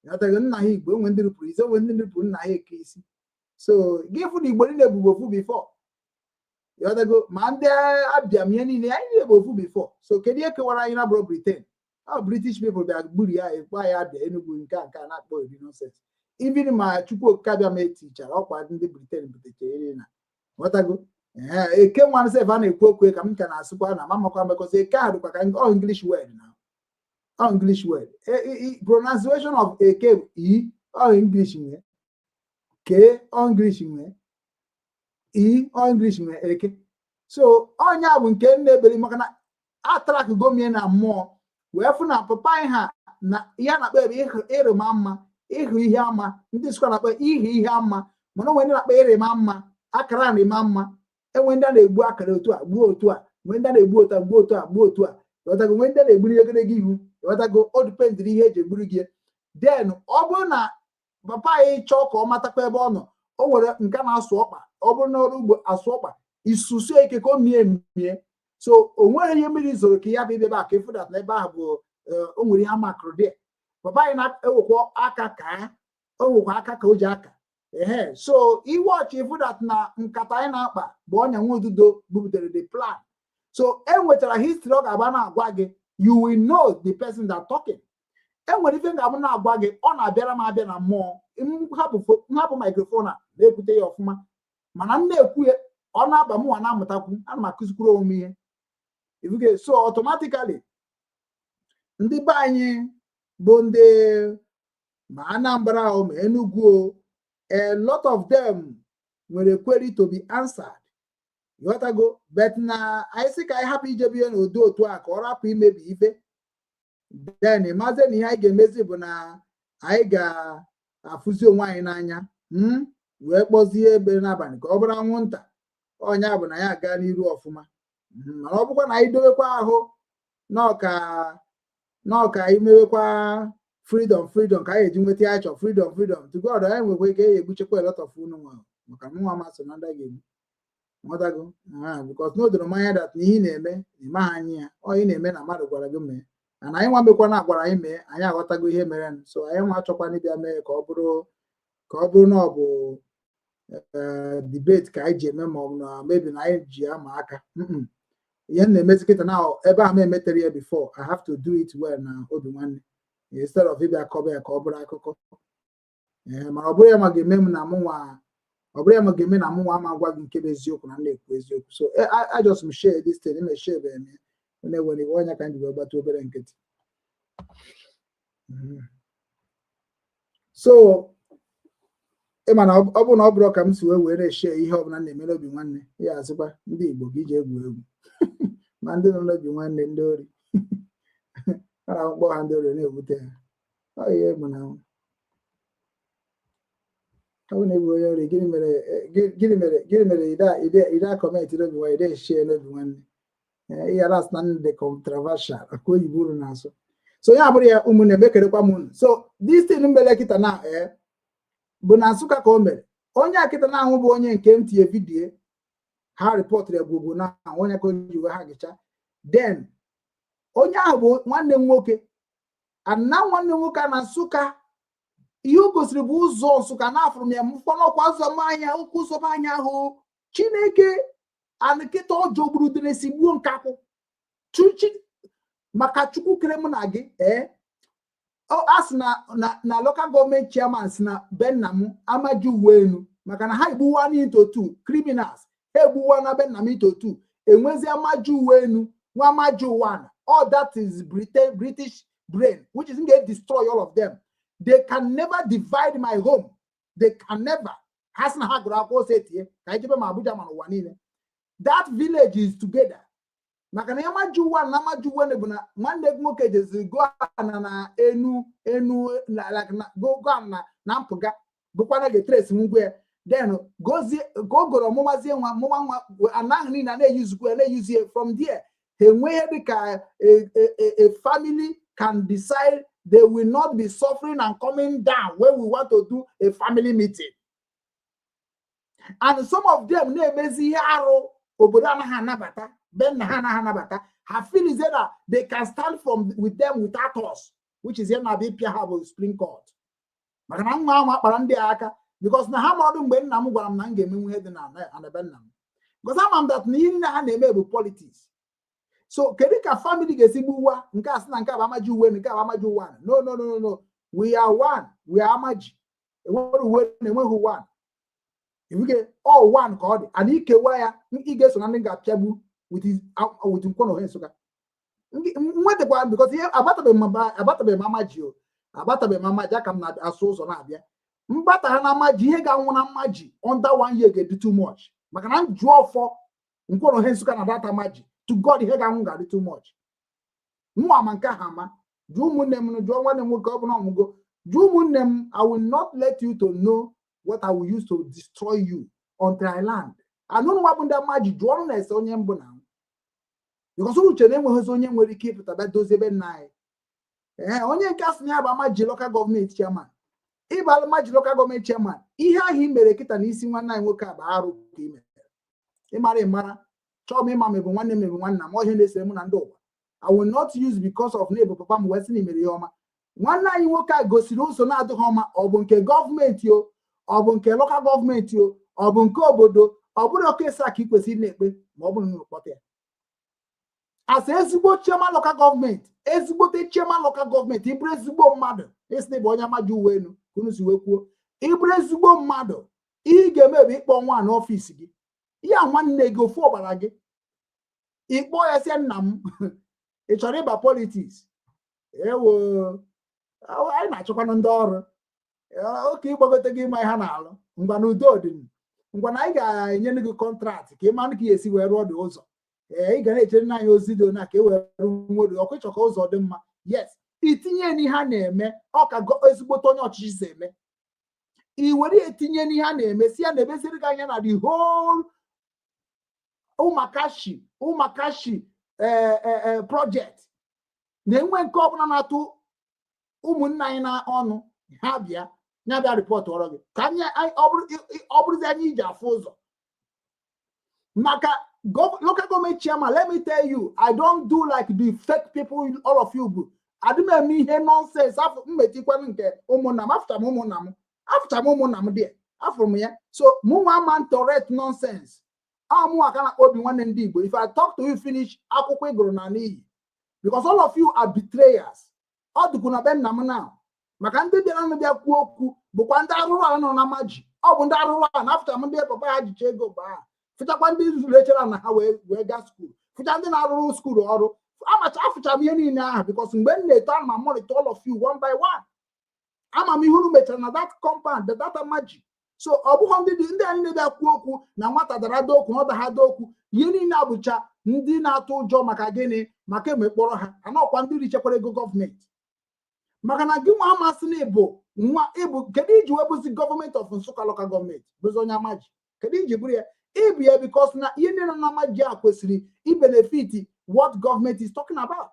ghọtago? Nna ha Igbo, enwe ndị rupụrụ isi, enwe ndị rupụrụ nna ha eke isi. So gị fụ na Igbo niile bụbu ofu before, ghọtago? Ma ndị abịa m ihe niile, anyị niile bụ ofu before. So kedu ihe kewara anyị na bụrụ Britain? Ọ British people bịa gburu ya ekwe anyị abịa Enugu nke a na-akpọ eri nonsense. Even ma Chukwu Okike abịa ma etichara ọkwa ndị Britain butechara eri na, ghọtago? Ee, eke nwa sef a na-ekwu okwu ka m ka na-asịkwa na mamakwa mekọsị eke ahụ dịkwa ka ọ English word na ọ English word. Pronunciation of eke e ọ English nwe ke ọ English nwe e ọ English nwe eke. So ọnya bụ nke m na-eberi maka na atrak gomie na mmụọ wee fụ na papa anyị ha na ihe a na-akpọ ebe ịrịma mma, ịhụ ihe ama. Ndị Nsụka na-akpọ ihe ihe ama, mana onwe ndị na-akpọ ịrịma mma, akara nrịma mma. Enwe ndị a na-egbu akara otu a gbuo otu a, nwee ndị a na-egbu otu a gbuo otu a gbuo otu a, ghọtago? Nwee ndị a na-egburu ogologo ihu, ghọtago? O dependịrị ihe eji egburu gị. Then ọ bụrụ na papa anyị chọọ ka ọ matakwa ebe ọ nọ, o nwere nke na-asụ ọkpa. Ọ bụrụ na ọrụ ugbo asụ ọkpa isusu eke ka o mie emie. So o nwere ihe mmiri zoro ka ya bụ ebe a ka ịfụ that na ebe ahụ bụ o nwere ihe amakụrụ dị. Papa anyị na-ewekwa aka ka o nwekwa aka ka o ji aka ehe. So iwe ọchị ịfụ that na nkata anyị na-akpa bụ ọnya nwa ududo bubutere the plan. So e nwetara history ọ ga-agba na-agwa gị, you will know the person that talking. E nwere ife m ga-abụ na-agwa gị, ọ na-abịara m abịa na mmụọ. M hapụ microphone a na-ekwute ya ọfụma, mana m na-ekwu ya, ọ na-aba mụnwa na-amụtakwu, ana m akụzikwuru onwe m ihe ifuge. So automatically ndị be anyị bụ ndị ma Anambra o ma Enugu o, a lot of them nwere query to be answered, ghọtago? But na anyị sị ka anyị hapụ ijebe ihe n'ụdị otu a ka ọ rapụ imebi ife. Then mazie na ihe anyị ga-emezi bụ na anyị ga-afụzi onwe anyị n'anya, wee kpọzie ebe n'abalị ka ọ bụrụ anwụnta ọnya bụ na ya aga n'iru ọfụma. Mana ọ bụkwa na anyị dowekwa ahụ n'ọka n'ọka anyị mewekwa Freedom, freedom ka anyị eji nweta ya chọ. Freedom, freedom to God. Anyị nwekwa ike ya egbuchekwa a lot of unu nwa, maka mụnwa masị na ndị a ga-egbu. Nghọtago? Ah, because na o doro m anya that na ihe ị na-eme na ịmaghị anya ya, ọ ị na-eme na mmadụ gwara gị mee, mana anyị nwa mekwa na agwara anyị mee, anyị aghọtago ihe mere. So anyị nwa achọkwana ịbịa mee ka ọ bụrụ na ọ bụ debate ka anyị ji eme, ma ọ bụ na maybe na anyị ji ama aka. Ihe m na-emezi kịta na ebe a m emetere ya before, I have to do it well na obi nwanne, instead of ịbịa kọba ya ka ọ bụrụ akụkọ. Ee, mana ọ bụrụ ya ma ga-eme m na mụnwa, ọ bụrụ ya ma ga-eme na mụnwa ama gwa gị nke bụ eziokwu na m na-ekwu eziokwu. So I just m share this thing, m share eme na-ewere iwe ọnya ka m ji wee gbata obere nkịtị. So ịma na ọ bụrụ na ọ bụrụ ka m si wee were na-eshare ihe ọbụla m na-eme n'obi nwanne ya, asịkwa ndị Igbo ka iji egwu egwu, ma ndị nọ n'obi nwanne, ndị ori a na-akpọ ha ndị ori na-ewute ha. Ọ ihe bụ na ọ bụ na ịbụ onye ori, gịnị mere gịnị mere ide comment n'obi nwanne, ide share n'obi nwanne? Ihe ala asị na ndị controversial aka oyibo uru na-asụ. So ya bụrụ ya, ụmụnne m, ekerekwa m unu. So this thing mere kịta na bụ na Nsụka ka o mere. Onye a kịta na-ahụ bụ onye nke m tinye video ha rịpọtụrụ ya gbogbo na onye ka o ji wee ha gịcha. Then onye ahụ bụ nwanne m nwoke, and na nwanne m nwoke a na Nsụka, ihe o gosiri bụ ụzọ Nsụka na afụrụ m ya mkpọnọkwa ụzọ m anya ụkwụ ụzọ m anya ahụ. Chineke and nkịta ọjọọ gburu udene si gbuo nkakwụ chuchi maka Chukwu kere mụ na gị. Ee, a sị na local government chairman si na be nna m amaji uwe elu, maka na ha egbuwa into two criminals, ha egbuwa na be nna m into two, enwezi amaji uwe elu nwa amaji ụwa ana. All that is Britain, British brain, which is ga destroy all of them. They can never divide my home. They can never. Ha sị na ha gụrụ akwụkwọ ose etie ka anyị jebe ma Abuja, ma n'ụwa niile that village is together, maka na amaji ụwa na amaji uwe bụ na nwanne gị nwoke jeziri go ana na enu enu like na go na na mpụga bụkwana ga-etresi ngwa ya. Then gozie ka o goro ọmụmazie nwa mụma nwa anaghị niile na-eyuzukwa ya na-eyuzu ya. From there ha enwe ihe dịka a family can decide. They will not be suffering and coming down when we want to do a family meeting. And some of them na-emezi ihe arụ obodo anaghị anabata, be nna ha anaghị anabata. Ha feel is that they can stand from with them without us, which is ihe na-abịa ịpịa ha bụ Supreme Court, maka na nwa ahụ akpara ndị a aka, because na ha maọdụ mgbe nna m gwara m na m ga-emenwu ihe dị na na be nna m, because ama m that na ihe nne ha na-eme bụ politics. So kedu ka family ga-esi gbuwa nke a sị na nke a bụ amaji uwe, nke a bụ amaji ụwa? No, no, no, no, no, we are one. We are amaji. Enwere uwe na enweghị one iwuge, all one ka ọ dị. And ikewa ya, ị ga-eso na ndị ga-apịagbu with nkwọ na Nsụka nwetakwa, because ihe abatabeghị m amaji o, abatabeghị m amaji aka m na-asụ ụzọ na-abịa mgbata ha na amaji. Ihe ga-anwụ na mmaji under one year ga-edi too much, maka na m jụọ ọfọ nkwọ na Nsụka na data amaji to God, ihe ga-anwụ ga-adị too much. Mụ ama nke ahụ ama. Jụọ ụmụnne m, jụọ nwanne m nwoke ọ bụla ọmụgo, jụọ ụmụnne m. I will not let you to know what I will use to destroy you until I land. Anụ nwa bụ ndị amaji, jụọ ọnụ na-ese onye mbụ na because unu chere na enweghịzi onye nwere ike ịpụta bịa dozie ebe nna anyị. Ee, onye nke a sị na ya bụ amaji local government chairman, ịba amaji local government chairman, ihe ahụ i mere kịta n'isi nwanne anyị nwoke a bụ arụ ka i mere. Ịmara ịmara chọọ m ịma ma ị bụ nwanne m, bụ nwanna m. Ọhịa na-esere mụ na ndị ụwa, I will not use because of na ịbụ papa m wee sị na i mere ihe ọma. Nwanne anyị nwoke a gosiri ụzọ na-adịghị ọma, ọ bụ nke gọọmenti o, ọ bụ nke local government o, ọ bụ nke obodo, ọ bụrụ oke ịsa ka ị kwesịrị na-ekpe ma ọ bụrụ na unu kpọta ya asa ezigbo chairman local government, ezigbote chairman local government. Ịbụrụ ezigbo mmadụ, ịsị na ịbụ onye amaji uwe elu ka unu si wee kwuo, ịbụrụ ezigbo mmadụ, ihe ị ga-eme bụ ịkpọ nwa n'ọfịs gị, ihe a nwanne gị, ofu ọbara gị, ịkpọ ya sị, "Nna m, ị chọrọ ịba politics? Ewo, anyị na-achọkwanụ ndị ọrụ oke ịgbagote gị ịma ihe ha na-alụ. Ngwa na udo dị, ngwa na anyị ga-enye gị contract ka ị mara ka ị esi wee rụọ dị ụzọ. Ee, ị ga na-echere n'anya ozi dị ona ka e wee nwere ọkụ ịchọ ka ụzọ dị mma." Yes, itinye n'ihe a na-eme, ọ ka ezigbote onye ọchịchị si eme. I were etinye n'ihe a na-eme, si ya na-emeziri gị anya na the whole ụmakashi ụmakashi project na-enwe nke ọbụla na-atụ. Ụmụnne anyị na ọnụ ha bịa ya bịa report ọrụ gị ka anyị ọ bụrụzi anyị iji afụ ụzọ maka local government chairman. Let me tell you, I don't do like the fake people all of you bụ. Adị m eme ihe nonsense afọ mmetikwanụ nke ụmụnna m. Afụcha m ụmụnna m, afụcha m ụmụnna m dị, afụrụ m ya. So mụ nwa ama tolerate nonsense. Amụ aka na obi nwanne ndị Igbo, if I talk to you finish, akwụkwọ ị gụrụ na n'iyi, because all of you are betrayers. Ọ dịkwu na be nna m now, maka ndị bịara nụ bịa kwuo okwu bụkwa ndị arụrụ ala nọ na maji. Ọ bụ ndị arụrụ ala na afụcha m ndị papa ha jicha ego mgbe ahụ, fụchakwa ndị lechara na ha wee gaa school, fụcha ndị na-arụrụ school ọrụ amacha. Afụcha m ihe niile ahụ, because mgbe m na-eto, ana m monitor all of you one by one. Ama m ihe unu mechara na that compound, the data maji. So ọ bụghị ndị dị ndị anyị na-ebịa kwuo okwu na nwata dara ada okwu na ọ daha ada okwu. Ihe niile abụcha ndị na-atụ ụjọ. Maka gịnị? Maka eme kpọrọ ha anọkwa ndị richekwara ego gọọmenti. Maka na gị nwa amasị na ịbụ nwa ịbụ, kedu iji wee bụzi government of Nsụka local government, bụzi onye amaji? Kedu iji bụrụ ya ịbụ ya? Because na ihe ndị nọ na amaji a kwesịrị ibenefit what government is talking about.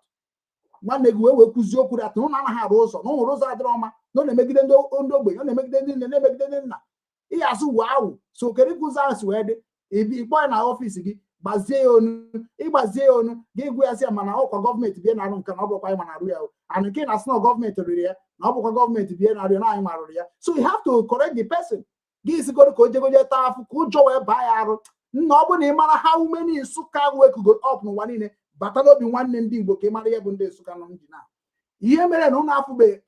Nwanne gị wee kwuzie okwu that na ụnụ anaghị arụ ụzọ, na ụhụrụ ụzọ adịrọ ọma, na ọ na-emegide ndị ogbenye, ọ na-emegide ndị nne, na-emegide ndị nna. Ihe asụ wee awụ so kedu ka ụzọ ahụ si wee dị? Ịkpọ ya na office gị, gbazie ya onu, ịgbazie ya onu gị, gwa ya sị ya mana ọkwa gọọmenti bịa na-arụ nke na ọ bụrụkwa anyị ma na-arụ ya o. And nke na-asị na gọọmenti rụrụ ya, na ọ bụkwa gọọmenti bịa na-arụ ya, na anyị marụrụ ya. So you have to correct the person. Gị sigoro ka o jegoje taa afụ ka ụjọ wee baa ya arụ. Nna, ọ bụrụ na ị mara how many Nsụka wekugo up n'ụwa niile, bata n'obi nwanne ndị Igbo ka ị mara ihe bụ ndị Nsụka nọ ndị na ihe mere na ụnụ afụbe.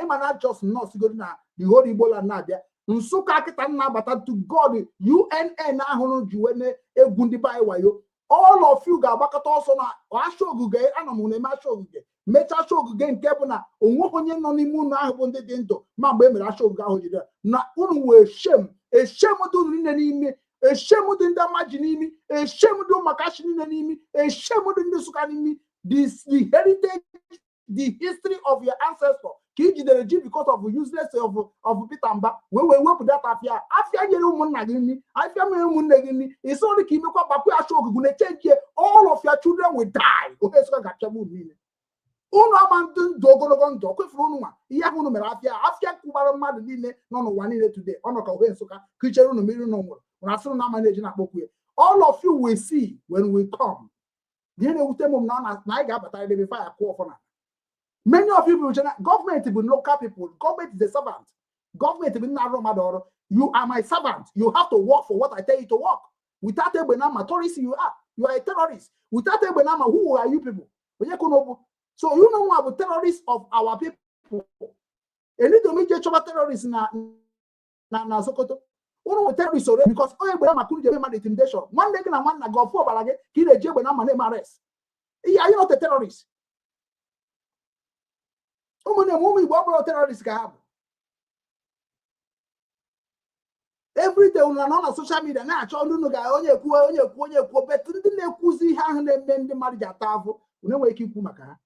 Ịma na just nọọsụ goro na the whole Igbo land na-abịa Nsụka kịta nna abata to God UNN ahụrụ ji wee na-egwu ndị be anyị wayo. All of you ga-agbakọta ọsọ na asha ogige. Anọ m na-eme asha ogige, mechaa asha ogige nke bụ na onweghị onye nọ n'ime unu ahụ bụ ndị dị ndụ. Ma mgbe e mere asha ogige ahụ jide na unu wee shem eshem dị unu niile n'ime, eshem dị ndị amaji n'imi, eshem dị ụmụakachi niile n'imi, eshem dị ndị Nsụka n'imi. The heritage, the history of your ancestor ka i jidere ji because of useless of Peter Mba wee wepụ data afịa afịa nyere ụmụnna gị nri, afịa mere ụmụnne gị nri. Isi ọrụ ka imekwa gbakwa asha ogige na-echenjie. All of your children will die. Ohe Nsụka ga-apịagbu unu niile. Unu ama ndị ndụ ogologo ndụ ọ kwefuru unu nwa ihe ahụ unu mere afịa afịa kwụbara mmadụ niile nọ n'ụwa niile today. Ọ nọ ka ohe Nsụka kichere unu mmiri unu nwụrụ unu asịrị na ama na-eji na-akpọkwu ya. All of you will see when we come. Ihe na-ewute m na na anyị ga-abata ebe fire kụọ ọfọ na many of you people chere gọọmenti bụ local people. Gọọmenti is a servant. Gọọmenti bụ nna arụ mmadụ ọrụ. You are my servant. You have to work for what I tell you to work. Without egbe na ama, terrorist you are. You are a terrorist without egbe na ama. Who are you people? Onye kwụ n'okwu? So you know nwa bụ terrorist of our people. Enidom ije chọba terrorist na Sokoto. Unu nwere terrorist already, because onye egbe na ama kunu ji eme mmadụ intimidation. Nwanne gị na nwanna gị ọfụ ọbara gị ka ị na-eji egbe na ama na-eme arrest. Are you not a terrorist? Ụmụnne m, ụmụ Igbo, ọ bụrụ terrorist ka ha bụ. Everyday unu nọ na social media na-achọ ndị unu ga onye ekwuo, onye ekwuo, onye ekwuo, but ndị na-ekwuzi ihe ahụ na-eme ndị mmadụ ji ata afụ, unu enweghị ike ikwu maka ha.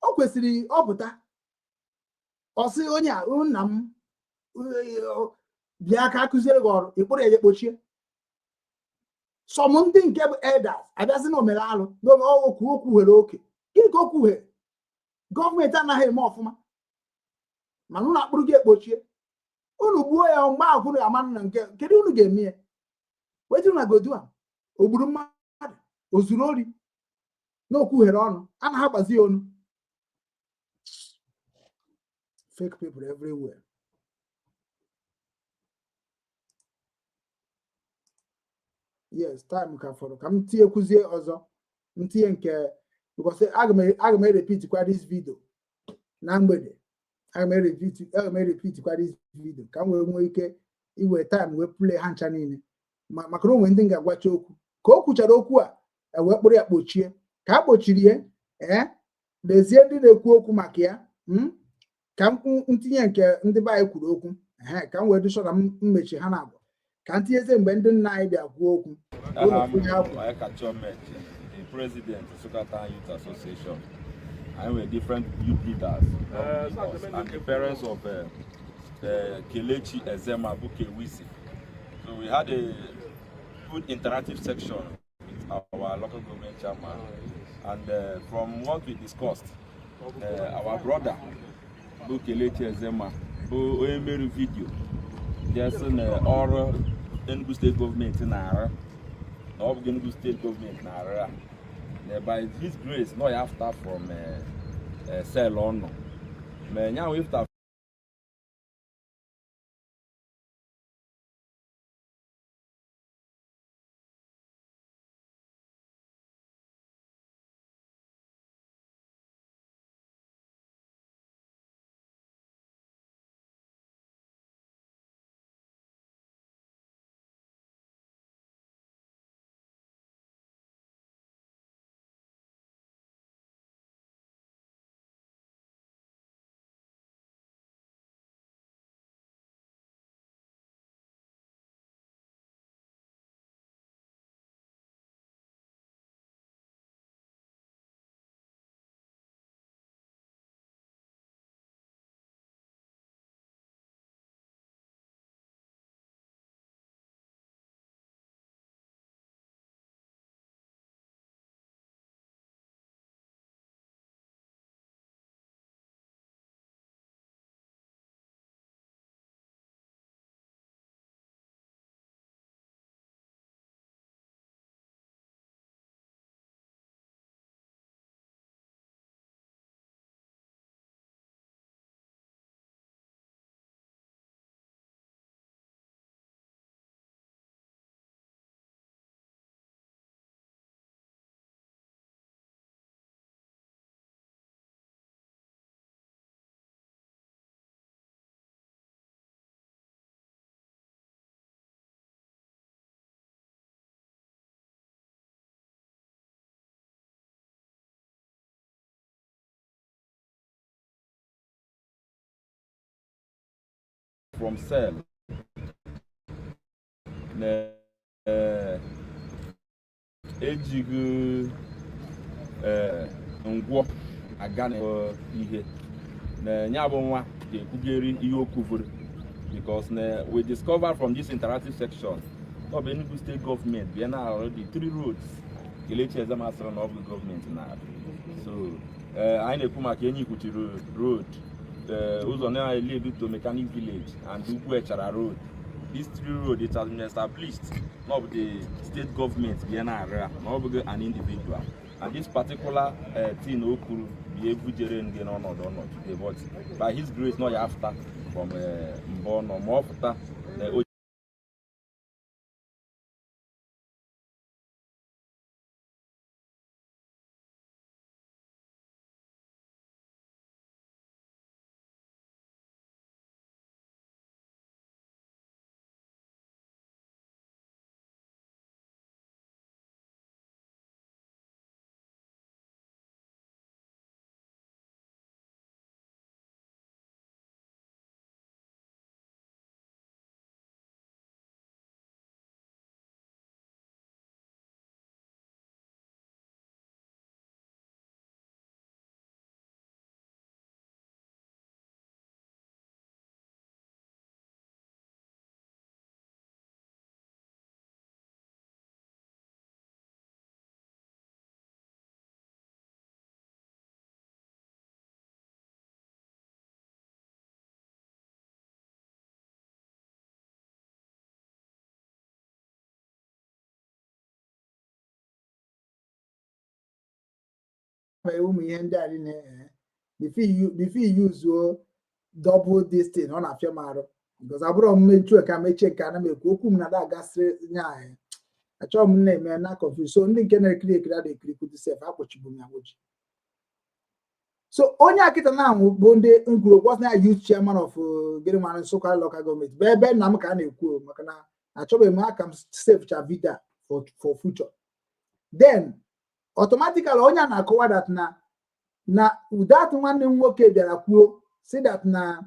O kwesịrị ọpụta ọ sị onye a nna m bịa ka akụziere gị ọrụ ịkpụrụ ya kpochie. Some ndị nke bụ elders abịazi na omere alụ okwu okwu were oke. Gịnị ka o kwughere? Gọọmenti anaghị eme ọfụma, mana unu akpụrụ gị ekpochie, unu gbuo ya mgbe ahụ unu ama na nke kedu unu ga-eme ya. Wetin una go do am? O gburu mmadụ, o zuru ori na okwughere ọnụ anaghị agbazi ya onu. Fake people everywhere. Yes, time ka fọrọ ka m tinyekwuzie ọzọ, m tinye nke, because aga m erepeat kwa this video na mgbede. Aga m erepeat kwa this video ka m wee nwee ike iwe time wee play ha ncha niile, maka na onwe ndị m ga-agwacha okwu. Ka o kwuchara okwu a, ewee kpụrụ ya kpochie. Ka a kpochiri ya, ee, lezie ndị na-ekwu okwu maka ya. Ka m ntinye nke ndị be anyị kwuru okwu, ee, ka m wee dị sure na m mmechi ha na-abụ ka m tinyezie mgbe ndị nna anyị bịa kwuo okwu. Aha m bụ Onyeka Chiomechi, the president Nsukka Town Youth Association. Anyị nwere different youth leaders with us and the parents of Kelechi Ezema Bukewisi. So we had a good interactive section with our local government chairman. And from what we discussed, our brother bụ Kelechi Ezema bụ onye mere video jesi na ọrụ Enugu State Government na-arụ, na ọ bụghị Enugu State Government na-arụ ya, na by his grace nọ ya after from cell ọ nọ ma nya after from cell na ejighị ngwọ aga na ihe na ya bụ nwa ga-ekwugeri ihe o kwuvuru, because na we discover from this interactive section ọ bụ Enugu State Government bịa na-arụ the three roads Kelechi Ezema sịrị na ọ bụ gọọmenti na-arụ. So anyị na-ekwu maka Enyi Kwuchiri Road, ụzọ na-lead to Mechanic Village and Ugwu Echara Road. These three roads, it has been established na ọ bụ the state government bịa na-arụ ya, na ọ bụghị an individual. And this particular thing o kwuru bụ ebujere nge n'ọnọdụ ọnọdụ today, but by his grace nọ ya after from mbọ nọ ma ọ pụta na o ụmụ ihe ndị a niile, before you use double this thing, ọ na-afịa m arụ because abụrọ m mechuo ka mechie nke ana m ekwu okwu m na ada agasịrị nye anyị, achọghị m na-eme na confuse. So ndị nke na-ekiri ekiri ada ekiri sef akpọchibu m ya akpọchi. So onye akịta na anwụ bụ ndị nkwuru okwu na youth chairman of gịnị nwanne Nsukka Local Government bụ ebe nna m ka a na-ekwu, maka na achọbeghị m aka m save cha video for future. Then automatically onye a na-akọwa that na that nwanne m nwoke bịara kwuo si that na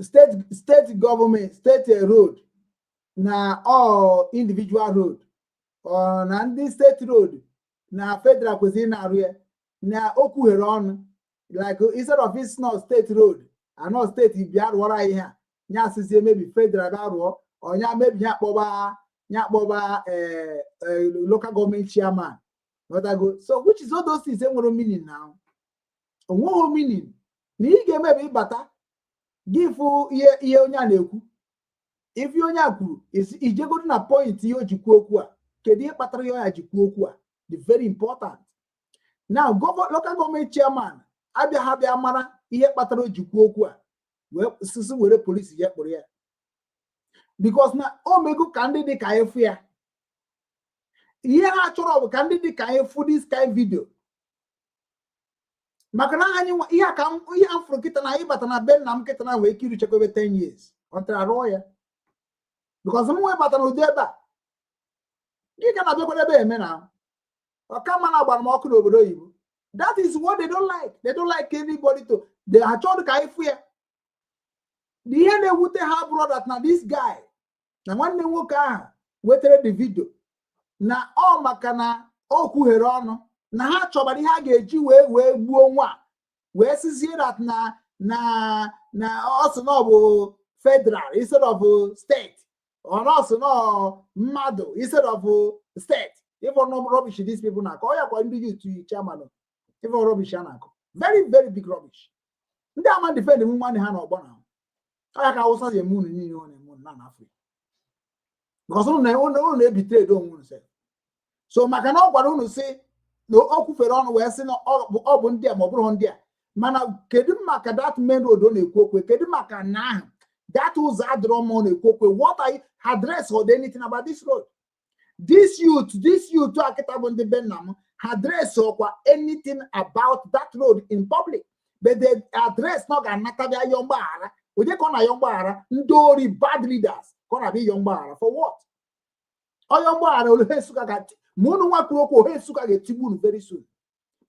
state government, state road na all individual road ọ na ndị state road na federal kwesịrị na-arụ ya, na o kwughere ọnụ like instead of it's not state road anọ state bịa rụọrọ anyị ihe a, nya asịzie mebi federal bịa rụọ ọnya mebi ya kpọba. Ya kpọba local government chairman. Ghọtago? So which is all those things enwere meaning now, onweghị meaning na ị ga-eme bụ ịbata gị fụ ihe onye a na-ekwu. Ife onye a kwuru, ijegodo na point ihe o ji kwuo okwu a. Kedu ihe kpatara ihe ya ji kwuo okwu a? The very important now, local government chairman abịa, ha bịa mara ihe kpatara o ji kwuo okwu a, wee sisi were polisi ya kpụrụ ya, because na o mego ka ndị dị ka anyị fụ ya. Ihe ha chọrọ bụ ka ndị dị ka anyị fụ this kind video, maka na anyị ihe a ka ihe a fụrụ kịta na anyị bata na be nna m kịta na wee ike iruchekwebe 10 years until arụọ ya, because m nwee bata n'ụdị ebe a gị ka na-abịakwara ebe eme na ọka mma na agbara m ọkụ n'obodo oyibo. That is what they don't like. They don't like anybody to they achọrọ ka anyị fụ ya. Ihe na-ewute ha bụrụ that na this guy na nwanne nwoke ahụ wetara the video na ọ maka na o kwughere ọnụ na ha chọbara ihe a ga-eji wee gbuo nwa, wee sizie that na ọ sị na ọ bụ federal instead of state, ọ na ọ sị na mmadụ instead of state. Ịfọ no rubbish these people na-akọ. Ọ ya kwa ndị youth chairman, ịfọ rubbish a na-akọ, very very big rubbish. Ndị ama defend nwe nwanne ha n'ọgbọ na ọ ya ka Awụsa ji eme unu niile ọ na-eme unu na Afrịka, because unu na-ebitrade onwe unu sef. So maka na ọ gwara unu sị na o kwufere ọnụ wee sị na ọ bụ ndị a ma ọ bụrụ ndị a. Mana kedu maka that main road ọ na-ekwu okwu? Kedu maka na ahụ that ụzọ adịrọ mma ọ na-ekwu okwu? What are you address or anything about this road? This youth akịta bụ ndị be nna m address ọkwa anything about that road in public, but the address na ọ ga-anata bịa yọọ mgbaghara. Onye ka ọ na-ayọ mgbaghara? Ndị ori, bad leaders ka ọ na-abịa ịyọ mgbaghara. For what? Ọyọ mgbaghara, ohe Nsụka ga ma unu nwa kwuru okwu, ohe Nsụka ga-etigbu unu very soon,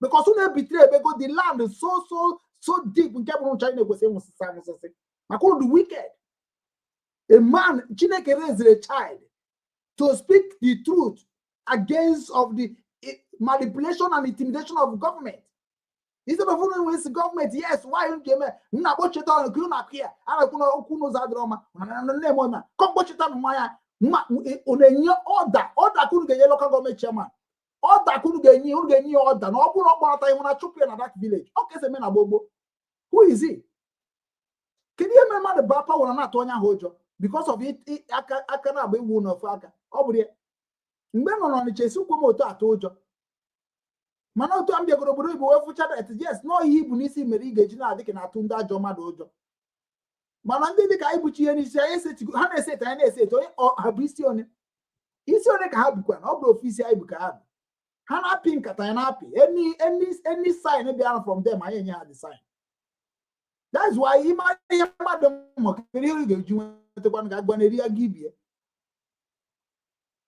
because unu ebitere ebego the land so so so deep nke bụrụ China ekwesịrị ịnwụsịsị anwụsịsị maka unu the wicked. A man Chineke raised a child to speak the truth against of the manipulation and intimidation of government. Instead of unu nwee si gọọmenti, yes, why unu ji eme m na-akpọchita ọnụ ka unu akụ ya a na-ekwu na okwu n'ụzọ adịrọ mma na-eme na ka mkpọchita nwa ya mma. Unu enye order, order ka unu ga-enye local government chairman, order ka unu ga-enye ya order na ọ bụrụ na ọ kpọrọta ihu na chụpụ ya na that village. Ọ ka esi eme na gbogbo. Who is he? Kedu ihe mere mmadụ baa power na na-atụ onye ahụ ụjọ because of aka na-agba iwu n'ofu aka? Ọ bụrụ ya mgbe m nọ n'Ọnịcha esikwu m otu atụ ụjọ, mana otu a m bịagoro obodo oyibo wee fụcha that yes, nọọ ihe ibu n'isi mere ị ga-eji na-adị ka na-atụ ndị ajọ mmadụ ụjọ. Mana ndị dị ka anyị buchi ihe n'isi anyị esetigo, ha na-eseti, anyị na-eseti onye ha bụ isi one, isi one ka ha bukwa na ọ bụrụ ofu isi anyị bụ ka ha bụ. Ha na-apị nkata ya na-apị any sign bịara from them, anyị enye ha the sign. That's why ịma ihe mmadụ mma, kedu ihe ị ga-eji nwetakwanụ ka agwa na-eri ya gị bie?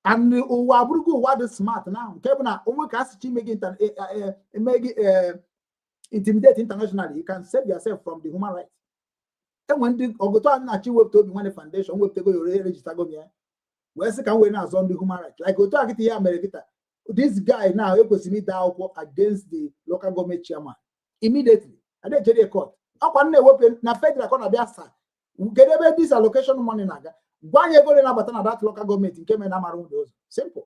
And ụwa abụrụgo ụwa dị smart now, nke bụ na onwe ka asịcha ime gị eme gị intimidate internationally, you can save yourself from the human rights. Enwe ndị ọgụtụ anyị na-achọ iwepụta Obi Nwanne Foundation, wepụtago ya, ore registergo m ya, wee sị ka m wee na-azọ ndị human rights like otu a kịta ya mere kịta. This guy now ekwesịrị ide akwụkwọ against the local government chairman immediately. Adejere court ọkwa nna ewepụ na federal ka ọ na-abịa sa. Kedu ebe this allocation money na-aga? Gwa anyị ego na-abata na that local government nke mere na amara ụlọ ụzọ. Simple.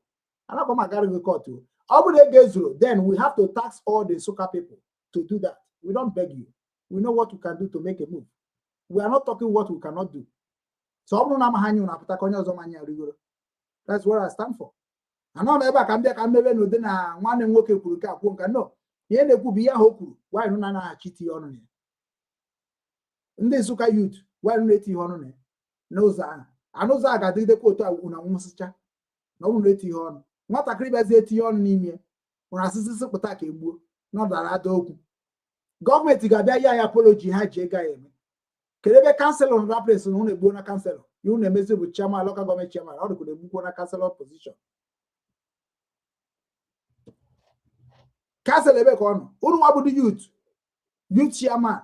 Anakwa m agara gị court o. Ọ bụrụ ego ezuru, then we have to tax all the Nsukka people to do that. We don't beg you. We know what we can do to make a move. We are not talking what we cannot do. So ọ bụrụ na amaghị anyị na-apụta ka onye ọzọ manya rigoro. That's what I stand for. Anọ m ebe a ka m bịa ka m mebe n'ụdị na nwanne m nwoke kwuru nke akwuo nka no. Ihe na-ekwu bụ ihe ahụ o kwuru. Nwaanyị na anaghị itinye ọnụ na ya? Ndị Nsụka youth, nwaanyị na-eti ihe ọnụ na ya n'ụzọ ahụ? Anụ ụzọ a ga-adịgidekwa otu a na nwụsịcha na ọ bụrụ na eti ihe ọnụ, nwatakịrị bịazie etinye ọnụ n'ime nwere asịsị sịpụta ka egbuo na ọ dara ada okwu. Gọọmenti ga-abịa ya apology. Ha ji ego ya eme. Kedu ebe councillor nọ that place na unu egbuo na councillor? Ihe unu emezi bụ chairman, local government chairman, ọ dịkwa na egbukwo na councillor position. Councillor ebe ka ọ nọ? Unu nwa bụ ndị youth chairman,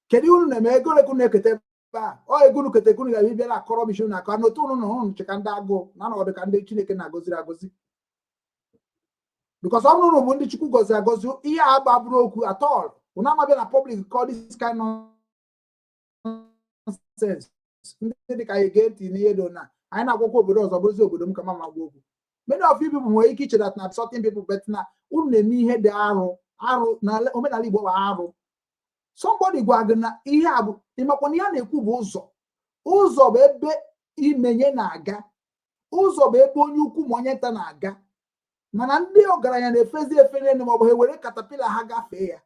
kedu ihe unu na-eme? Ego ole ka unu na-eketa ebe a? Ọ ego unu keta unu ga-abịa bịara akọrọ bishop na akọ n'otu unu nọ unu cheka ndị agụụ na ọnọdụ ka ndị Chineke na-agọziri agọzi, because ọ bụrụ na unu bụ ndị Chukwu gọziri agọzi, ihe a agba bụrụ okwu at all. Unu amabịa na public call this kind nonsense. Ndị dị ka anyị ege ntị n'ihe do na Anyị na-agwakwa obodo ọzọ, bụrụzi obodo m ka mama gwa okwu. Many of you people nwere ike iche that na certain people, but na unu na-eme ihe dị arụ arụ na omenala Igbo bụ arụ. Somebody gwa gị na ihe a bụ ịmakwa na ihe a na-ekwu bụ ụzọ. Ụzọ bụ ebe imenye na-aga, ụzọ bụ ebe onye ukwu ma onye nta na-aga, mana ndị ọgaranya na-efezi efe n'elu maọbụ ha ewere katapila ha gafee ya.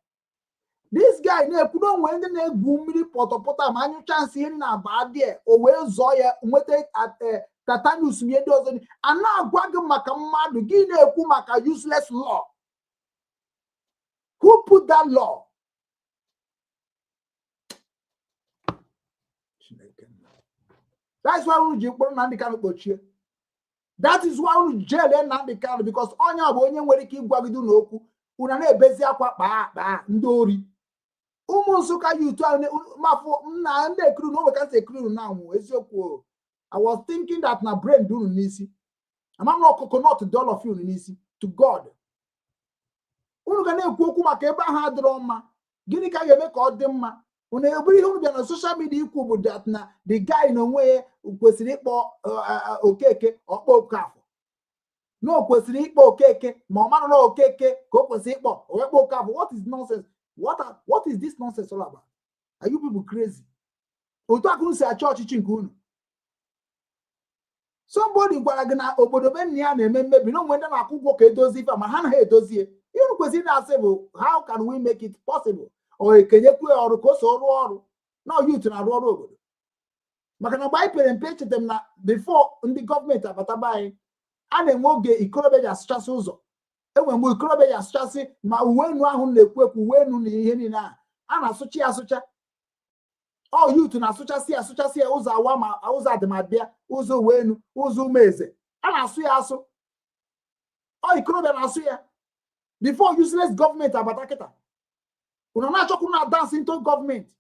This guy na-ekwu na onwe ndị na-egwu mmiri pọtọpọtọ ma anyụcha nsị ihe na-aba adịe, o wee zọọ ya nweta tetanus, ihe ndị ọzọ. A na-agwa gị maka mmadụ, gị na-ekwu maka useless law. Who put that law? That's why unu ji mkpọrọ Nnamdi Kanu kpochie. That is why unu jail Nnamdi Kanu, because onye a bụ onye nwere ike ịgwagide unu okwu, unu na-ebezi akwa kpaa akpaa ndị ori. Ụmụ Nsụka youth ahụ mafụ nna ndị ekuru na onwe ka si ekuru unu na-anwụ eziokwu. I was thinking that na brain dị unu n'isi. Ama m na coconut dị all of unu n'isi. To God, unu ga na-ekwu okwu maka ebe ahụ adịrọ mma. Gịnị ka a ga-eme ka ọ dị mma? Unu eburu ihe unu bịa na social media ikwu bụ that na the guy na onwe ya kwesịrị ịkpọ Okeke ọkpọ Okafọ, na o kwesịrị ịkpọ Okeke, ma ọ mara na Okeke ka o kwesịrị ịkpọ, o wee kpọọ Okafọ. What is nonsense? What is this nonsense all about? Are you people crazy? Otu akụrụ si achọ ọchịchị nke unu. Somebody gwara gị na obodo be nna ya na-eme mmebi, na onwe ndị na-akwụ ụgwọ ka edozi ife, ma ha anaghị edozie. Ihe unu kwesịrị na-asị bụ how can we make it possible? Ọ ekenyekwu ya ọrụ ka o so rụọ ọrụ na youth na-arụ ọrụ obodo. Maka na mgbe anyị pere mpe, echetara m na before ndị gọọmenti abataba anyị, a na-enwe oge ikorobịa ji asụchasị ụzọ, enwe mgbe ikorobịa ji asụchasị ma uwe enu ahụ na-ekwu ekwu, uwe enu na ihe niile ahụ a na-asụcha ya asụcha. Ọ youth na-asụchasị ya asụchasị ya, ụzọ awa ma ụzọ adịmabịa, ụzọ uwe enu, ụzọ umeeze, a na-asụ ya asụ. Ọ ikorobịa na-asụ ya before useless gọọmenti abata. Kịta unu na-achọkwu na dance into gọọmenti,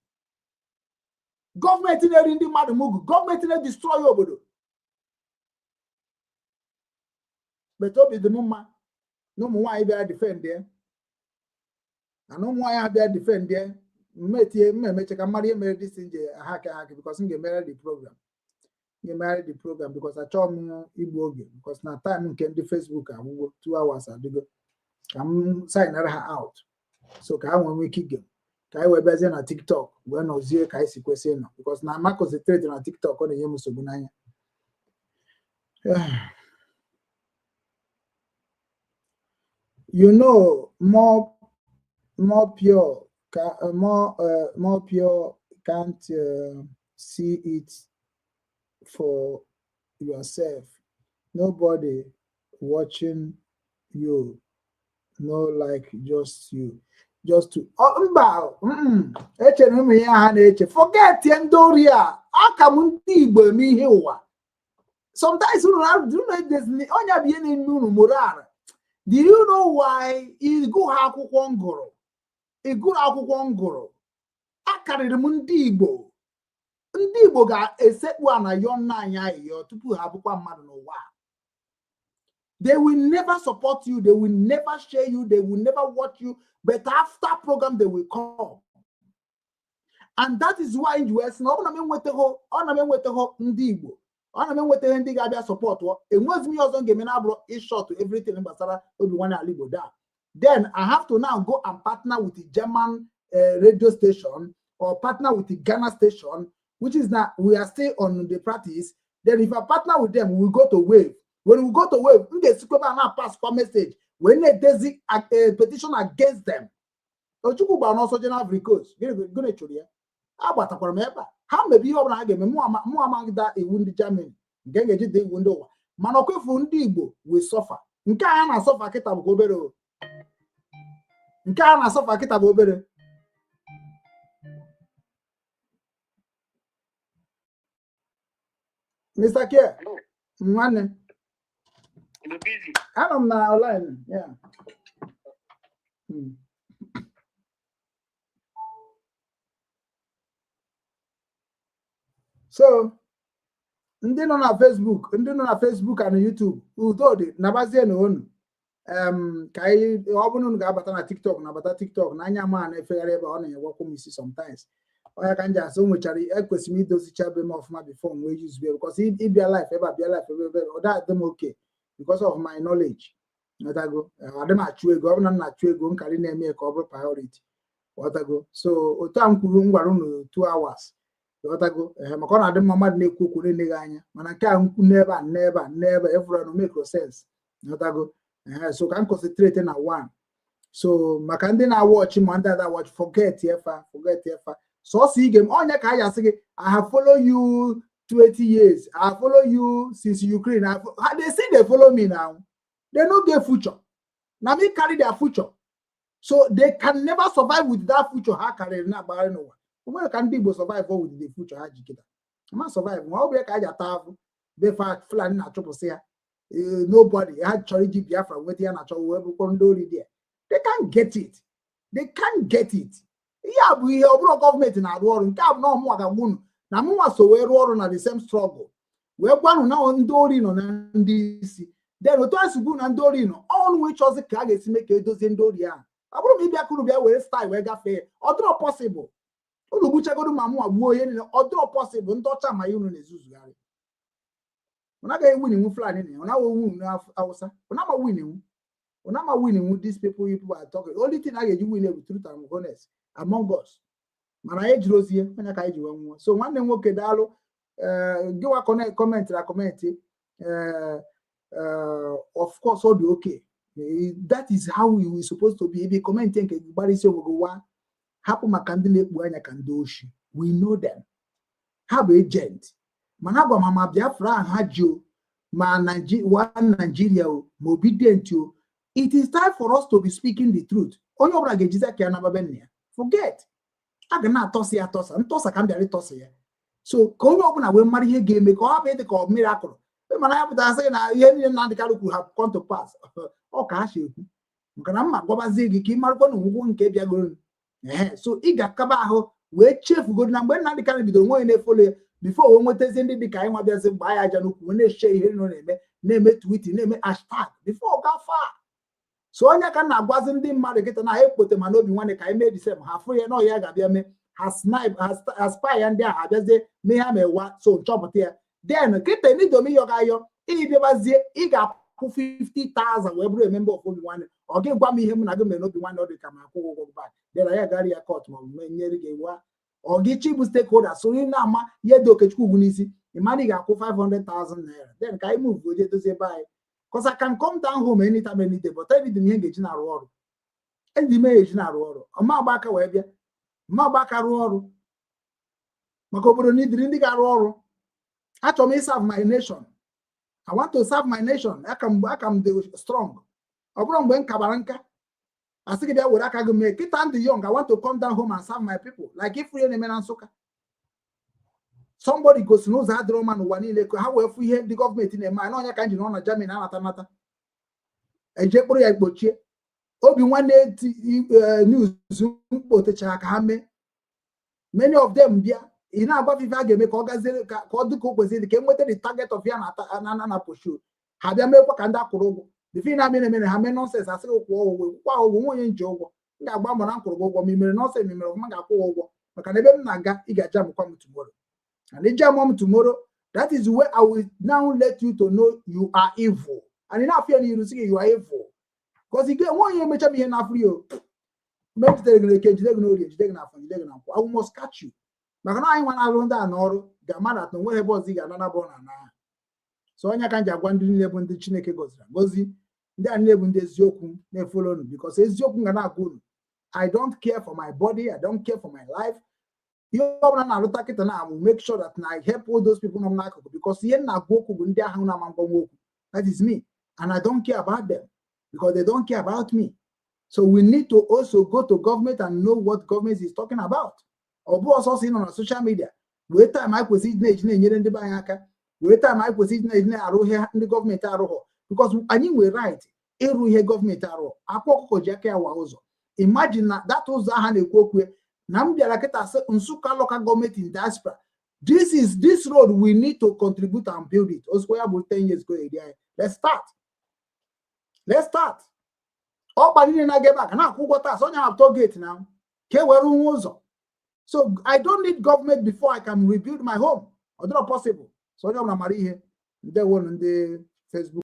gọọmenti na-eri ndị mmadụ mugu, gọọmenti na-edestroy obodo. But obi dị m mma na ụmụ nwaanyị bịara defend ya, na ụmụ nwaanyị ahụ bịara defend ya. Mmetie mma emeche ka mmadụ ihe mere dis nje ha aka ha, because m ga-emegharị the program, m ga-emegharị the program, because achọghị m igbu oge, because na time nke ndị Facebook agwụgo, 2 hours adịgo ka m signara ha out, so ka ha nwee ike ige, ka anyị wee bịazie na TikTok wee nọzie ka anyị si kwesị ịnọ, because na ama concentrate na TikTok, ọ na-enye m nsogbu n'anya. You know, more pure more pure can't see it for yourself. Nobody watching you, no, like just you, just to mba, echere m ihe ha na-eche. Forget ndị ori a, aka m ndị Igbo eme ihe ụwa. Sometimes unu onye bụ ihe na-eme unu moral. Do you know why ịgụ ha akwụkwọ ngụrụ? Ịgụrụ akwụkwọ ngụrụ akarịrị m ndị Igbo. Ndị Igbo ga-esekpu ana yọọ nna anyị ayịyọ tupu ha abụkwa mmadụ n'ụwa. They will never support you, they will never share you, they will never watch you, but after program they will come. And that is why you were saying, ọ na m enwetaghị ndị Igbo, ọ na m enwetaghị ndị ga-abịa support, enwezi m ihe ọzọ m ga-eme na-abụrụ ịshọt everything gbasara Obi Nwanne Ala Igbo down. Then I have to now go and partner with the German radio station or partner with the Ghana station, which is now we are still on the practice. Then if I partner with them, we will go to Wave. When we go to Wave, we get and pass one message. When there's a petition against them, Ojukwu gbara n'ọsọ General Coast. Gịnị chụrụ ya? Agbatakwara m ebe a. Ha mebe ihe ọbụla ha ga-eme, mụ amagida iwu ndị Germany nke ga-eji dị iwu ndị ụwa, mana ọkwefu ndị Igbo we suffer. Nke a na-asọfa kịta bụkwa obere o. Nke a na-asọfa kịta bụ obere. Mr. K, nwanne. Anọ m na online, yeah. So, ndị nọ na Facebook, ndị nọ na Facebook and YouTube, udo dị, nabazie na unu. Ka anyị ọ bụrụ unu ga-abata na TikTok, nabata TikTok na anya ma na-efegharị ebe ọ na-ewekwu m isi sometimes. Ọya ka m ji asị o nwechara ekwesịrị m idozicha be m ọfụma before m wee use be, because ịbịa live ebe a, bịa live ebe ọ da adị m okay because of my knowledge. Ghọtago? Adị m achụ ego. Ọ bụrụ na m na-achụ ego, nkarị na-eme ya ka ọ bụrụ priority. Ghọtago? So otu a m kwuru, m gwara unu 2 hours. Ghọtago? Ee, maka ọ na-adị mma mmadụ na-ekwu okwu na-eneghị anya, mana nke a nkwu n'ebe a, n'ebe a, n'ebe a efuru na make sense. Ghọtago? Ee, so ka m concentrate na one. So maka ndị na-awatch ma ndị ada watch, forget efa, forget efa. Sọsọ ige m onye ka a ya asị gị, "I have followed you 20 years. I have followed you since Ukraine." They say they follow me now, they no get future. Na me carry their future, so they can never survive with that future ha karịrị na-agbagharị n'ụwa. O nwere ka ndị Igbo survive with the future ha ji kịta ma survive, ma ọ bụ ya ka a ji ata afụ befa Fulani na-achụpụsị ya. Nobody ha chọrọ iji Biafra nweta ya na-achọ wee bụkwa ndị ori dị. They can't get it, they can't get it. Ihe a bụ ihe ọ bụrụ gọọmenti na-arụ ọrụ nke a bụ na ọmụnwa ga-agwa unu na mụnwa so wee rụọ ọrụ na the same struggle, wee gwanụ na ndị ori nọ na ndị isi. Then otu a si gwu na ndị ori nọ ọnụ nwee chọzi ka a ga-esi mee ka edozie ndị ori ahụ. Ọ bụrụ ma ịbịa kuru bịa were style wee gafee ya, ọ dịrọ possible. Unu gbuchagodo ma mụnwa gbuo ihe niile, ọ dịrọ possible. Ndị ọcha ma ihe unu na-ezuzugharị, unu agaghị ewin Fulani na ya, unu agaghị ewin Hausa, unu ama win, unu ama win. These people you people are talking, only thing a ga-eji win bụ truth and honest among us. Mana anyị jiri ozi onye ka anyị ji wee nwụọ. So nwanne m nwoke, daalụ. Ee, gịwa comment na comment, ee, of course ọ dị okay. That is how we were supposed to be. Ebe comment nke gị gbara isi onwe gị wa hapụ maka ndị na-ekpu anya ka ndị oshi. We know them, ha bụ agent. Mana agwa m ha, ma Biafra ahụ ha ji o, ma one Nigeria o, ma obedient o, it is time for us to be speaking the truth. Onye ọbụla ga-ejizi aka ya naba be nna ya. Forget, a ga na-atọsa ya atọsa ntọsa ka m bịara ịtọsa ya. So ka onye ọbụla wee mara ihe ga-eme ka ọ hapụ ịdị ka ọ mmiri akụrụ. Mana ya pụtara sị na ihe niile Nnamdị Kanụ kwuru ha come to pass, ọ ka ha si ekwu, maka na mma gwabazie gị ka ị marakwa na ogwugwu nke bịagoro. Ee, so ị ga-akaba ahụ wee chefugodo na mgbe Nnamdị Kanụ bidoro nwe onye na-efollow ya before wee nwetazie ndị dị ka anyị nwa bịazi gbaa ya aja n'ukwu, wee na-eche ihe nọ na-eme, na-eme tweet, na-eme hashtag before ọ gafaa. So onye ka na-agwazi ndị mmadụ kịta na ha ekpote ma n'obi nwanne ka anyị mee the same. Ha fụ ya na ọya ga-abịa mee ha snipe, ha spy ya, ndị ahụ abịazie mee ha mewa. So nchọpụta ya, then kịta nidomi yọ ga-ayọ ịbịabazie, ị ga-akwụ 50,000 wee bụrụ member of obi nwanne. Ọ gị gwa m ihe m na gị mere n'obi nwanne, ọ dị ka ma akwụ ụgwọ back, then ya gara ya court ma ọ bụ mee nyere gị wa. Ọ gị chi bụ stakeholder soro ị na-ama ihe dị Okechukwu ugwu n'isi, ị mara ị ga-akwụ 500,000 naira. Then ka anyị move oje dozie ebe anyị, cause I can come down home anytime, any day, but every m ihe ga-eji na-arụ ọrụ, eji m eji na-arụ ọrụ ọma agba aka wee bịa mma agba aka rụọ ọrụ maka obodo na idiri ndị ga-arụ ọrụ. Achọrọ m ịserve my nation. I want to serve my nation. Aka m dị strong. Ọ bụrụ mgbe m kabara nka, asị gị bịa were aka gị mee. Kịta ndị young, I want to come down home and serve my people, like if ihe na-eme na Nsụka, somebody gosi n'ụzọ adịrọ mma n'ụwa niile ka ha wee fụ ihe ndị gọọmenti na-eme anyị. N'ọnya ka m ji nọ na Germany anata nata eje kpụrụ ya kpochie obi nwanne news mkpotechara ka ha mee. Many of them bịa, ị na-agwa ife a ga-eme ka ọ gaziere, ka ọ dị ka o kwesịrị dị, ka e nweta the target of ya na na na pursue. Ha bịa meekwa ka ndị akwụrụ ụgwọ before na-amị na-emere ha mee nonsense, asị gị kwụọ ụgwọ, kwụọ ụgwọ. Nwa onye nji ụgwọ, m ga-agba mbọ na m kwụrụ gị ụgwọ. Ma i mere nonsense, ma i mere ọfụma, ga-akwụ gị ụgwọ, maka na ebe m na-aga, ị ga-aja mkwa m tomorrow, and ị jam m tomorrow, that is where I will now let you to know you are evil. And ị na-afụ ya n'iru sị gị you are evil, because ị ga-enwe onye emecha m ihe n'afọ ya o mgbe m jidere gị n'eke, jide gị n'orie, jide gị n'afọ, jide gị na nkwụ. I will must catch you, maka na anyị nwa na-arụ ndị a n'ọrụ ga-ama na onweghị ebe ọzọ ị ga-anana bụ na na. So onye ka m ji agwa ndị niile bụ ndị Chineke gọziri agọzi, ndị a niile bụ ndị eziokwu na-efollow unu, because eziokwu ga na-agwa unu. I don't care for my body, I don't care for my life. Ihe ọbụla na-alụta kịta na amụ, make sure that na I help all those people nọ m n'akụkụ, because ihe m na-agwa okwu bụ ndị ahụ na-ama mgbanwe okwu. That is me, and I don't care about them because they don't care about me. So we need to also go to government and know what government is talking about. Ọ bụ ọsọsọ ị nọ na social media wee time anyị kwesịrị ịdị na-eji na-enyere ndị be anyị aka, wee time anyị kwesịrị ịdị na-eji na-arụ ihe ndị gọọmenti arụghọ, because anyị nwere right ịrụ ihe gọọmenti arụghọ. Akwa ọkụkọ ji aka ya wa ụzọ. Imagine na that ụzọ ahụ na-ekwu okwu ya, na m bịara kịta sị Nsụka local government in diaspora, this is this road, we need to contribute and build it. Ozugbo ya bụ 10 years go eri anyị. Let's start, let's start. Ọkpa niile na-aga ebe a ka na-akwụ ụgwọ tax onye ahụ toll gate na ka e were nwa ụzọ. So I don't need government before I can rebuild my home. Ọ dịrọ possible. So onye ọbụla mara ihe. Ndewonu ndị Facebook.